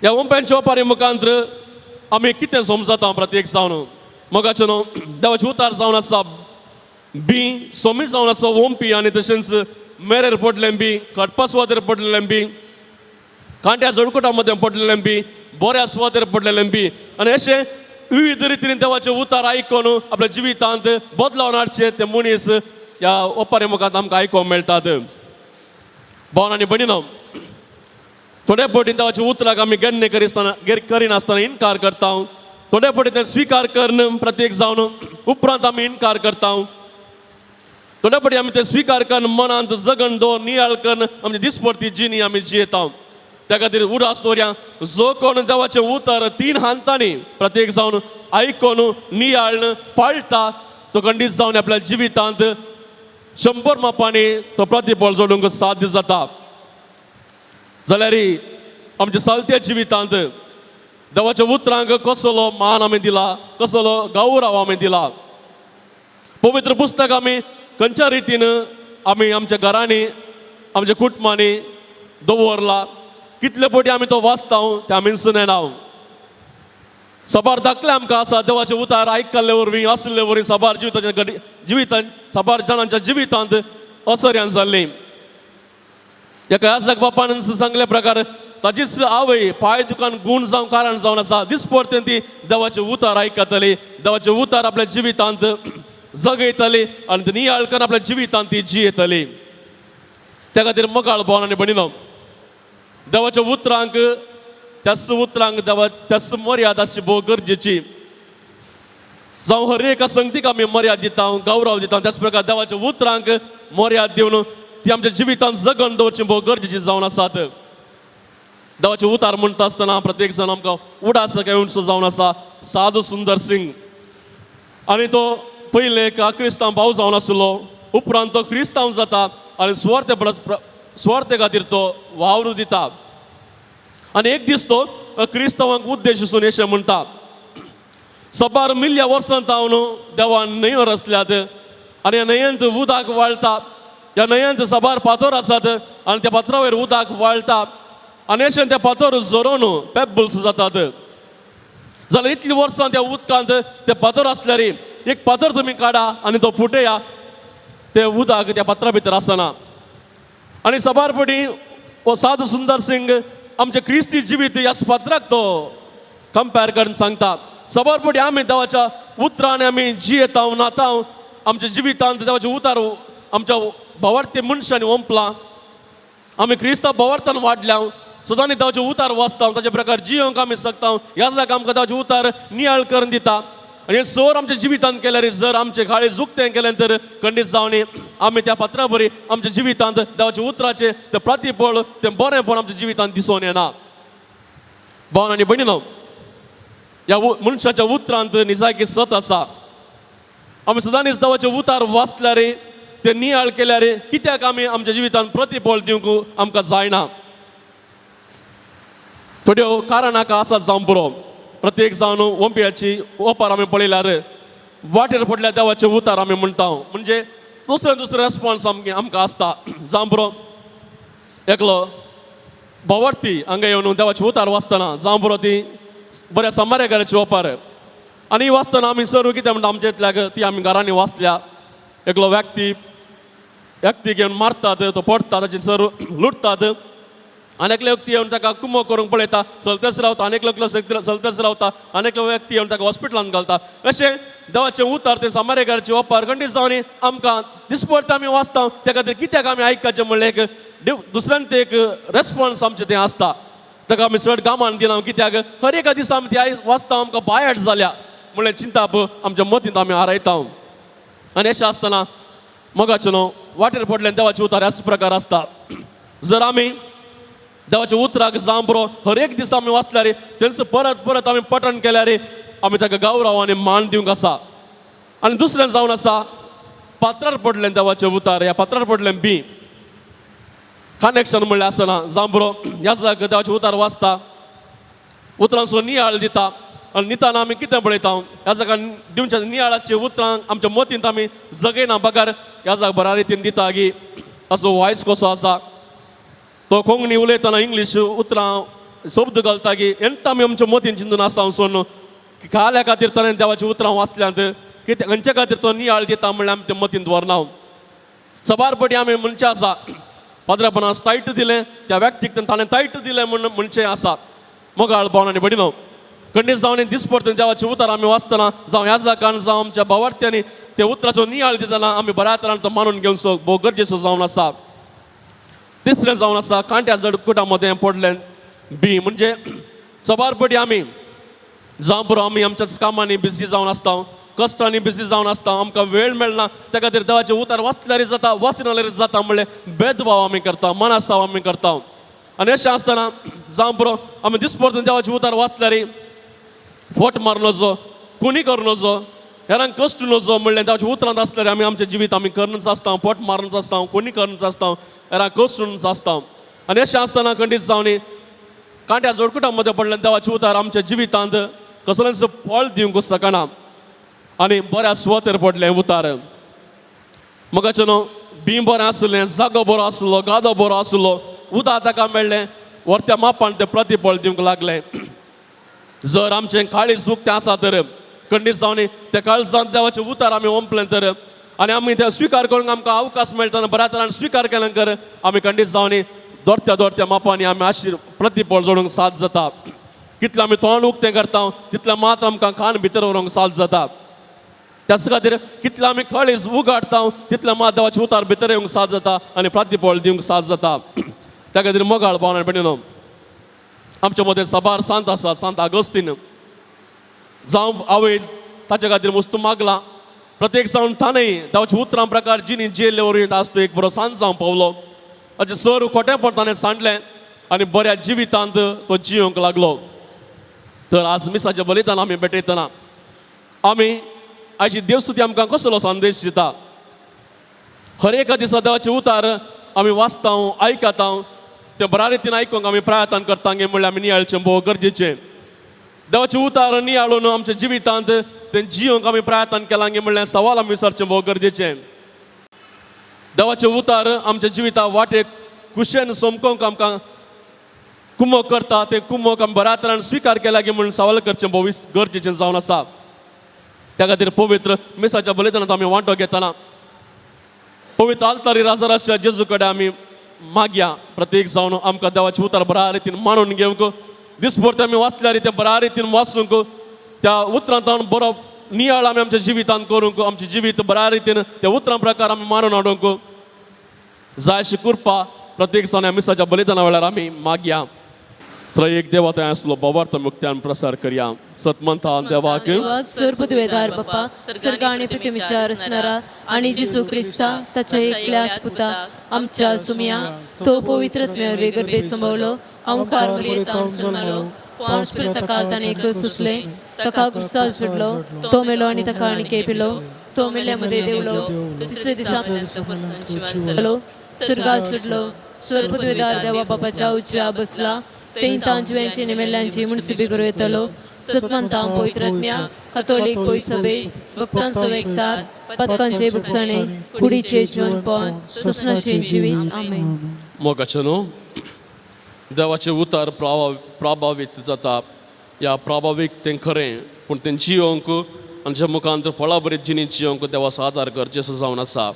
ह्या ओंप्यांच्या ओपारी मुखांत आमी कितें समजता प्रत्येक जावन मोगाचें न्हू, देवाचें उतार जावन आसा बी सोमी जावन आसा ओंपी आनी तशेंच मेरेर पडलें बी, खटपा सुवातेर पडलेलें बी, कांट्या झडकुटा मदें पडलेलें बी, बऱ्या सुवातेर पडलेलें बी. आनी अशें विविध रितीन देवाचें उतार आयकून आपल्या जिवितांत बदलावन हाडचे ते मनीस ह्या ओपारी मुखार आमकां आयकूंक मेळटात. भावन आनी भयणीनो, थोड्या फावटी देवाच्या उतराक आमी गण्य करिसतना करिनासतना इनकार करता. थोड्या फावटी तें स्विकार करून प्रत्येक जावन उपरांत आमी इनकार करता. थोड्या फावटी आमी तें स्विकार करून मनांत जगण दवर नियाळ करून आमची दिसपडती जिणी आमी जियेता. त्या खातीर उडास दवरया, जो कोण देवाचें उतर तीन हांतांनी प्रत्येक जावन आयकून नियाळन पाळटा तो खंडीत जावन आपल्या जिवितांत 100 मापांनी तो प्रतिफळ जोडूंक साध्य जाता. जाल्यार आमच्या सालत्या जिवितांत देवाच्या उतरांक कसलो मान आमी दिला, कसलो गौरव आमी दिला? पवित्र पुस्तक आमी खंयच्या रितीन आमी आमच्या घरांनी, आमच्या कुटुंबांनी दवरला? कितले फावटी आमी तो वाचता ते आमीच नेणा. साबार दाखले आमकां आसा. देवाचे उतार आयकल्ले वरवीं, आसले वरवीं साबार जिविताच्या घडी जिवितांत, साबार जाणांच्या जिवितांत असर्यान जाल्ली. एका याजक बापान सांगले प्रकार ताजीच आवय पांय दुकान गूण जावं कारण जावन आसा, दिसपडतें ती देवाचे उतार आयकतली, देवाचे उतार आपल्या जिवितांत जगयतली आनी ती नियाळ करून आपल्या जिवितांत ती जियेतली. त्या खातीर मोगाळ भाव आनी भयणीनो, देवाच्या उतरांक, त्याच उतरांक देवा त्याच मर्याद आसची भोव गरजेची. जावं हर एका संगतीक आमी मर्याद दिता, गौरव दिता, त्याच प्रकार देवाच्या उतरांक मर्याद दिवन ती आमच्या जिवितांत जगण दवरची भोव गरजेची जावन आसात. देवाचे उतार म्हणटा आसतना प्रत्येक जाण आमकां उडास घेवन जावन आसा साधू सुंदर सिंग. आनी तो पयले एक क्रिस्तांव भाव जावन आसलो, उपरांत तो क्रिस्तांव जाता आनी सुवार्थे सुवार्थे खातीर तो वावर दिता. आनी एक दीस तो क्रिस्तांवांक उद्देश अशें म्हणटा, सबार मिल्ल्या वर्सां तावन देवान न्हंयो रचल्यात आनी ह्या न्हंयंत उदक वाळटा. ह्या न्हंयंत साबार फातर आसात आनी त्या फातरा वयर उदक वाळटा आनी अशें ते फातर झरोवन पेबल्स जातात. जाल्यार इतलीं वर्सां त्या उदकांत ते फातर आसल्यार एक फातर तुमी काडा आनी तो फुटया, ते उदक त्या फातरा भितर आसना. आनी साबार फावटी हो साधू सुंदर सिंग आमचे क्रिस्ती जिवीत ह्या फातराक तो कंपेर करून सांगता. साबार फावटी आमी देवाच्या उतरांनी आमी जियेता नाता, आमच्या जिवितांत देवाचे उतार आमच्या भावार्थी मनशांनी ओंपलां. आमी क्रिस्तांव भावार्थान वाडल्या, सदांनी देवाचे उतार वाचता, ताचे प्रकार जियोंक आमी शकता. ह्या जाका आमकां देवाचे उतार नियाळ करून दिता आनी हे सोर आमच्या जिवितांत केल्यार, जर आमचे काळीज उक्तें केलें तर खंडीत जावन आमी त्या पात्रा बरी आमच्या जिवितांत देवाच्या उतराचें तें प्रतिफळ, तें बरेंपण आमच्या जिवितांत दिसून येना. भावन आनी भयणीनो, ह्या मनशाच्या उतरांत निजायकी सत आसा. आमी सदांच देवाचे उतार वाचल्यार, ते नियाळ केल्यार कित्याक आमी आमच्या जिवितांत प्रतिफळ दिवंक आमकां जायना? थोड्यो कारणां आसात जावं पुरो. प्रत्येक जावन ओंपयाची ओपार आमी पळयल्यार वाटेर पडल्या देवाचे उतार आमी म्हणटा, म्हणजे दुसरें दुसरें रेस्पॉन्स आमकां आसता. जावं पुरो, एकलो भावार्थी हांगा येवन देवाचे उतार वाचतना, जावं पुरो ती बऱ्या समारेकाराची ओपार आनी वाचतना आमी सर्व कितें म्हणटा, आमच्या इतल्याक ती आमी घरांनी वाचल्या. एकलो व्यक्ती व्यक्तीक येवन मारतात, तो पडटा, ताचे सर्व लुटतात आनी एकलो व्यक्ती येवन ताका कुमो करूंक पळयता, चलतेच रावता. आनी एकलो एकलो चलतेच रावता आनी एकलो व्यक्ती येवन ताका हॉस्पिटलांत घालता. अशें देवाचें उतार तें समारेकाराची ओपार खंडीत जावन आमकां दिसपडटा, आमी वाचता. त्या खातीर कित्याक आमी आयकचें म्हणलें एक दुसऱ्यान ते एक रेस्पॉन्स आमचें तें आसता. ताका आमी चड कामान दिना, कित्याक हर एका दिसा आमी ती वाचता, आमकां बायट जाल्या म्हणलें चिंताप आमच्या मतींत आमी हारयता. आनी अशें आसतना मोगाचें न्हू, वाटेर पडलें देवाचें उतार ह्याच प्रकार आसता. जर आमी देवाच्या उतराक जावं पुरो हर एक दिसा आमी वाचल्यार, तेंचो परत परत आमी पठण केल्यार आमी ताका गौरव आनी मान दिवंक आसा. आनी दुसरें जावन आसा पात्रार पडलें देवाचें उतार, ह्या पात्रार पडलें बी कनेक्शन म्हणलें आसना. जावं पुरो ह्या जाग्यार देवाचें उतार वाचता, उतरांचो नियाळ दिता आनी निताना आमी कितें पळयता, ह्या जाग्यार दिवच्या नियाळाचे उतरां आमच्या मतींत आमी जगयना बगर ह्या जाग बऱ्या रितीन दिता की असो वॉयस कसो आसा, तो कोंकणी उलयतना इंग्लीश उतरां शब्द घालता की एंत आमी आमच्या मतीन चिंतून आसा सोडून. काल्या खातीर ताणें देवाची उतरां वाचल्यांत कितें खंयच्या खातीर तो नियाळ दिता म्हणल्यार आमी तें मतींत दवरना. सबार पटी आमी म्हणचें आसा पाद्रेपणास तायट दिलें त्या व्यक्तीक ताणें तायट दिलें म्हण म्हणचें आसा. मोगाळ भावन आनी भयणीनो, खंडीत जावन दिसपडत देवाचें उतर आमी वाचतना जावं ह्या जाकान जावं आमच्या भावार्थ्यांनी ते उतराचो नियाळ दितना आमी बऱ्या तरान तो मानून घेवचो भोव गरजेचो जावन आसा. तिसरें जावन आसा कांट्या जडकुटा मदें पडलें बी म्हणजे सबार पटी आमी जावं पुरो आमी आमच्याच कामांनी बिजी जावन आसता, कश्टांनी बिजी जावन आसता, आमकां वेळ मेळना. त्या खातीर देवाचें उतर वाचल्यार जाता वाचनाल्यार जाता म्हणलें भेदभाव आमी करता, मनास्ताव आमी करता. आनी अशें आसतना जावं पुरो आमी दिसपडत देवाचें उतर वाचल्यार फोट मार नजो, कोणी करूं नजो, हेरांक कश्ट नजो म्हणलें देवाच्या उतरांत आसल्यार आमी आमचें जिवीत आमी करनच आसता, पोट मारनच आसता, कोणी करनच आसता, हेरांक कश्टूनच आसता. आनी अशें आसतना खंडीत जावन कांट्या जोडकुटा मदें पडलें देवाचें उतर आमच्या जिवितांत कसलेंच फळ दिवंक शकना आनी बऱ्या सुवातेर पडलें उतार. मगाचें न्हू बीं बरें आसलें, जागो बरो आसलो, गादो बरो आसलो, उदक ताका मेळ्ळें, वरत्या मापान तें प्रतिफळ दिवंक लागलें. जर आमचें काळीज उक्तें आसा तर खंडीत जावन त्या काळजांत देवाचें उतर आमी ओंपलें तर आनी आमी तें स्विकार करूंक आमकां अवकाश मेळटा बऱ्या तरान स्विकार केलें तर आमी खंडीत जावन दोरत्या दोरत्या मापांनी आमी आशीर प्रतिफळ जोडूंक साथ जाता. कितलें आमी तोंड उक्तें करता तितलें मात्र आमकां कान भितर व्हरूंक साथ जाता. त्याच खातीर कितलें आमी काळीज उगाडटा तितलें मात देवाचें उतार भितर येवंक साथ जाता आनी प्रतिफळ दिवंक साथ जाता. त्या खातीर मोगाळ भावना भयणीनो, आमच्या मदें साबार सांत आसात. सांत आगस्तीन जावं आवय ताच्या खातीर मुस्त मागलां. प्रत्येक जावन ताणें देवाच्या उतरां प्रकार जिणी जियेल्ले वरवीं आज तो एक बरो सांत जावं पावलो. ताचें सर खोटेंपण ताणें सांडलें आनी बऱ्या जिवितांत तो जियोंक लागलो. तर आज मिसाचें बलिदान आमी भेटयतना आमी आयची देवस्तुती आमकां कसलो संदेश दिता? हर एका दिसा देवाचें उतार आमी वाचता, आयकता, तें बऱ्या रितीन आयकूंक आमी प्रयत्न करता गे म्हणल्यार आमी नियाळचें भोव गरजेचें. देवाचें उतार नियाळून आमच्या जिवितांत तें जियोंक आमी प्रयत्न केलां गे म्हणल्यार सवाल आमी विचारचें भोव गरजेचें. देवाचें उतार आमच्या जिविता वाटेक कुशेन समकोंक आमकां कुमोक करता, तें कुमोक आमी बऱ्या तरान स्विकार केला गे म्हणून सवाल करचें भोव गरजेचें जावन आसा. त्या खातीर पवित्र मिसाच्या बलिदानांत आमी वांटो घेतना पवित्र आल्तारी राजाराच्या जेजू कडेन आमी मागया प्रत्येक जावन आमकां देवाचें उतर बऱ्या रितीन मानून घेवंक, दिसभर आमी वाचल्यार तें बऱ्या रितीन वाचूंक, त्या उतरांत बरो नियाळ आमी आमच्या जिवितांत करूंक, आमचें जिवीत बऱ्या रितीन त्या उतरां प्रकार आमी मानून हाडूंक जाय अशी कृपा प्रत्येक जावन ह्या मिसाच्या बलिदाना वेळार आमी मागया. तर एक देवा थंय आसलो बाबार्थ मुक्त्यान प्रसार करया. सतमंता देवाक सर्वपदवेदार बापा, सर्ग आणि पृथ्वीच्या रचणारा आणि जेसू क्रिस्ता ताच्या एकल्या पुता आमच्या सुमया, तो पवित्र आत्म्यावरवीं गर्भे संभवलो, अंकार मरियेतावन जल्मलो, पांच ताका ताणें सुसले, ताका क्रुसार सोडलो, तो मेलो आनी ताका आनी केपिलो, तो मेल्या मदें देवलो, दुसऱ्या दिसा स्वर्गात सोडलो, सर्वपदवेदार देवा बापाच्या उजव्या बसला, तें तांजव्यांची निमेल्ल्यांची म्हूण सुबी करूं येतलो. सतमंता पवित्र आत्म्या, कथोलीक पयसबे, भक्तांचो एकतार, पथकांचे बुकसाणे, कुडीचे जिवनपण, सोसणाचे जिवीत. आमेन. मोगाचें न्हू देवाचें उतार प्रभावीत जाता. ह्या प्रभावीक तें खरें पूण तें जियोंक आनी ज्या मुखांत फळां बरी जिणी जियोंक देवाचो आदार गरजेचो जावन आसा.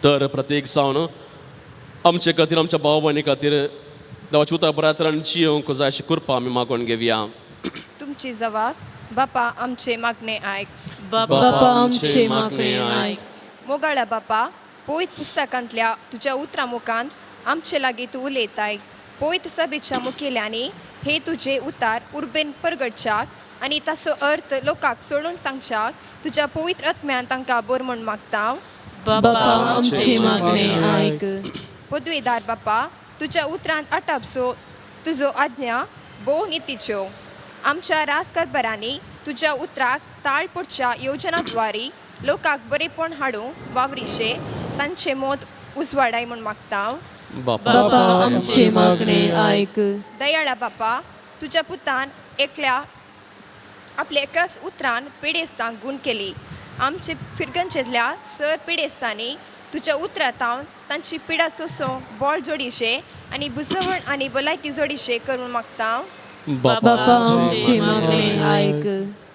तर प्रत्येक जावन आमचे खातीर आमच्या भाव भयणी खातीर देवाच्या उतर बऱ्या तरान जियोंक जाय अशी कृपा आमी मागून घेवया. तुमची जवाब बापा आमचे मागणे आयक. बापा आमचे मागणे आयक. मोगाळ्या बापा, पवित्र पुस्तकांतल्या तुज्या उतरां मुखांत आमचे लागीं तूं उलयताय. पवित्र सभेच्या मुखेल्यांनी हे तुजे उतार उर्बेन परगटच्याक आनी ताचो अर्थ लोकांक सोडून सांगच्याक तुज्या पवित्र आत्म्यान तांकां बर म्हूण मागता. बापा आमचे मागणे आयक. पदवेदार बापा, तुज्या उतरांत आटापसो तुजो आज्ञा भोव नितीच्यो. आमच्या राजकारभारांनी तुज्या उतराक ताळ पडच्या योजनाद्वारे लोकांक बरेपण हाडूंक वावरिशे तांचे मत उजवाडाय म्हूण मागता. बापा आमचे मागणे आयक. दयाळा बापा, तुज्या पुतान एकल्या आपल्या एकाच उतरान पिडेस्तांक गूण केली. आमचे फिरगंचेतल्या सर पिडेस्तांनी तुज्या उतरांत तांची पिडा सोंसूंक बळ जोडीशे आनी बुजवण आनी भलायकी जोडीशे करून मागता. बापा आमची मागणी आयक.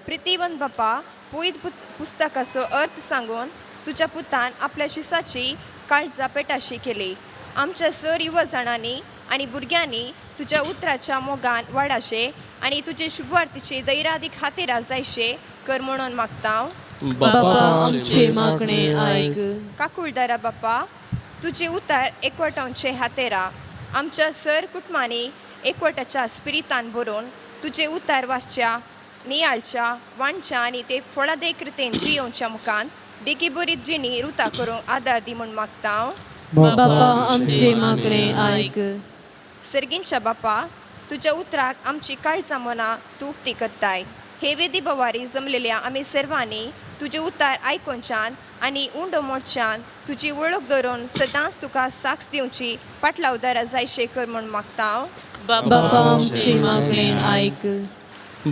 प्रितीवन बापा, पवित्र पुस्तकाचो अर्थ सांगून तुज्या पुतान आपल्या शिसाची काळजा पेटाशी केली. आमच्या सर युवा जाणांनी आनी भुरग्यांनी तुज्या उतराच्या मोगान वाडाशे आनी तुजे शुभवार्तीचे दैरादीक हातेरा जायशे कर म्हणून मागता. बापा आमची मागणी आयक. काकुळदारा बापा, तुजे उतार एकवटांचे हातेरा आमच्या सर कुटुंबांनी एकवटाच्या स्पिरितान बरोवन तुजे उतार वाचच्या, नियाळच्या, वाणच्या आनी ते फळादेक रितीन जियोवच्या मुखान देखी बरी जिणी रुता करूंक आदार दी म्हूण मागता. बापा आमची मागणी आयक. सर्गींच्या बापा, तुज्या उतराक आमची काळजां मनां तूं उक्ती करताय. हे वेदी बवारी जमलेल्या आमी सर्वांनी तुजे उतार आयकोनच्यान आनी उंडो मोडच्यान तुजी वळख धरून सदांच तुका साक्ष दिवची पाटलावदारा जायशे कर म्हूण मागता. बापा आमची मागणी आयक.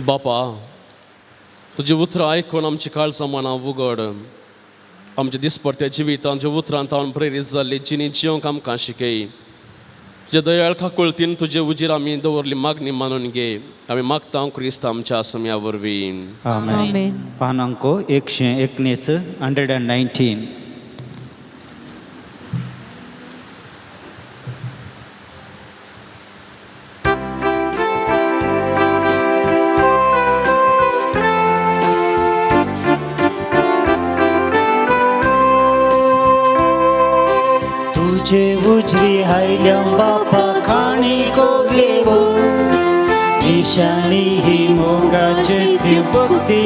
बापा, तुजी उतरां आयकून आमची काळजां मनां उगड. आमच्या दिसपडत्या जिवितांत तुज्या उतरान तावन प्रेरीत जाल्ली जिणी जिवंक आमकां शिकय. तुज्या दयाळ काकुळतीन तुजे उजीर आमी दवरली मागणी मानून घे. आमी मागता क्रिस्त आमच्या सम्या वरवीं. आमेन. पानांको 119, 119. तुझे उजरी हायल्या बापा खाणी को घेवो, निशाणी ही मोगाचे ती भक्ती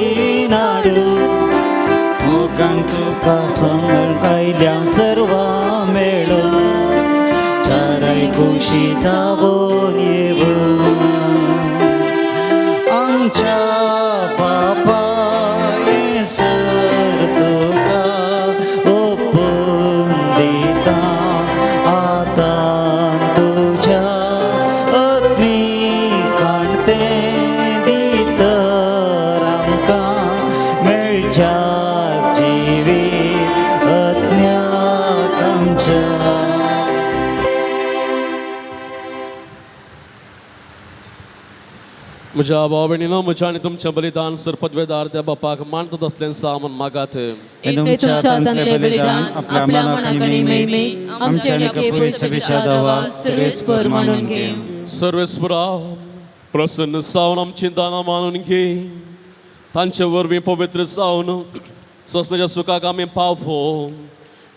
नाडू, मोगान तुका स्वांगण गायल्या सर्वा मेळो, चाराय कुशी धांवून येवो. आमच्या बापा सर तुका ओपून दिता, आतां तुज्या अग्नी काणते दितर आमकां मेळच्या जिवीत अज्ञात आमच्या. म्हज्या भाव भयणीनो, म्हज्या आनी तुमचें बलिदान सरपदवेदार त्या बापाक मानतात असलें सामान मागात. ते तुमच्या हातांतले बलिदान आपल्या मनाक आनी महिमेक आमच्या आनी पवित्र सभेच्या दावाक सर्वेस्पर मानून घे. सर्वेस्परा, प्रसन्न जावन आमची दानां मानून घे. तांचे वरवीं पवित्र जावन ससनाच्या सुखाक आमी पावो.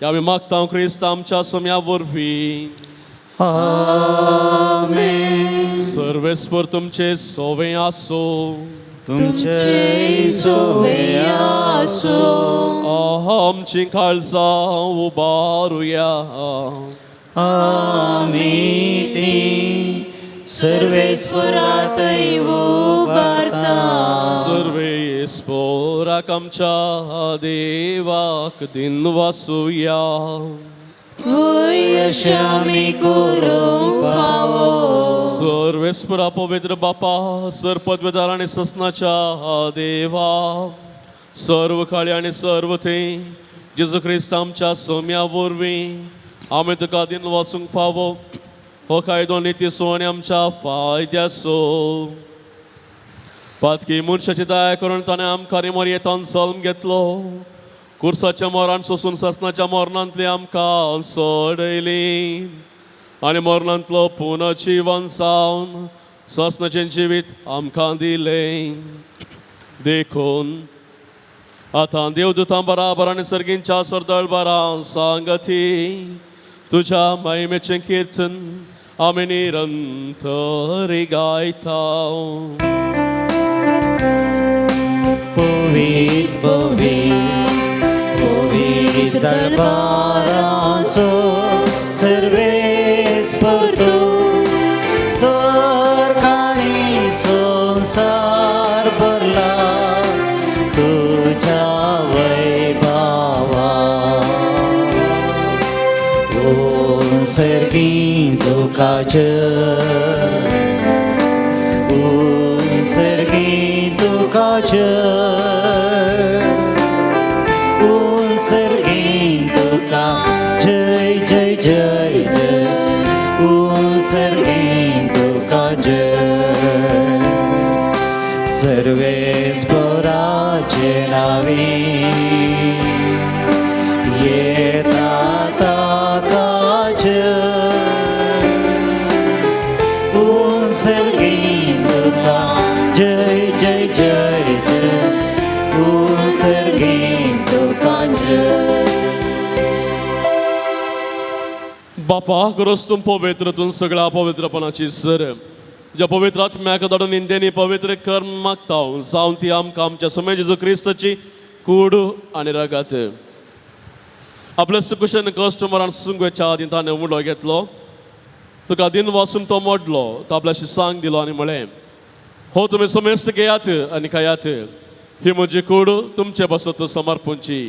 आमी मागता क्रिस्त आमच्या सम्या वरवीं. आमेन. सर्वेस्पर तुमचे सोवे आसो. तुमचे सोवे आसो. आमची काळजां उबारुया. आमी ती सर्वेस्परातय उबारता. सर्वेस्पराक आमच्या देवाक दिन वासुया. वय अशें आमी करूंक फावो. सर्वेस्परा पवित्र बापा, सरपदवेदार आनी ससनाच्या देवा, सर्व काळी आनी सर्व थंय जेजू क्रिस्त आमच्या सोम्या वरवीं आमी तुका दिन वाचूंक फावो. हो कायदो नितीसो आनी आमच्या फायद्यासो. पातकी मनशाची दया करून ताणें आमकां मरयेतान जल्म घेतलो. कुर्साच्या मरण सोसून सासनाच्या मरणांतली आमकां सोडयली आनी मरणांतलो पुनर्जिवन जावन सासनाचें जिवीत आमकां दिलें. देखून आतां देवदूतां बराबर आनी सर्गींच्या सरदळ बरां सांगती तुज्या महिमेचें किर्तन आमी निरंतर गायता. पवित्र पवित्र पवित्र दरबाराचो सर्वेस्पर तूं, सर्गांनी संवसार भरला तुज्या वैभवा. ऊन सर्गीं तुका जय, ऊन सर्गीं तुका जय, ऊन सर्गीं तुका जय जय जय जय, ऊन सर्गीं तुका जय. देवाचे नावी येता ताका जय, उंसर्गीन तुका जय जय जय जय, उंसर्गीन तुका जय. बापा गरज तूं पवित्र, तूं सगळ्या पवित्रपणाची सर. तुज्या पवित्र आत्म्याक धाडून निंदेनी पवित्र कर्म मागता जावन ती आमकां आमच्या सुमे जेजू क्रिस्ताची कूड आनी रगत. आपल्या सुकुशन कस्टमरान सुंगवेच्या आदीं ताणें उलो घेतलो, तुका दिन वासून तो मोडलो, तो आपल्या शिसांक दिलो आनी म्हळें, हो तुमी समेस्त घेयात आनी खायात, ही म्हजी कूड तुमचे पासत समर्पूंची.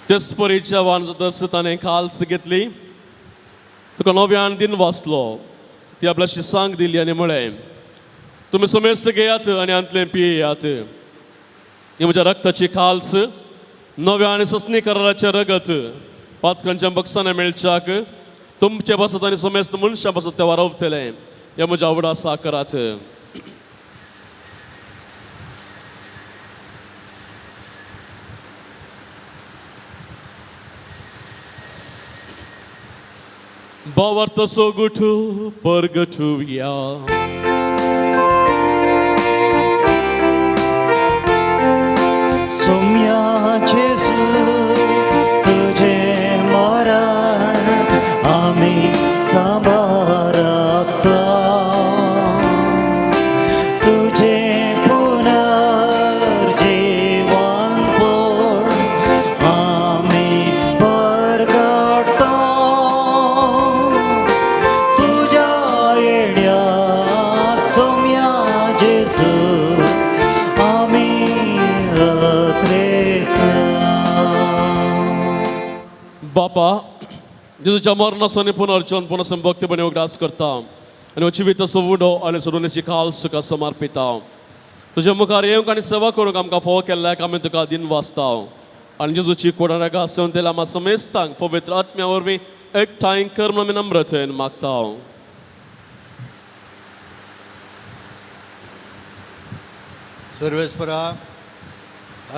तेच परी जेवण जातच ताणें काल्स घेतली, तुका नव्यान दिन वाचलो, ती आपल्या शिसांक दिली आनी म्हळें, तुमी समेस्त घेयात आनी हांतलें पियेयात, ही म्हज्या रक्ताची काल्स, नव्या आनी सस्नी कराराचें रगत, पातकांच्या बक्षांनी मेळच्याक तुमचे पासत आनी समेस्त मनशां पासत तें वारवतलें, हें म्हज्या आवडा करात. भावार्थ सोगुठू परगटुया. सोम्या जेजू तुझे मरण आमी सांबारता, तुझे पुनर्जीवन पण आमी परगटता, तुझ्या येण्याक सोम्या जेजू आमी अत्रेता. बापा जेजूच्या मरणाचो आनी पुनर्जन पुनर्सम भक्तीपणे उगडास करता आनी हो जिविताचो उडो आनी सोडवणेची काल तुका समर्पिता. तुज्या मुखार येवंक आनी सेवा करूंक आमकां फावो केल्ल्याक आमी तुका दिन वाचता आनी जेजूची कोणाक सेवन दिल्या आमा समेस्तांक पवित्र आत्म्या वरवीं एकठांय कर म्हणून आमी नम्रतेन मागता. सर्वेस्परा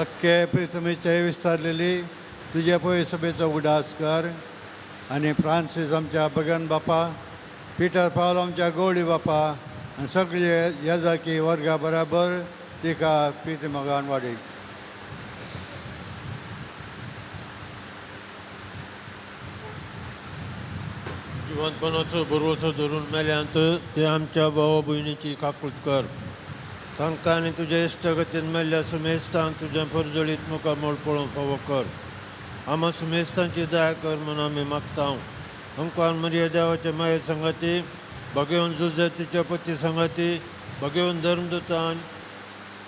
अख्खे प्रिथमीचे विस्तारलेली तुज्या पळय सभेचो उगडास कर आनी फ्रांसीस आमच्या बगन बापा, पिटर पावल आमच्या गौडी बापा आनी सगळे येजाकी वर्गा बराबर तिका प्रिती मोगान वाडय. जिवंतपणाचो भरवसो धरून मेल्यांत ते आमच्या भावा भयणीची काकूत कर, तांकां आनी तुज्या इश्टागतीन मेल्ल्या सुमेस्तांक तुज्या परजळीत मुखामळ पळोवंक फावो कर. आमा सुमेस्तांची दया कर म्हूण आमी मागता. अंकान मरिया देवाचे माये संगाती, भगेवन जुजेतीच्या पती संगाती, भगेवन धर्मदूतान,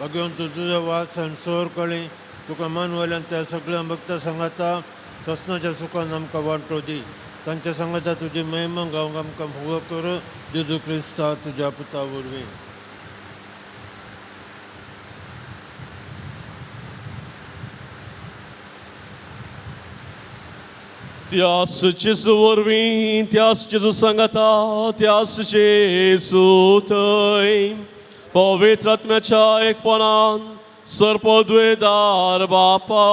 भगेवन तुजो वास आनी सोर कळी तुका मानवल्यान त्या सगळ्या भक्ता सांगाता ससनाच्या सुखान आमकां वांटो दी. तांच्या सांगाता तुजी महिमा गावंक आमकां फावो कर, जेजू क्रिस्ता तुज्या पुता वरवीं. त्यास जेजू वरवीं, त्यास जेजू सांगाता, त्यास जेजू थंय पवित्र आत्म्याच्या एकपणान सर्पद्वेदार बापा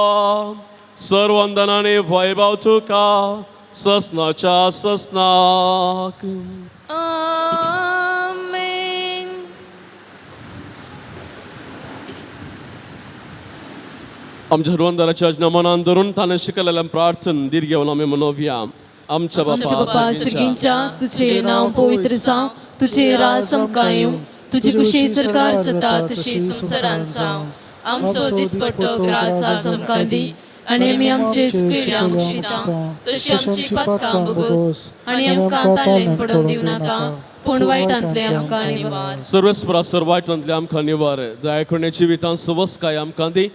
सर्वंदनाने वैभव तुका ससनाच्या ससनाक. आमेन. आमच्या सर्वंदराच्या आज्ञा मनान धरून ताणें शिकलेल्या प्रार्थन दीर्घ घेवन आमी मनोवया. आमच्या आमच्या बापा बापा सर्गींच्या, तुझे नांव पवित्र जावं, तुझे राज आमकां येवं, तुजी खुशी सरकार जाता तशी संवसारांत जावं. आमचो दिसपट्टो ग्रास आज आमकां दी आनी आमी आमचे सुकयल्या मुक्षिता तशी आमची पातकां भोगोस आनी आमकां ताल्लेन पडोवंक दिवं नाका, पूण वायटांतले आमकां निवार. सर्वेस्परा सर वायटांतले आमकां निवार, दयाकरणे जिवितांत सुवस्काय आमकां दी.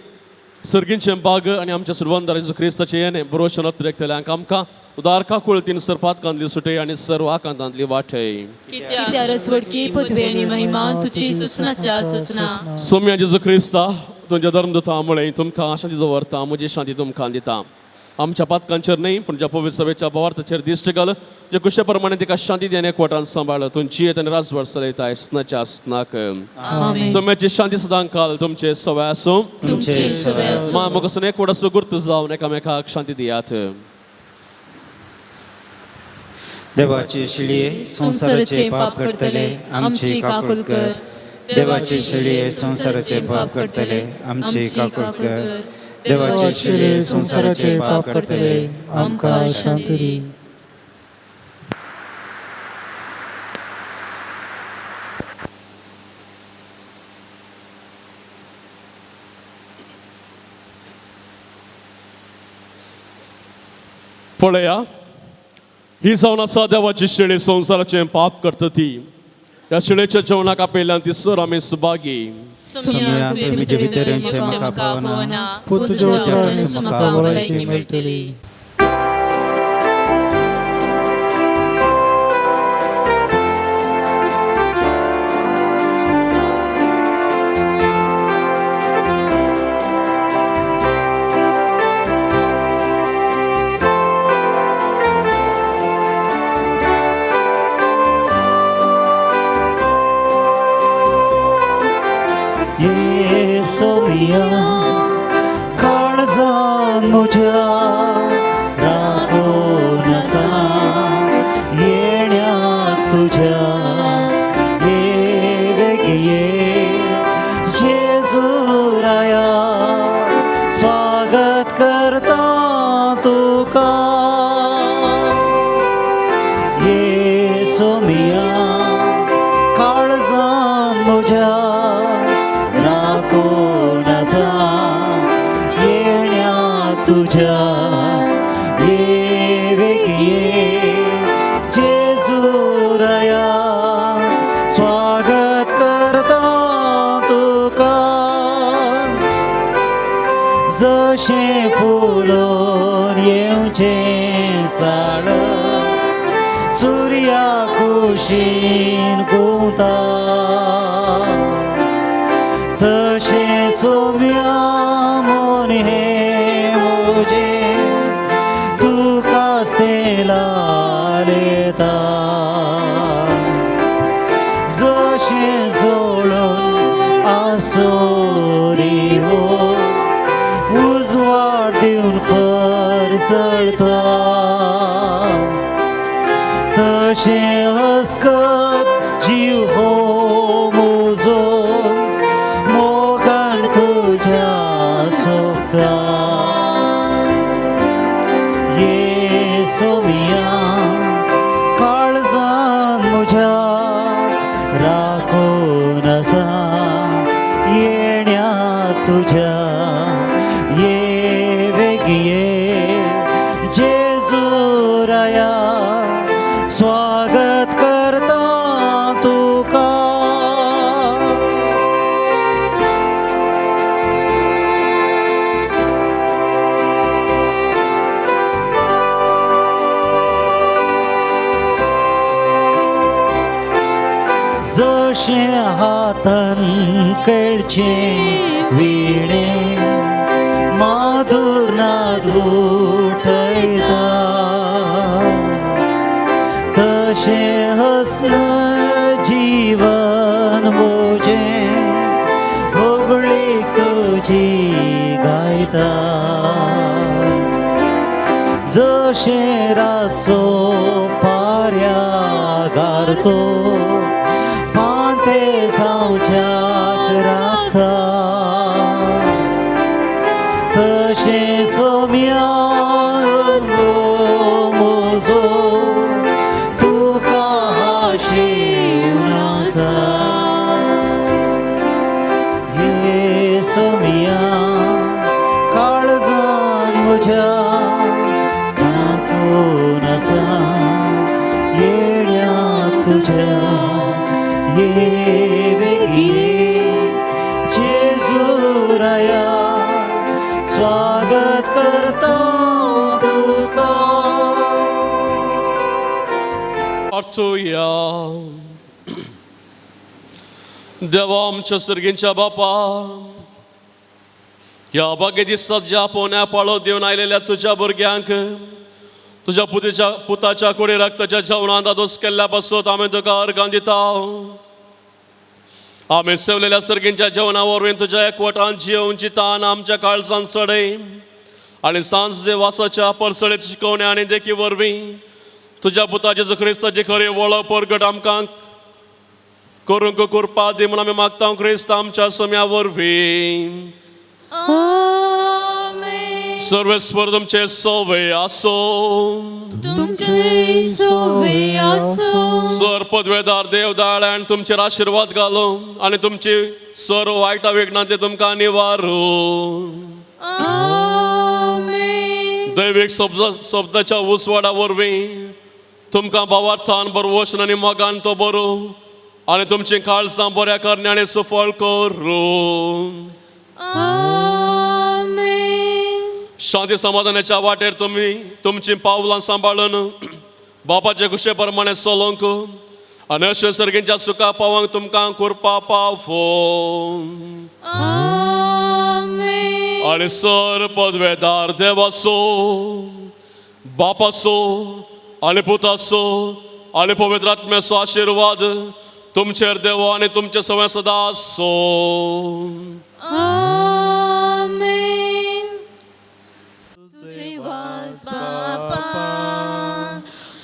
सर्गींचे बाग आनी आमच्या सर्वंदर जेजू क्रिस्ताचे येणे बरोशन अतिरेकतल्यांक आमकां उदार काकुळतीन सर पातकांतली सुटय आनी सर्व आकांतांतली वाटय. कित्यारच वडकी पदवी आनी महिमा तुजी ससनाच्या ससना. सोम्या जेजू क्रिस्ता तुमच्या धर्मदूता मुळे तुमकां शांती दवरता, म्हजी शांती तुमकां दिता. आमच्या पातकांचेर न्हय पूण ज्या पवित्र सभेच्या भावार्थाचेर दिश्ट घाल, जे कुशे प्रमाणे तिका शांती दी आनी एकवटान सांबाळ. तूं जियेत आनी राजवट चलयता आसनाच्या आसनाक. सोम्याची शांती सदां काल तुमचे सवय आसूं. तुमचे सवय आसूं. मा मोगासून एकवटाचो गुर्त जावन एकामेकाक शांती दियात. देवाचे शिळये, संवसाराचे पाप करतले, आमची काकूळ कर. देवाचे शिळये, संवसाराचे पाप करतले, आमची काकूळ कर. देवाचे शिळये, संवसाराचे पाप करतले, आमकां शांती दी. पळया, ही जावन आसा देवाची शेळी, संवसाराचें पाप करता ती. ह्या शेळेच्या जेवणाक आपयल्यान ती सर आमी सुभागी. सोम्या, तुवें म्हजे भितर येवचें म्हाका पावना, पूण तुज्या उतरान म्हाका भलायकी मेळटली. ये सोमिया, काळजान म्हज्या राखून आसा येण्या तुज्या. ये वेगीं ये जेजू राया, स्वागत करता तुका. ये सोमिया, काळजान म्हज्या राखून आसा येण्या तुज्या. ये वेगीं ये जेजू राया, स्वागत करता तुका. जशें फुलोन येवचें साळ सुर्या कुशीन घुंवता, तशें सोम्या मन हें म्हजें तुका सेलालेता. जशें जोडून आसोरी हो उजवाड दिवन परजळता, तशें हसकत जीव हो म्हजो मोगान तुज्या सोबता. ये सोमिया, काळजान म्हज्या राखून आसा येण्या तुज्या. ये वेगीं ये जेजू राया, स्वागत करता तुका. जशें हातान कळचें विणे माधुर नाद उठयता, तशें हसन जीवन म्हजें होगळीक तुजी गायता. जशें रासो पाऱ्या गारतो पांते जावच्याक राखता, तशें सोम्या म्हजो तुका हाशीवन आसा. ये सोम्या, काळजान म्हज्या राखून आसा येण्या तुज्या. ये वेगीं ये जेजू राया, स्वागत करता तुका. प्रार्थुया. देवा आमच्या सर्गींच्या बापा, ह्या भाग्य दिसतात ज्या पोन्या पाळो दिवन आयलेल्या तुज्या भुरग्यांक तुज्या पुतीच्या पुताच्या कुडी रक्ताच्या जेवणांत आदोस केल्ल्या पासत आमी तुका अर्गां दिता. आमी सेवलेल्या सर्गींच्या जेवणा वरवीं तुज्या एकवटान जियोवची तान आमच्या काळजान सडय आनी सांज वासाच्या परसळेत शिकवण्या आनी देखी वरवीं तुज्या पुता जेजू क्रिस्ताची खरी वळख परगट आमकां करूंक कृपा दी म्हूण आमी मागता क्रिस्त आमच्या सोम्या वरवीं. सर्वेस्पर तुमचे सोवे आसो. तुमचे सोवे आसो. सर पदवेदार देव दाळ तुमचेर आशिर्वाद घालो आनी तुमची सर्व वायटा विघ्नां ते तुमकां निवारू. दैवीक शब्दाच्या उजवाडा वरवीं तुमकां भावार्थान बरवशन आनी मोगान तो बरो आनी तुमची काळजां बऱ्या करण्याने सुफळ करूं. शांती समाधानाच्या वाटेर तुमी तुमची पावलां सांबाळून बापाचे खुशे प्रमाणे चलोवंक आनी अशे सर्गींच्या सुखा पावंक तुमकां कृपा पावो. आनी सर पदवेदार देवाचो बापाचो आनी पुताचो आनी पवित्र आत्म्याचो आशिर्वाद तुमचेर देवो आनी तुमचे सगळें सदां आसो.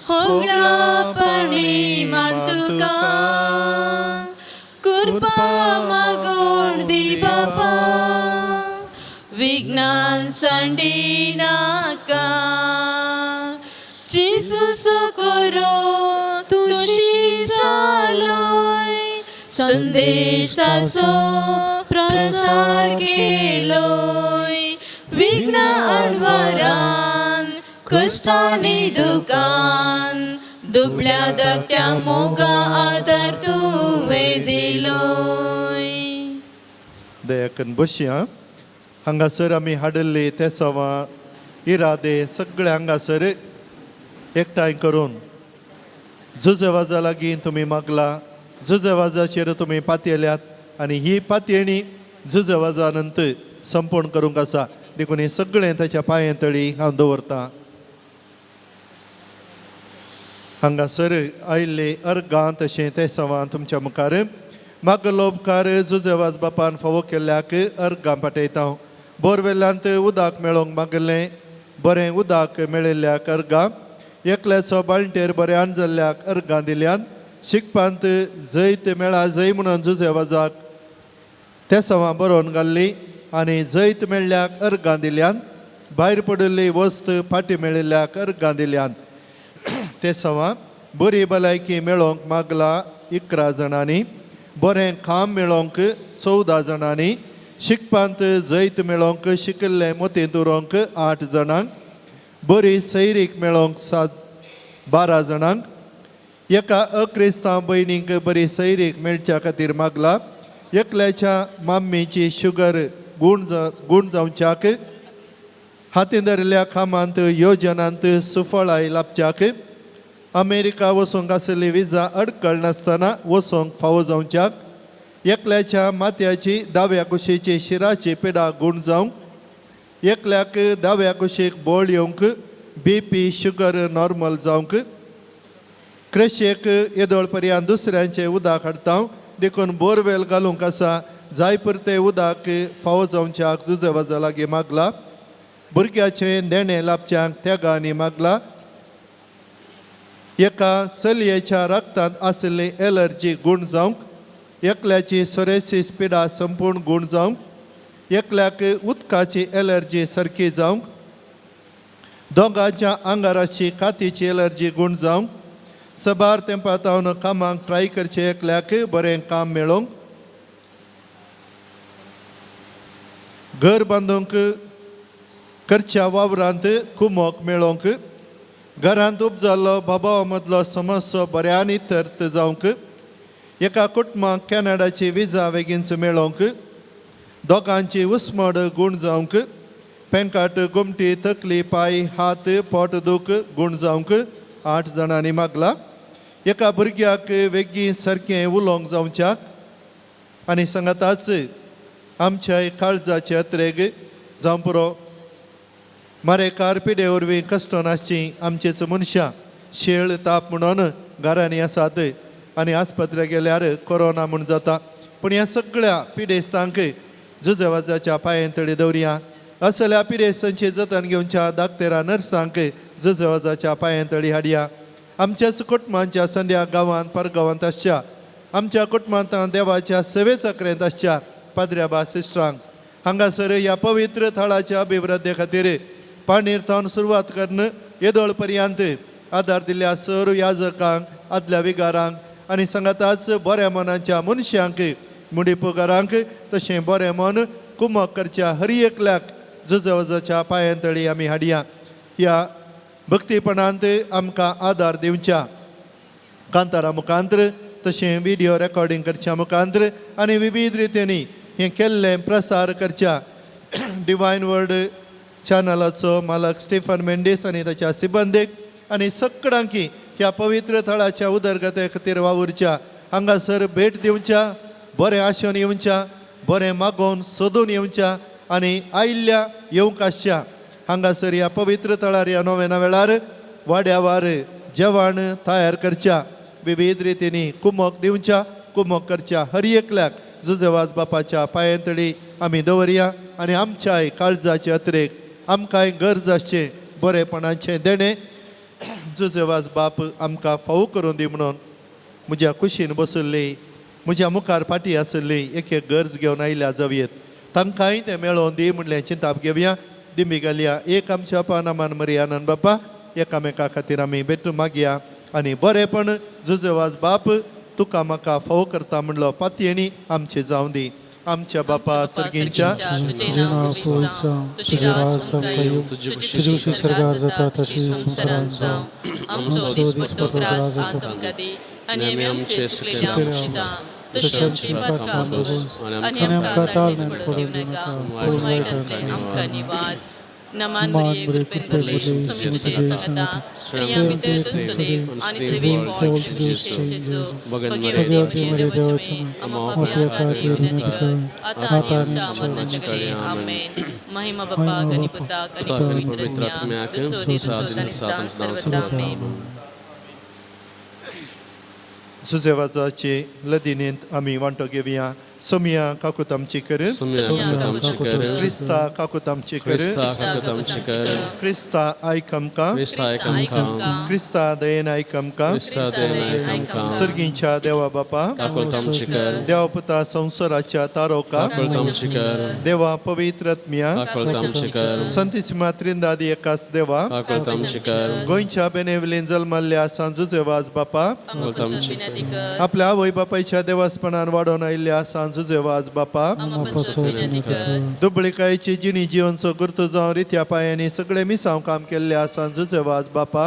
होगळापणी मान तुका कृपा मागून दी बापा विज्ञान सांडी नाका जेजू सोकोरो तुशी जालोय संदेश तासो प्रसार केलोय विघ्न अनवरान कश्टांनी दुकान दुबळ्या धाकट्यांक मोगा आदार तुवें दिलोय. दयाकन बसया. हांगासर आमी हाडिल्ली तेसांवां इरादे सगळे हांगासर एकठांय करून जुजेवाजा लागीं तुमी मागला, जुजेवाजाचेर तुमी पातयेल्यात आनी ही पातयेणी जुजेवाजा नंतर संपूर्ण करूंक आसा. देखून हें सगळें ताच्या पांये तळी हांव दवरतां. हांगासर आयिल्ले अर्गां तशें तेसांवां तुमच्या मुखार मागलो उपकार जुजेवाज बापान फावो केल्ल्याक अर्गां पाठयता. बोरवेल्यांत उदक मेळोवंक मागलें, बरें उदक मेळिल्ल्याक अर्गां, एकल्याचो बाळंटेर बऱ्यान जाल्ल्याक अर्गां दिल्यान, शिकपांत जैत मेळा जय म्हणून जुजेवाजाक तेसांवां बरोवन घाल्ली आनी जैत मेळ्ळ्याक अर्गां दिल्यान, भायर पडिल्ली वस्त फाटीं मेळिल्ल्याक अर्गां दिल्यान. तेसांवां बरी भलायकी मेळोवंक मागला 11 जाणांनी, बरें काम मेळोवंक 14 जाणांनी, शिकपांत जैत मेळोवंक शिकिल्लें मोतींत उरोवंक 8 जाणांक, बरी सैरीक मेळोवंक 12 जाणांक, एका अक्रिस्तांव भयणीक बरी सैरीक मेळच्या खातीर मागला, एकल्याच्या माम्मीची शुगर गूण जावच्याक, हातीन धरिल्ल्या कामांत योजनांत सुफळाय लाभच्याक, अमेरिका वचूंक आशिल्ली विजा अडकळ नासतना वचूंक फावो जावच्याक, एकल्याच्या माथ्याची दाव्या कुशीची शिराची पिडा गूण जावंक, एकल्याक दाव्या कुशीक बोळ येवंक, बीपी शुगर नॉर्मल जावंक, क्रेशेक येदोळ पर्यंत दुसऱ्यांचें उदक हाडटा देखून बोरवेल घालूंक आसा जाय पुरतें उदक फावो जावच्याक जुजेवाजा लागीं मागला, भुरग्याचें देणें लाभच्यांक त्यागांनी मागला, एका चलयेच्या रक्तांत आशिल्ली एलर्जी गूण जावंक, एकल्याची सोरेसीस पिडा संपूर्ण गूण जावंक, एकल्याक उदकाची एलर्जी सारकी जावंक, दोगांच्या आंगाराची कातीची एलर्जी गूण जावंक, सबार तेंपा तावन कामाक ट्राय करचें एकल्याक बरें काम मेळोवंक, घर बांदूंक करच्या वावरांत कुमोक मेळोवंक, घरांत उपजाल्लो बाबा मदलो समस्यो बऱ्यानी तर्त जावंक, एका कुटुंबाक कॅनडाची विजा बेगीनच मेळोवंक, दोगांची उस्मड गूण जावंक, पेंकाट गोमटी तकली पांय हात पोट दूख गूण जावंक 8 जाणांनी मागला, एका भुरग्याक वेगीं सारकें उलोवंक जावच्याक आनी सांगाताच आमच्या काळजाचे अत्रेग जावं पुरो. मारेकार पिडे वरवीं कश्टोन आसची आमचेच मनशां शेळ ताप म्हणून घरांनी आसात आनी आस्पत्रे गेल्यार कोरोना म्हूण जाता. पूण ह्या सगळ्या पिडेस्तांक जुजवाजाच्या पांयां तळी दवरया. असल्या पिडेस्तांचे जतन घेवच्या दाक्तेरा नर्सांक जुजवाजाच्या पांयां तळी हाडया. आमच्याच कुटुंबांच्या संद्या गांवांत परगांवांत आसच्या आमच्या कुटुंबांत देवाच्या सेवे चक्रेंत आसच्या पाद्र्याबा सिस्टरांक हांगासर ह्या पवित्र थळाच्या अभिवृद्धी खातीर पाणीर थावन सुरवात करून येदोळ पर्यंत आदार दिल्ल्या सर याजकांक आदल्या विगारांक आनी सांगाताच बऱ्या मनाच्या मनशांक मुडीपुगारांक तशें बरें मन कुमक करच्या हर एकल्याक जुजवजाच्या पांयांतळी आमी हाडया. ह्या भक्तीपणांत आमकां आदार दिवच्या कांतारा मुखांत्र तशें विडियो रेकॉर्डिंग करच्या मुखांत्र आनी विविध रितींनी हें केल्लें प्रसार करच्या डिवायन वर्ड चॅनलाचो मालक स्टीफन मेंडीस आनी ताच्या सिबंदीक आनी सगळ्यांकी ह्या पवित्र थळाच्या उदरगते खातीर वावुरच्या हांगासर भेट दिवच्या, बरें आशेवन येवच्या, बरें मागोवन सोदून येवच्या आनी आयिल्ल्या येवंक आसच्या हांगासर ह्या पवित्र थळार ह्या नोवेना वेळार वाड्यावार जेवण तयार करच्या, विविध रितींनी कुमक दिवच्या, कुमक करच्या हर एकल्याक जुजेवाज बापाच्या पांयांतळी आमी दवरया आनी आमच्याय काळजाचे अत्रेक आमकांय गरज आसचें बरेपणाचें देणें जुजेवाज बाप आमकां फावो करून दी म्हणून म्हज्या कुशीन बसल्ली म्हज्या मुखार फाटी आसली एक एक गरज घेवन आयल्या जावयेत तांकांय तें मेळोवन दी म्हणलें चिंताप घेवया. दिंबी घालया एक आमच्या पानामान मरियानंद बापा एकामेका खातीर आमी भेटू मागया आनी बरेपण जुजेवाज बाप तुका म्हाका फावो करता म्हणलो पातयेणी आमचें जावं दी. आमच्या बापा सर्गींच्या तुजें नांव पवित्र जावं, तुजें राज आमकां येवं, तुजी खुशी स्वर्गार जाता तशी संवसारांत जावं. आमचो दिसपट्टो ग्रास आज आमकां दी आनी आमी आमचे सुकलेले आमशिता तशी आमची पातकां बस आनी आमकां ताळमेळ पडूंक दिवं नाका, पूण वायटांतल्यान आमकां निवार. नमान मरिये, कृपेन भरले, सुमी तुजे संगता, स्त्रियां भितर तूं सदैव आनी सदैव फळ तुजें जेजू. भगवती मरिये देवाची आम्हा पाप्यां खातीर विनंती कर, आतां आनी आमच्या मरणाच्या घडये. आमेन. महिमा बापाक आनी पुताक आनी पवित्र आत्म्याक, दुसरो दीस आनी सदां सर्वदा. आमेन. जुजेवाजाचे लदिनेंत आमी वांटो घेवया. सोमिया काकूत आमची कर, क्रिस्ता काकूत आमची कर, क्रिस्ता आयक आमकां, क्रिस्ता दयेन आयक आमकां. सर्गींच्या देवा बापा, देवा पुता संवसाराच्या तारोका, देवा पवित्र आत्म्या, संतीसिमा त्रिंदादी एकाच देवा, गोंयच्या बेनेवलीन जल्मल्ल्या सांजुजेवाज बापा, आपल्या आवय बापायच्या देवासपणान वाडोवन आयिल्ल्या सांजुजेवाज बापा, दुबळिकायची जिणी जिवनचो गुर्तू जावन रित्या पांयांनी सगळे मिसांव काम केल्ल्या सांजुजेवाज बापा,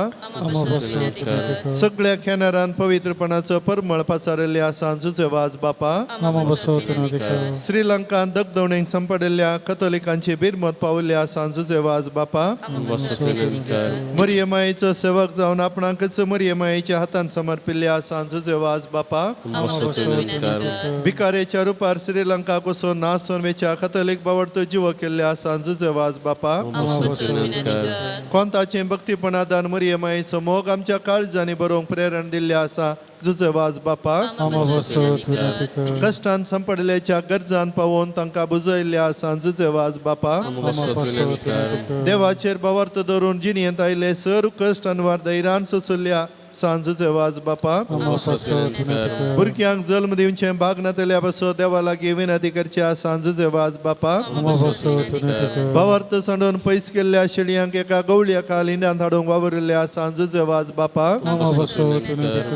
सगळ्या खेनारान पवित्रपणाचो परमळ पाचारिल्ल्या सांजुजेवाज बापा, श्रीलंकान दगदवणेक संपडिल्ल्या कथोलिकांची बिरमत पावल्ल्या सांजुजेवाज बापा, मरियमायेचो सेवक जावन आपणाकच मरियमायेच्या हातान समर्पिल्ल्या सांजुजेवाज बापा, भिकारेच्या रुपार श्रीलंका कोसोन नासोन वेच्या कथोलीक बावडतो जीव केल्ल्या सांजुजेवाज बापा, कोंताचें भक्तीपणादान मरियमायेचो मोग आमच्या काळजांनी बरोवंक प्रेरण दिल्लें आसा जुजेवाज बापा, कश्टान संपडल्याच्या गरजान पावोवन तांकां बुजयल्ल्या सांजुजेवाज बापा, देवाचेर भावार्थ धरून जिणेंत आयिल्ले सर कश्ट अनवार धैर्यान सोंसुल्ल्या सांजुजेवाज बापा, भुरग्यांक जल्म दिवचें भाग नातल्या पासून देवा लागीं विनंती करच्या सांजुजेवाज बापा, भावार्थ सांडून पयस केल्ल्या शेळयांक एका गवळ्या खाल इंड्यांत हाडूंक वावुरिल्ल्या सांजुजेवाज बापा,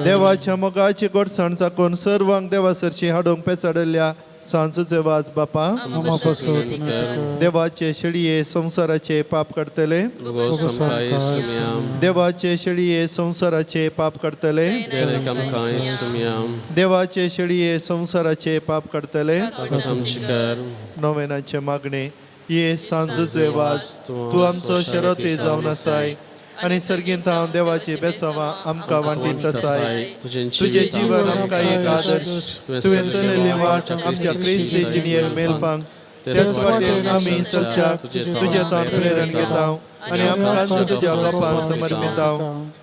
देवाच्या मोगाची गोडसाण चाकून सर्वांक देवासरशी हाडूंक पेचाडिल्ल्या सांजुजेवाज बापा, देवाचे शेळये संवसाराचे पाप काडटले, देवाचे शेळये संवसाराचे पाप काडटले, देवाचे शेळये संवसाराचे पाप काडटले. नोवेनाचे मागणे. ये सांजुजेवाज तूं आमचो शरती जावन आसाय आनी सर्गींत हांव देवाची बेसांवां आमकां वांटीत आसाय. तुजें जीवन आमकां एक आदर्श, तुवें चलयल्ली वाट आमच्या क्रिस्ती जिणेक मेलपाक तेच वाटेन आमी चलच्याक तुजे तान प्रेरण घेता आनी आमकां तुज्या बापान समर्पिता.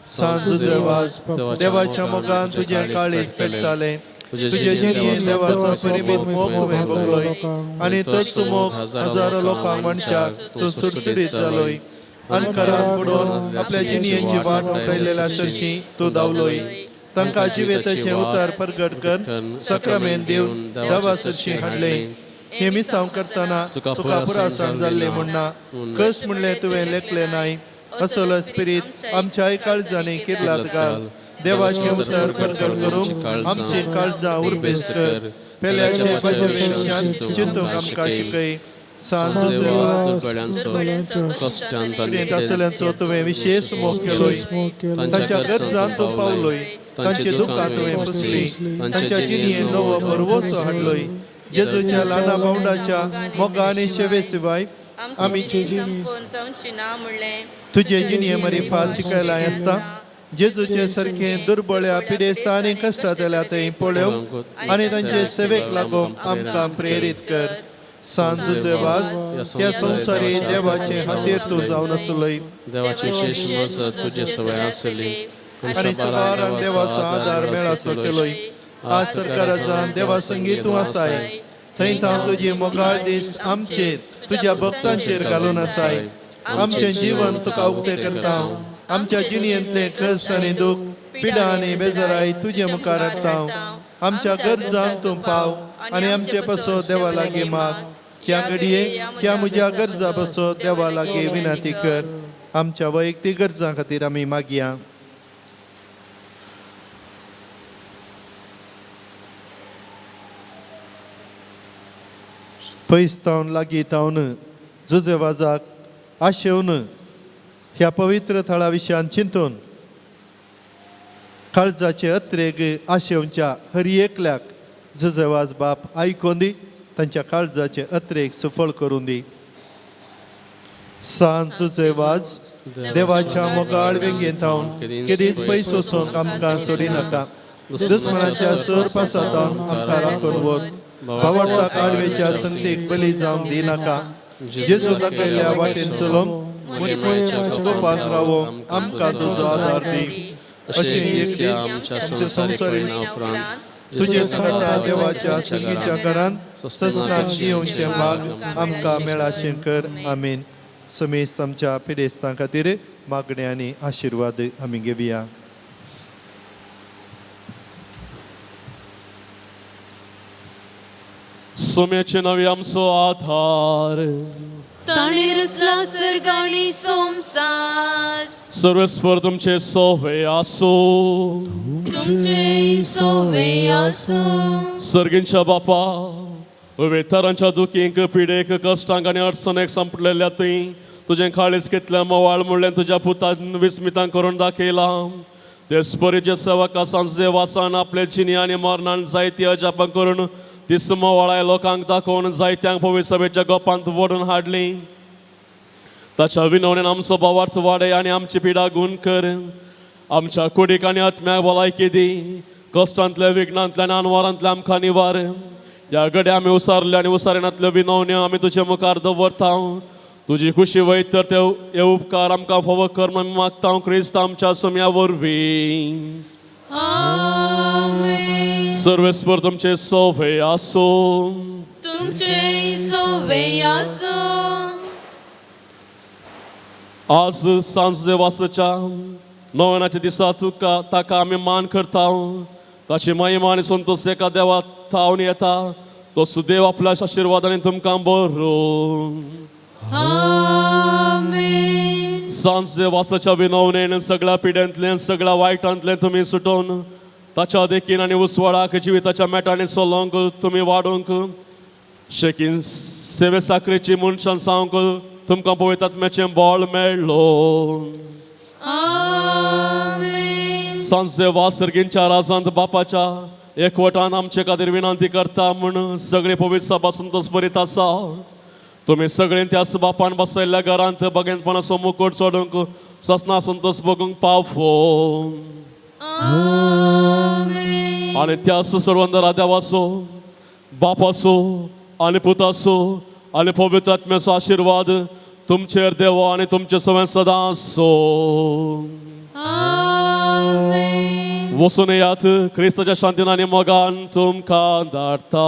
सांज जुझे वाज, देवाच्या मोगान तुजें काळीज पेटतालें. तुजे जिणेन देवाचो परिमीत मोग तुवें भोगलोय आनी तोच मोग हजारो लोकांक म्हणच्याक तूं सुडसुडीत जालोय. अनकरान बुडोवन आपल्या जिणयेची वाट उकयलेल्या सरशी तूं धांवलोय. तांकां जिवेताचें उतार परगट कर सक्रमेन दिवन देवा सरशी हाडलें. हें मिसांव करतना तुका पुरासाण जाल्लें म्हूण ना, कश्ट म्हणलें तुवें लेखलें नाय. असलो स्पिरीत आमच्याय काळजांनी किर्लात घाल. देवाचें उतर परगट करूंक आमची काळजां उर्बेस कर. पेल्याचे पाचवे चिंतूंक आमकां शिकय. सांज आसल्यांचो तुवें विशेश मोग केलोय. तांच्या गरजान तूं पावलोय, तांचे दुख्खां तुवें पुसली, तांच्या जिणयेन नवो भरवंसो हाडलोय. जेजूच्या ल्हाना भावंडाच्या मोगा आनी शेवे शिवाय आमी तुजे जिणये मरिफात शिकयलां आसता. जेजूचे सारखे दुर्बळ्या पिडेस्ता आनी कश्टांतल्या थंय पळोवंक आनी तांचे सेवेक लागूंक आमकां प्रेरीत कर. सांज जुझे वाज, ह्या संवसारी देवाचे हातीर तूं जावन आसलोय. देवाची विशेष मजत तुजे सवय आसली आनी सबारांक देवाचो आदार मेळासो केलोय. आज सरकाराजान देवा संगी तूं आसाय, थंय तांव तुजी मोगाळ दिश्ट आमचेर तुज्या भक्तांचेर घालून आसाय. आमचें जीवन तुका उक्तें करता. आमच्या जिणयेंतलें कश्ट आनी दूख, पिडा आनी बेजाराय तुजे मुखार हाडटा. आमच्या गरजांक तूं पाव आनी आमचे पासत देवा लागीं माग. ह्या घडये ह्या म्हज्या गरजा पासत देवा लागीं विनंती कर. आमच्या वैयक्तीक गरजां खातीर आमी मागया. पयस तावन लागीं तावन जुझे वाजाक आशेवन ह्या पवित्र थळा विशयान चिंतून काळजाचे अत्रेग आशेवच्या हर एकल्याक जुझे वाज बाप आयकोन दी, तांच्या काळजाचे अत्रेग सुफळ करून दी. सांज जुझे वाज, देवाच्या मोगाळ वेंगेंत थावन केदीच पयस वचूंक आमकां सोडिनाका. दुस्मनाच्या सर पासांत आमकां राखून व्हर. भावार्थाक आडवेच्या संगतीक बली जावंक दिनाका. जेजू दाखयल्ल्या वाटेन चलोवंक गोपान रावोंक आमकां तुजो आदार दी. अशें एक दीस आमच्या संवसारी तुजे सांगाता देवाच्या संगीच्या घरांत सस्नान जियोवचें भाग आमकां मेळाशें कर. आमीन. समेस्त आमच्या पिडेस्तां खातीर मागणें आनी आशिर्वाद आमी घेवया. सोम्याचे नवी आमचो आधार, ताणें रचला सर्ग आनी संवसार. सर्वेस्पर तुमचे सोवे आसूं. तुमचे सोवे आसूं. सर्गींच्या बापा, वेतारांच्या दुखींक, पिडेक, कश्टांक आनी अडचणेक संपलेल्या थंय तुजें काळीज कितलें मोवाळ म्हणलें तुज्या पुतान विस्मितां करून दाखयलां. तेच परी जे सेवका सांजे वासान आपले जिणी आनी मरणान जायती अजापां करून तीस मोवाळाय लोकांक दाखोवन जायत्यांक पवित्र सभेच्या गोपांत वडून हाडली. ताच्या विनवणेन आमचो भावार्थ वाडय आनी आमची पिडा गूण कर. आमच्या कुडीक आनी आत्म्याक भलायकी दी. कश्टांतल्या, विघ्नांतल्या आनी अनवारांतल्या आमकां निवार. ह्या घडये आमी उसारले आनी उसारिनांतल्यो विनवण्यो आमी तुजे मुखार दवरता. तुजी खुशी वयत तर ते हे उपकार आमकां फावो कर म्हूण आमी मागता क्रिस्त आमच्या सोम्या वरवीं. आमेन. सर्वेस्पर तुमचे सोवे आसूं. तुमचे सोवे आसूं. आज सांजे वासाच्या नव्यानाच्या दिसा तुका ताका आमी मान करता. ताची महिमा आनी संतोष एका देवा थावन येता. तो सुदेव आपल्या आशिर्वादाने तुमकां बरो. आमेन. सांजे वासाच्या विनवणेन सगळ्या पिड्यांतल्यान, सगळ्या वायटांतल्यान तुमी सुटोवन ताच्या देखीन आनी उसवाळाक जिविताच्या मेटांनी चलोवंक तुमी वाडोवंक शेकीन सेवे साकरेची मनशां सांगूंक तुमकां पवित्र आत्म्याचें बळ मेळ्ळो. आमेन. सांजे वासर्गींच्या राजांत बापाच्या एकवटान आमचे खातीर विनंती करता म्हूण सगळे पवित्र सभा संतोष बरीत आसा. तुमी सगळे त्याच बापान बसयल्ल्या घरांत बगेनपणाचो मुकुट चडूंक ससना संतोष भोगूंक पावो. आमेन. आनी त्याच सर्वंदरा देवाचो, बापाचो आनी पुताचो आनी पवित्र आत्म्याचो आशिर्वाद तुमचेर देवो आनी तुमचे सगळें सदां आसूं. आमेन. वचून येयात, क्रिस्ताच्या शांतीन आनी मोगान तुमकां धाडटा.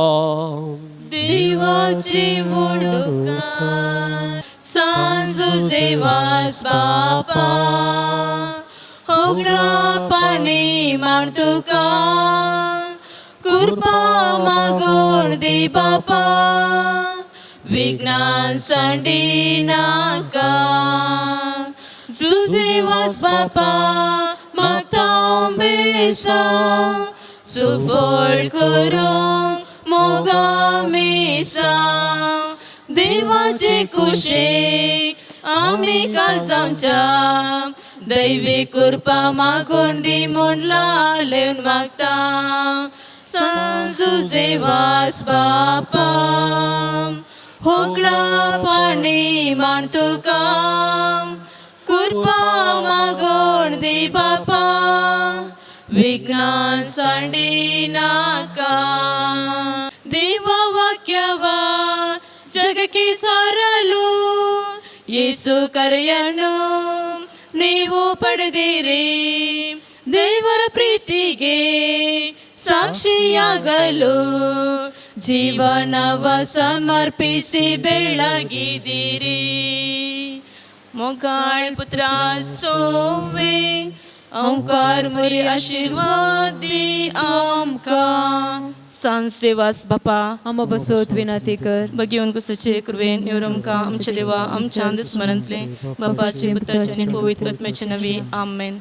देवाची उपकार. सांजुजे वास बापा, होगडा पाणी मान तुका, कृपा मागून दे बापा, विज्ञान सांडी नाका. जुजे वास बापा मागता बेसा, सुफळ करूंक मोगा मिसा. देवाचे कुशे आमी काळजांच्या दैवी कृपा मागून दी म्हूण लालेवन मागता. सांजुजे वास बापा, होगळा पाणी मान तुका, कृपा मागून दी बापा, विज्ञान सांडी नाका. ದೇವ ವಾಕ್ಯವ ಜಗಕ್ಕೆ ಸಾರಲು ಯೇಸು ಕರೆಯನ್ನು ನೀವು ಪಡೆದಿರಿ. ದೇವರ ಪ್ರೀತಿಗೆ ಸಾಕ್ಷಿಯಾಗಲು ಜೀವನವ ಸಮರ್ಪಿಸಿ ಬೆಳಗಿದಿರಿ. मोगाळ पुत्रा सोवे ओंकार मुरी आशीर्वाद दी आमकां. सांसेवास बापा, आमो बसोत विनंती कर. भगिवन कुसाचे कृपेन निवरमका आमच्या देवा, आमच्या स्मरणतले बापाचे, पुताचे आनी पवित्र आत्म्याचे नवी. आमेन.